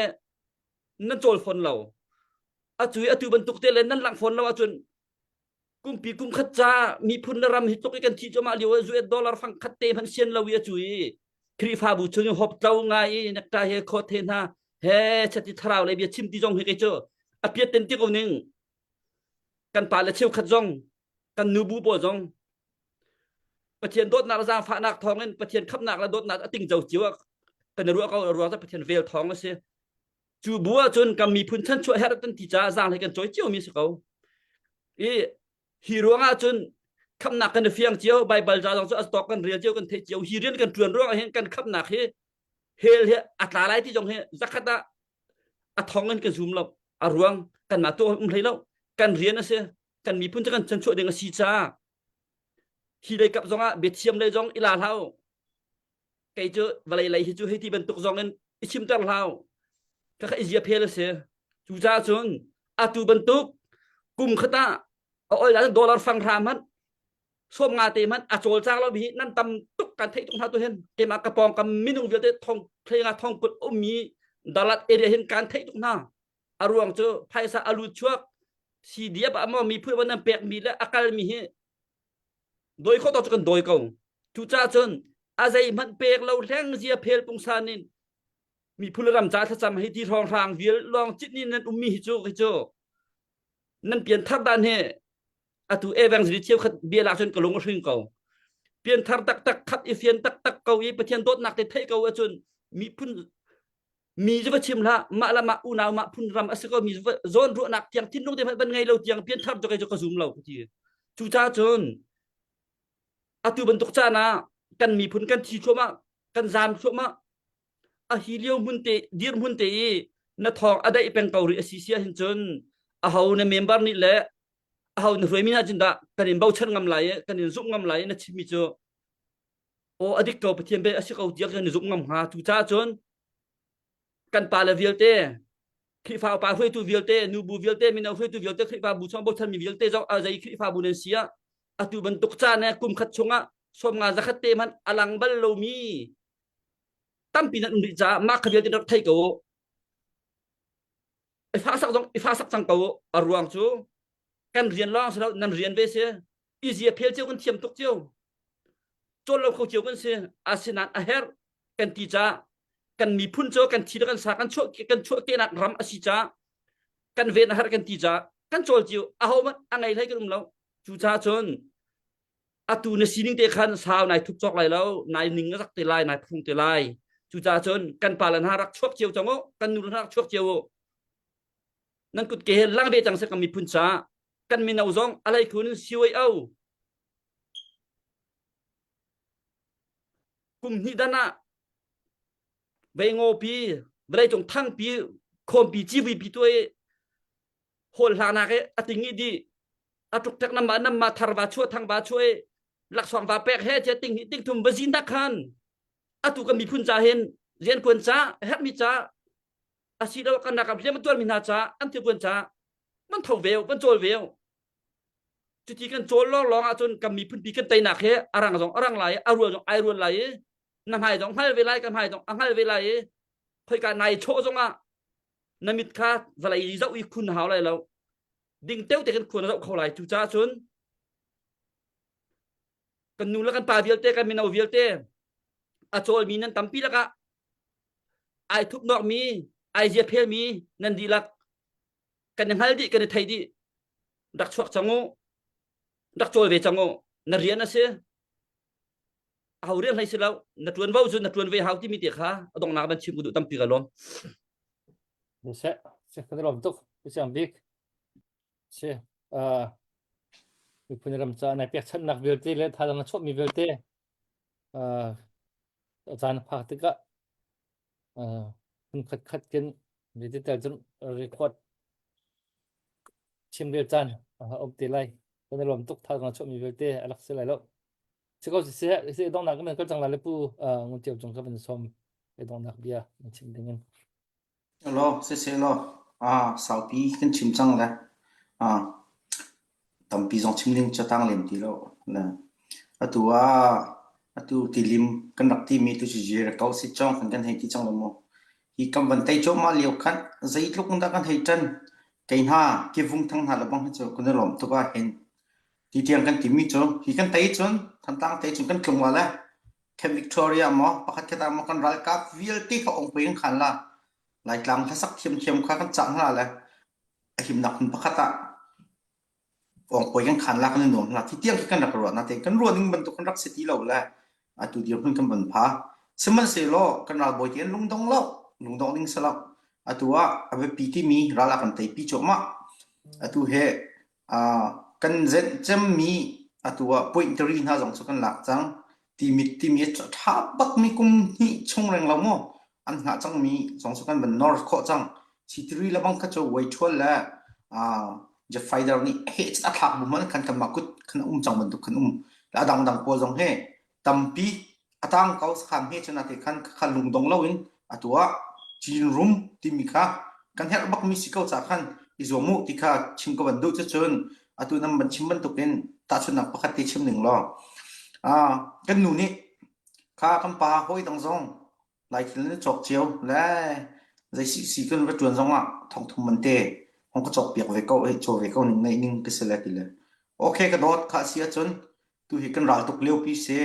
nan cawl fawn lo atu atu bantuk te le nan lang fawn lo ahcun kumpi kum khat ca miphun le ram hi tluk i kan thi cuahmah lio ah US dollar fang khat te hmanh sian lo i a cu i Khrihfabu chung i hop tlo ngai i nekta he khawt he hna he chati thlarau le bia chim ti zong hi kei cu a piat ten ti ko ning kan pa le cheukhat zong kan nubu pawl zong Pathian dawtnak le zaangfahnak thawngin Pathian khamnak le dawtnak a tingco cio ah kan i ruah ko ruang Pathian vel thawng a si Cu bu ahcun kan miphun chanchuah herh kan ti caah zaanghlei kan cawi cio mi si ko. I hi ruang ahcun khamnak kan i fiang cio, Baibal ca zong cu a tawk kan rel cio, kan theih cio. Hi rian kan ṭuan ruang ah hin kan khamnak hi hell hi a tla lai ti zong hi zakhat ah a thong in kan zum lo. A ruang kanmah tu um hlei lo. Kan rian a si. Kan miphun cu kan chanchuah ding a si caah hi lei kap zong ah biathiam lei zong i la hlah u. Kei cu vawlei lei hi cu hei ti bantuk zong in i chimter hlah u. Khakha i zia phel a si. Cucaah cun atu bantuk kum khat ah a ol ah dollar fang hra hmanh 50 te hmanh a cawlcang lo hi nan tam tuk kan theih tuk hna tu hin keimah ka pawng kam minung vialte thong thlenga thong kut ummi dalat area hin kan theih tuk hna a ruang cu phaisa a lut chuak CDF ah maw miphun van nan pek mi le a kal mi hi Dawi khawh tawk cu kan dawi ko. Cucaah cun a zeihmanh pek lo hleng zia phel pungsan in miphun le ram ca thlacam hei ti hrawnghrang vial lawng cit ni nan ummi hi cu hi cu nan pianthar dan hi atu evangelist cheukhat bia lak cun ka lung a hring ko. Pianthar taktak khat i fian taktak ko i Pathian dawtnak te theih ko ahcun miphun mi cu va chim hlah mah le mah unau mah phun ram a si ko mi zawn ruahnak tiang thinlung te hmanh van ngei lo tiang pianthar cu kei cu ka zum lo ka ti cucaah cun atu bantuk caan ah kan miphun kan thi thluahmah kan zaam thluahmah. A hi lio hmun te dirhmun te i na thawng a daih peng ko rih a si sia hin cun aho na member nih le aho na hruaimi hna cun dah kan in bochan ngam lai i kan in zumh ngam lai i na chimmi cu aw a dik ko Pathian bia a si ko tiah kan i zumh ngam hnga. Cucaah cun kan pale vialte Khrihfa upa hruaitu vialte nubu vialte mino hruaitu vialte Khrihfabu chung bochanmi vialte zong a zei Khrihfabu nan si ah atu bantuk caan he kum khat chungah 50 zakhat te hmanh a lang bal lomi tampi nan um rih caah mah kha vialte rak thei ko u. I fa sak zong i fa sak cang ko u. A ruang cu kan rian lawng si lo nan rian ve si i zia phel cio kan thiam tuk cio cawl lo kho cio kan si asinain a herh kan ti caah kan miphun cu kan thi le kan sa kan chuah kan chuah kenak ram a si caah kan ven a herh kan ti caah kan cawl cio aho hmanh a ngei hlei kan um lo cucaah cun atu na sining te khan sau nai thup cawk lai lo nai ning a rak te lai nai phung te lai cucaah cun kan pa le hna rak chuak cio cang u kan nu le hna rak chuak cio u nan kut ke he lang ve cang se kan miphun caah kan mino zong alai khun CYO kum hnih dan ah veingopi vawleicung thangpi khawmpi civuipi tuai hawl hlanak i a ting i di a tuk tek nama nama thar va chuah thang va chuah i laksawng va pek he tia ting ting thum va zin tak khan atu kan miphun ca hin rian kuan ca herhmi ca asilo kan rakam hliam tuar mi hna ca an thil kuan ca man tho ve man cawl ve cuti kan cawl lawng lawng ahcun kan miphun pi kan teinak he a rang zong a rang lai a rual zong ai rual lai i na hmai zong hngal ve lai ka hmai zong a hngal ve lai i khoika nai chawh zong ah na mit kha vawlei zoh i khun hau lai lo ding teu te kan khun zoh kho lai cu caah cun kan nu le kan pa vialte kan mino vialte a cawlmi nan tampi lakah ai thup nawkmi ai zia phelmi nan dihlak kan i hngal dih kan i thei dih rak chuak cang u rak cawl ve cang u na rian a si aho rian hlei si lo na tuan vo cu na tuan ve hau timi te kha a donghnak ban chim ku duh tampi ka lawm Se se kan lawm tuk siang bik si miphun ram ca nai pekchanhnak vialte le thazaang na chuahmi vialte caan phak tikah phun khat khat kin digital cun record chim rel caan a um te lai kan i lawm tuk thazaang na chuahmi vialte a rak si lai lo si ko si si donghnak kan kal cang lai le pu ngun tiau cung ka van sawm donghnak bia na chim ding in Law siseh law ah saupi kan chim cang le ah tampi zong chim ding cu tang lem ti lo. Le atu ah atu tilim kan rak timi tu cu Jericho si cawng kan kan hei ti cang lo mu. Hi kam van tei cuahmah lio khan zeitluk in dah kan hei ṭan. Kei hna kivung thang hna le bang hi cu kan i lawm tuk ah hin ti tiang kan timi cu hi kan tei cun Thantlang tei cun kan tlung la le Camp Victoria maw pakhat khat ah maw kan ralkap vialte kha ong pei kan khan la Laitlang hlasak thiamthiam kha kan cah hna le a himnak hmun pakhat ah ong poi kan khan la kan i nuam hna ti tiang khi kan rak ruah natein kan ruah ning bantuk kan rak si ti lo le atu dirhmun kan van pha sihmanhsehlaw kan ralbawi te an lungdong lo lungdong ding si lo atu ah a biapi timi ral a kan teipi cuahmah atu he Kan zenh cemmi atu ah point tari hna zong cu kan lak cang. Timit timi a ṭha bakmi kum hnih chung reng lo maw an hngah cangmi zong cu kan van nor khawh cang. Sitiri le bang kha cu Weiṭhual le Jeff Fider nih heh a thlak bu hmanh khan kanmah kut khan a um cang bantuk khan um. A dangdang pawl zong he tampi a tang ko sakhan he cun ate khan kha lungdong loin atu ah Chin rum timi kha kan herh bakmi si ko ca khan i zuam mu ti kha chim ka van duh cucun atu nan van chim bantukin tahchunhnak pakhat te chim ning law kan nu nih kha kan pa hawi dang zong Laithil na cawk cio le zei si si kan va ṭuan zong ah thongthum man te hong ka cawk piak ve ko hei caw ve ko ning neih ning ka si le ti le okay ka dawt kha si ahcun tu hi kan ral tuk lio pi si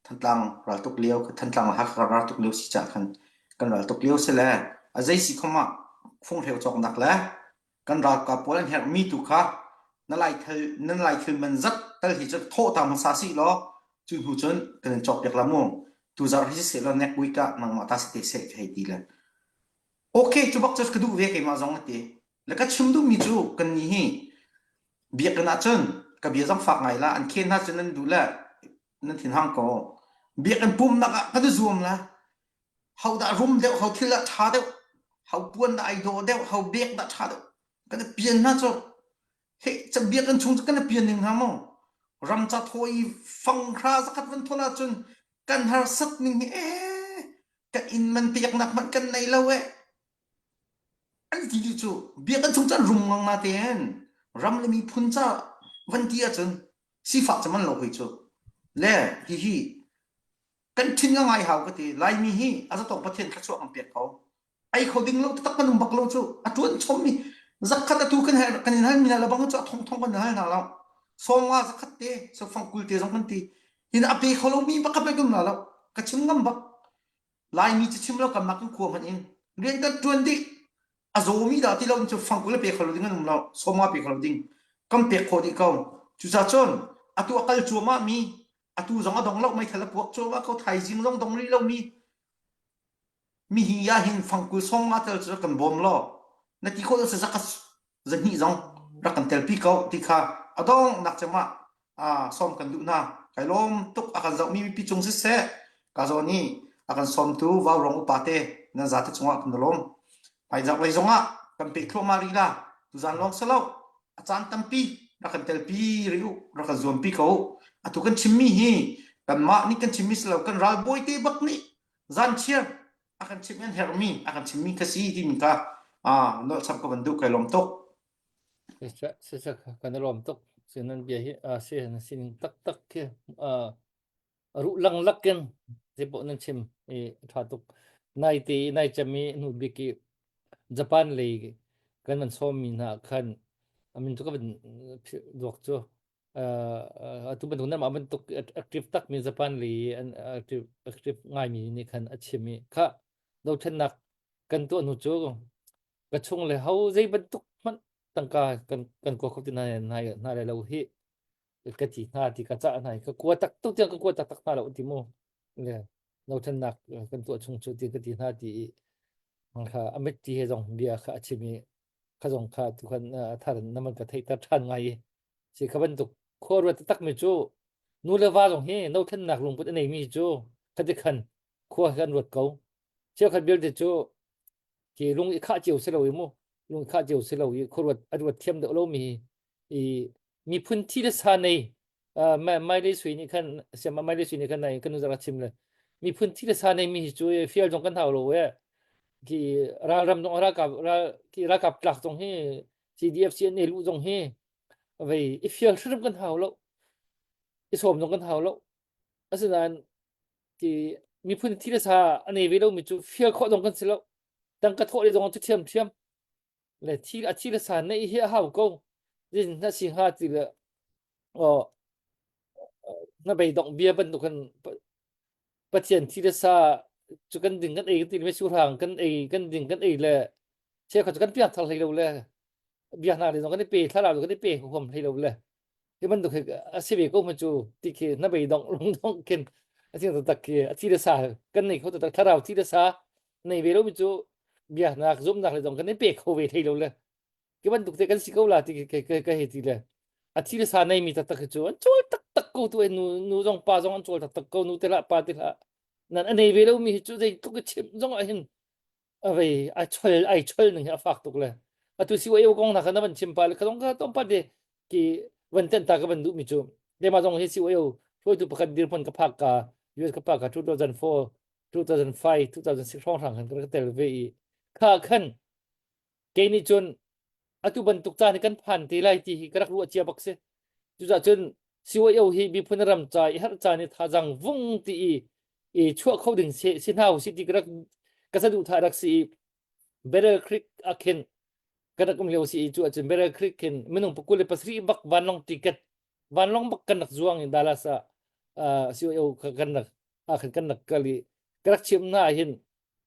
Thantlang ral tuk lio Thantlang le Hakha ral tuk lio si cah khan kan ral tuk lio si le a zei si khom ah funghreu cawknak le kan ralkap pawl an herhmi tu kha na laithil nan laithil man zat tal hi cu thawh ta hmasa si law cu hnu cun kan in cawkpiak la mu tu zarh hi siseh law next week ah nangmah ta si te seh ka hei ti le okay cu bak cu ka duh ve keimah zong a ti le ka chim duhmi cu kan nih hi biakinn ah cun ka bia zong fak ngai la an khen hna cun nan duh le nan thin hang ko biakinn pumnak ah kan i zuam la. Ho dah rum deuh, ho thil dah ṭha deuh, ho puan dah ai dawh deuh, ho bek dah ṭha deuh. Kan i pian hna cu he cabia kan chung cu kan i pian ning hnga maw? Ram ca thaw i fanghra zakhat van thawl ahcun kan harsat ning hi ee kan inn man peknak hmanh kan nei lo eh. An ti dih cu bia kan chung cun rum ngang na tein ram le miphun ca van ti ahcun sifak cu man lo hoi cu. Le hihi kan thin nga ngai hau ka ti Laimi hi a zatawk Pathian thluachuah kan pek ko. Ei kho ding lo taktak kan um bak lo cu a tuan chom mi zakhat atu kan hal kan in hal mi hna lebang cu a thong thong kan hal hna lo. Sawmnga zakhat te sofang kul te zong kan ti. Hin a pe kho lo mi bak ka um hna lo. Ka chim ngam bak. Laimi cu chim lo kanmah kan khua hmanh in rian kan ṭuan dih. A zawmi dah ti lo cu fangkul a pe kho lo ding an um lo, sawma pe kho lo ding. Kan pek khawh dih ko. Cucaah cun atu a kal cuahmah mi, atu zong a dong lo, meithal a puak cuahmah ko, thaizing zong dong rih lo mi, mi hi ah hin fangkul sawmnga tel cu kan bawm law na ti khawh lo si zakat zahnih zong rak kan telpi ko ti kha a donghnak cem ah sawm kan duh hna. Kai lawm tuk a kan zohmi mipi cung siseh ka zawn i a kan sawmtu Vaurawng upa te nan zate cungah kan i lawm. Hmaizarh lei zongah kan peh thluahmah rih la. Tuzan lawng si lo a caan tampi rak kan telpi rih u, rak kan zuampi ko u. Atu kan chimmi hi kanmah nih kan chimmi si lo kan ralbawi te bak nih zanchiar a kan chimh an herhmi a kan chimmi ka si timi kha nolh chap ka van duh kai lawm tuk. Siseh kan i lawm tuk. Sinan bia hi si na sining taktak khi ruh langlak in zeipaoh nan chim i ṭha tuk. Nai te i nai cem i hnu bik i Japan lei kan van sawmmi hna khan a min cu ka van duak cu atu bantuk nanmah bantuk active takmi Japan lei an active active ngaimi nih khan a chim i kha dothlennak kan tuah hnu cu ka chung le ho zei bantuk hmanh tangka kan kan kua kho ti hna hna hna lai lo hi ka ti hna ti ka cah hna ka kua tak tuk tiang ka kua taktak hna lo ti mu le dothlennak kan tuah chung cu ti ka ti hna ti i kha amit ti he zong bia kha a chim i kha zong kha tu khan thar na man ka theihter ṭhan ngai i si kha bantuk khua ruat taktak mi cu nu le va zong hi no thlennak lungput a neimi cu khati khan khua kan ruat ko cheukhat vialte cu ki lung i khah cio si lo i mu lung i khah cio si lo i khuaruat a ruat thiam deuh lo mi i miphun thi le sa nei mai le sui nih khan siam mai le sui nih khan nai kan nu zara chim le miphun thi le sa nei mi hi cu fial zong kan hau lo e ki ralram zong ralkap ral ki ralkap tlak zong hi CDF CNA lu zong hi vei i fial hrim kan hau lo i sawm zong kan hau lo asinain ki miphun thi le sa a nei ve lo mi cu fial khawh zong kan si lo tangka thawh le zong cu thiam thiam le thi a thi le sa neih hi a hau ko zin na si hnga ti le oh na beidong bia bantuk kan Pathian thi le sa cu kan ding kan ei kan ti le surhang kan ei kan ding kan ei le cheukhat cu kan piak thar hlei lo le biaknak le zong kan i pe thlarau kan i pe huam hlei lo le hi bantuk hi a si ve ko ma cu ti khi na beidong lungdong khin a thing taktak khi a thi le sa kan nei kho taktak thlarau thi le sa nei ve lo mi cu biaknak zumnak le zong kan i pe kho ve thei lo le ki bantuk te kan si ko la ti ka ka he ti le a thi le sa nei mi taktak hi cu an cawl taktak ko tu nu nu zong pa zong an cawl taktak ko nu te lah pa te lah nan a nei ve lo mi hi cu zei tluk i chim zong ah hin avei ai chol ai chol ning hi a fak tuk le atu si wei kong na kha na van chim pa le khadong ka tom pa de ki van ten ta ka van duh mi chu de ma zong hi si wei hruaitu pakhat dirhmun ka phak ka US ka phak ka 2004 2005 2006 hrawng hrang khan ka tel ve i kha khan kei nih cun atu bantuk caan hi kan phan te lai ti hi ka rak ruah cia bak si cucaah cun CYO hi miphun ram ca i har caan i thazang vung ti i i chuah kho ding si si hna usih ti ka rak ka saduhthah rak si i Battle Creek ah khin ka rak um lio si i cu ahcun Battle Creek khin minung pakul le pasarih bak vanlawng ticket vanlawng bak kan rak zuang i Dallas ah uh, CYO kan rak ah khan kan rak kal i ka rak chim hna hin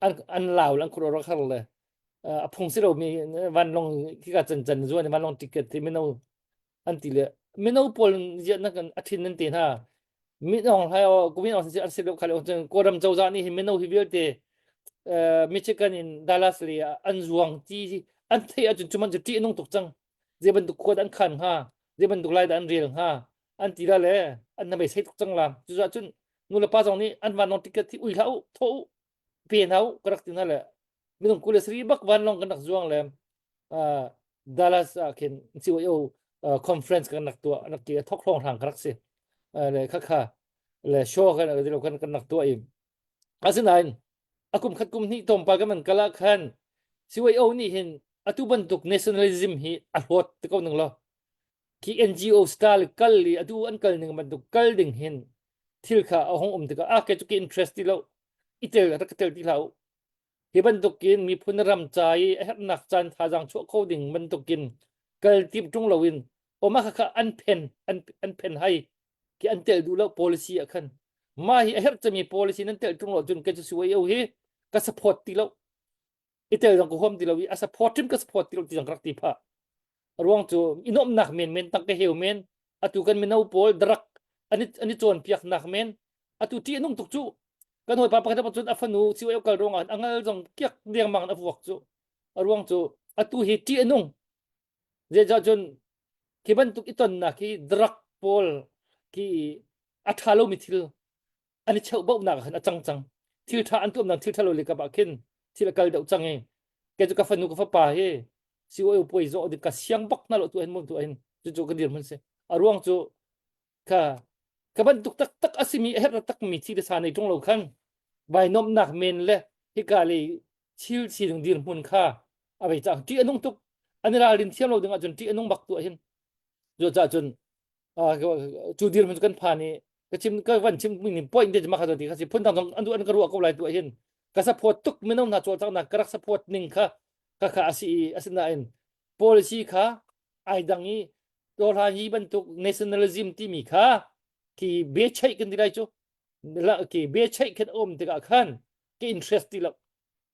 an an lau le an khuaruah rak har le a phung si lomi vanlawng khika can can zuan i vanlawng ticket hi mino an ti le mino pawl ziah na kan a thin nan te hna minong hlai o kumin ong an si lo khale ong kawlram cozah nih hin mino hi vialte Michigan in Dallas le an zuang ti an theih ahcun cuman cu ṭih a nung tuk cang zei bantuk khua dah an khan hnga zei bantuk lai dah an rel hnga an ti la le an na beisei tuk cang la cucaah cun nu le pa zong nih an vanlawng ticket hi ui hlah u thawh u. Pe hna u ka rak ti hna le minung 27 bak vanlawng kan rak zuang le uh, Dallas ah khin CYO uh, conference kan rak tuah rak ti thok hlong hrang ka rak si uh, le kha kha le show kan kan kan rak tuah i asinain a kum khat kum hnih tlawmpal kan man kal ah khan CYO nih hin atu bantuk nationalism hi a hlawt ti ko ning law khi NGO style kal i atu an kal ning bantuk kal ding hin thil kha a hong um tikah ah ke cu ke interest ti lo i tel rak ka tel ti hlah u hi bantukin miphun ram ca i a herhnak caan thazaang chuah kho ding bantukin kal tim ṭung loin oma kha kha an phen an an phen hai ki an tel duh lo policy ah khan mah hi a herh cami policy nan tel ṭung lo cun ka cu suai hi ka support ti lo i tel zong ka huam ti lo i a support hrim ka support ti lo ti zong ka rak ti phah ruang cu i nuamhnak men men tang ka heu men atu kan mino pawl drug an i an i cawnpiak nak men atu ṭih a nung tuk cu kan hawipa pakhat cun a fanu CYO kal ruang ah a ngal zong kiak dengmang in a vuak cu a ruang cu atu hi ṭih a nung zeicah cun khi bantuk i tonnak hi drug pawl khi a ṭha lomi thil an i cheuhbauhnak ah khan a cang cang thil ṭha an tuahnak thil ṭha lo le kap ah khin thil a kal deuh cang i kei cu ka fanu ka fapa hi COO puai zawh ding ka siang bak hna lo tu hin mun tu hin cucu ka dirhmun si a ruang cu ka ka bantuk taktak a simi a herh takmi thi le sa nei ṭung lo khan vai nomnak men le hika le thil sining dirhmun kha a vei cang ṭih a nung tuk an i ralrin thiam lo ding ahcun ṭih a nung bak tu hin cucaah cun cu dirhmun cu kan phan i ka chim ka van chim ning point te ma kha ti kha si phun dang zong an duh an ka ruah ko lai tu hin ka support tuk mino hna cawlcanghnak ka rak support ning kha ka kha a si i asinain policy kha ai dang i Tawhlan hi bantuk nationalism timi kha khi biacheih kan ti lai cu khi biacheih khan um tikah khan ka interest ti lo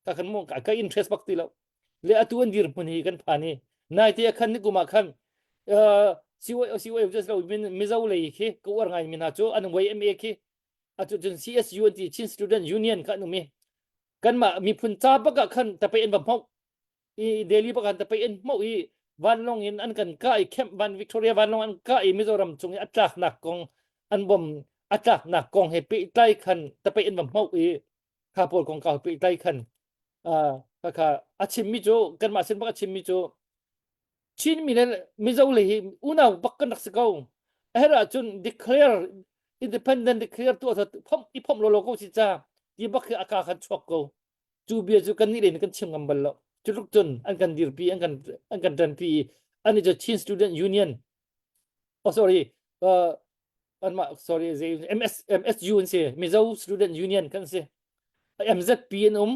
ka kan mu ka interest bak ti lo le atu an dirhmun hi kan phan i naite ah khan nikum ah khan CYO CYO just lo Mizo lei khi ka uar ngai mi hna cu an YMA khi atu cun CSU an ti Chin Student Union kha an um i kanmah miphun ca bak ah khan tapei an va hmoh i Delhi bak an tapei an hmoh i vanlawng in an kan kah i Camp Van Victoria vanlawng an kah i Mizoram cung i a tlaknak kong an bom a tlaknak kong he pehtlai khan tapei an va hmoh i kha pawl kongkau pehtlai khan kha kha a chimmi cu kanmah sin bak a chimmi cu Chinmi le Mizo le hi unau bak kan rak si ko a herh ahcun declare independent declare tuah phomh i phomh lawlaw ko si ca ti bak hi a ka khan chuak ko cu bia cu kan nih len kan chim ngam bal lo cu tluk cun an kan dirpi an kan an kan ṭanpi ani cu Chin Student Union oh sorry uh, anmah sorry MS MSU an si Mizo Student Union kan si MZP an um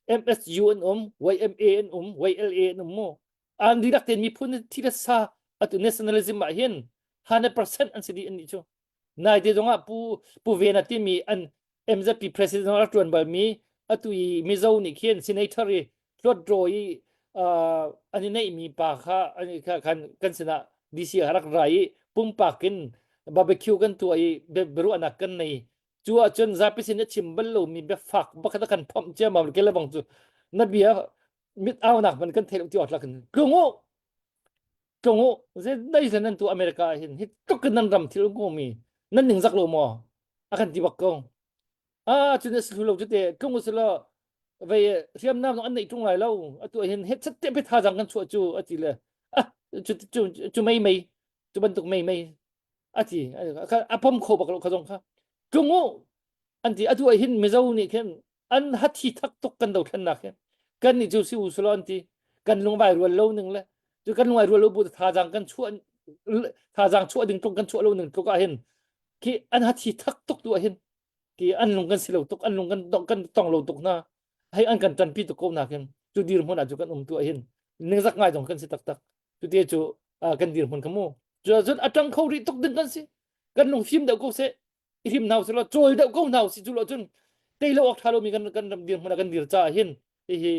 MSU an um YMA an um YLA an um mu an dihlak tein miphun thi le sa atu nationalism ah hin 100% an si dih an nih cu Naite zongah Pu Pu Vena timi an MZP president a ṭuan balmi atu i Mizo nih khin senator i Hlawtdraw i uh, an i neihmi pa kha an i kha khan kan sinah DC ah rak ra i pumpak in barbecue kan tuah i biaruahnak kan nei cu ahcun zapi sin a chim bal lomi biafak bakhat a kan phomh ciammam ke le bang cu na bia mit aunak man kan thei lo ti awk tlak in tlung u tlung u zei dai nan tu America ah hin hi tluk in nan ram thil mi nan ning zak lo maw a kan ti bak ko ah cun a si thlu lo cu te tlung u silo vei hriamnam zong an neih ṭung lai lo atu hin het chat te pe thazang kan chuah cu a ti le ah cu cu cu mei mei cu bantuk mei mei a ti a pom kho bak lo kha zong kha tlung u an ti atu ah hin Mizo nih khin an hathi thak tuk kan dothlennak hin kan nih cu si u silo an ti kan lungvai rual lo ning le cu kan lungvai rual lo bu thazang kan chuah thazang chuah ding tluk kan chuah lo ning tluk ah hin khi an hathi thak tuk tu ah hin ki an lung kan si lo tuk an lung kan kan tong lo tuk na hei an kan tanpi tuk ko na khin cu dirhmun ah cu kan um tu ah hin ningzak ngai zong kan si taktak cu te cu kan dirhmun kha mu cu cun a tang kho rih tuk ding kan si kan lung fim deuh ko seh i him hna usih law cawl deuh ko hna usih cu lo cun tei lo awk ṭha lomi kan kan ram dirhmun ah kan dir caah hin hihi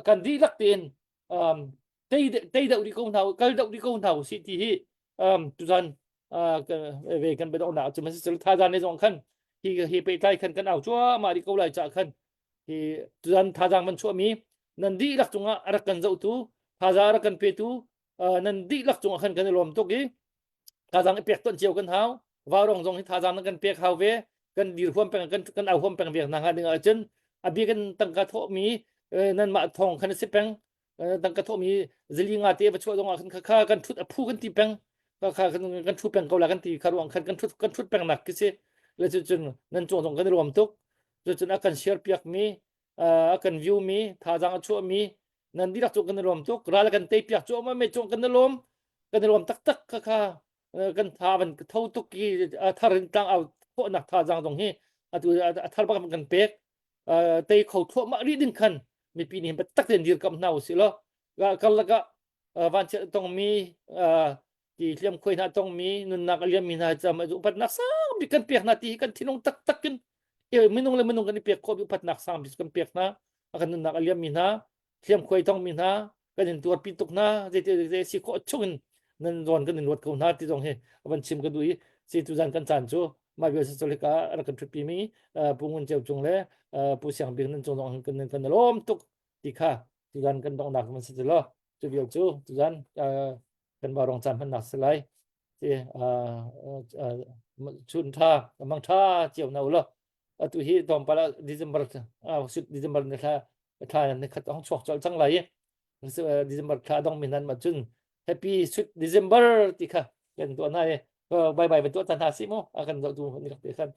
kan dihlak tein um, tei tei deuh rih ko hna kal deuh rih ko hna usih ti hi um, tuzan uh, ve kan biadonghnak cu man si thazan ne zong khan hi hi pehtlai khan kan au cuahmah rih ko lai caah khan hi tuzan thazang man chuahmi nan dihlak cungah a rak kan zohtu thaza a rak kan petu uh, nan dihlak cungah khan kan i lawm tuk i Thazaang i pek ton cio kan hau. Vaurong zong hi thazaang nan kan pek hau ve. Kan dir huam peng kan kan au huam peng ve hna hnga ding ahcun. A bik in tangka thawhmi nanmah thawng khan a si peng. Tangka thawhmi zali nga te va chuah zong ah khan kha kan thut a phu kan ti peng. Kha kha kan thu peng ko la kan ti kha ruang khan kan thut kan thut peng nak khi si. Le cu cun nan cung zong kan i ruam tuk. Cu cun a kan share piak mi a kan view mi thazaang a chuah mi nan dihlak cu kan i lawm tuk ral kan tei piak cu me cung kan i lawm kan i lawm taktak kha kha kan tha van tho tuk i a thar in tlang au khawhnak thazaang zong hi atu a thar bak kan pek tei kho thluahmah rih ding khan mipi nih biatak tein dirkamh hna usih law karlak ah vanchiat a tongmi ti hliam khuai hna tongmi nunnak a liammi hna cam upatnak sang bik kan pek hna ti hi kan thinlung taktak in minung le minung kan i pek khawh upatnak sang bik kan pek hna a kan nunnak a liammi hna hliam khuai tongmi hna kan in tuarpi tuk hna zeiti zei si khawh chung in nan zawn kan in ruat ko hna ti zong hi van chim ka duh i si tu zan kan caan cu mah vial si ka rak kan ṭhutpi mi Pu Ngun Ceu Cung le Pu Siang Bik nan cung zong kan kan lawm tuk ti kha tuzan kan donghnak man si lo cu vial cu tuzan kan va rong caan hmannak si lai ti chun tha mang tha cio na ulo atu hi tlawmpal ah December December ni thla thla ni khat hong chuak colh cang lai i December thla dong mi nan ma cun happy sweet December ti kha kan tuah hna i bye bye van tuah ta hna si mu a kan zoh tu ni rak te khan.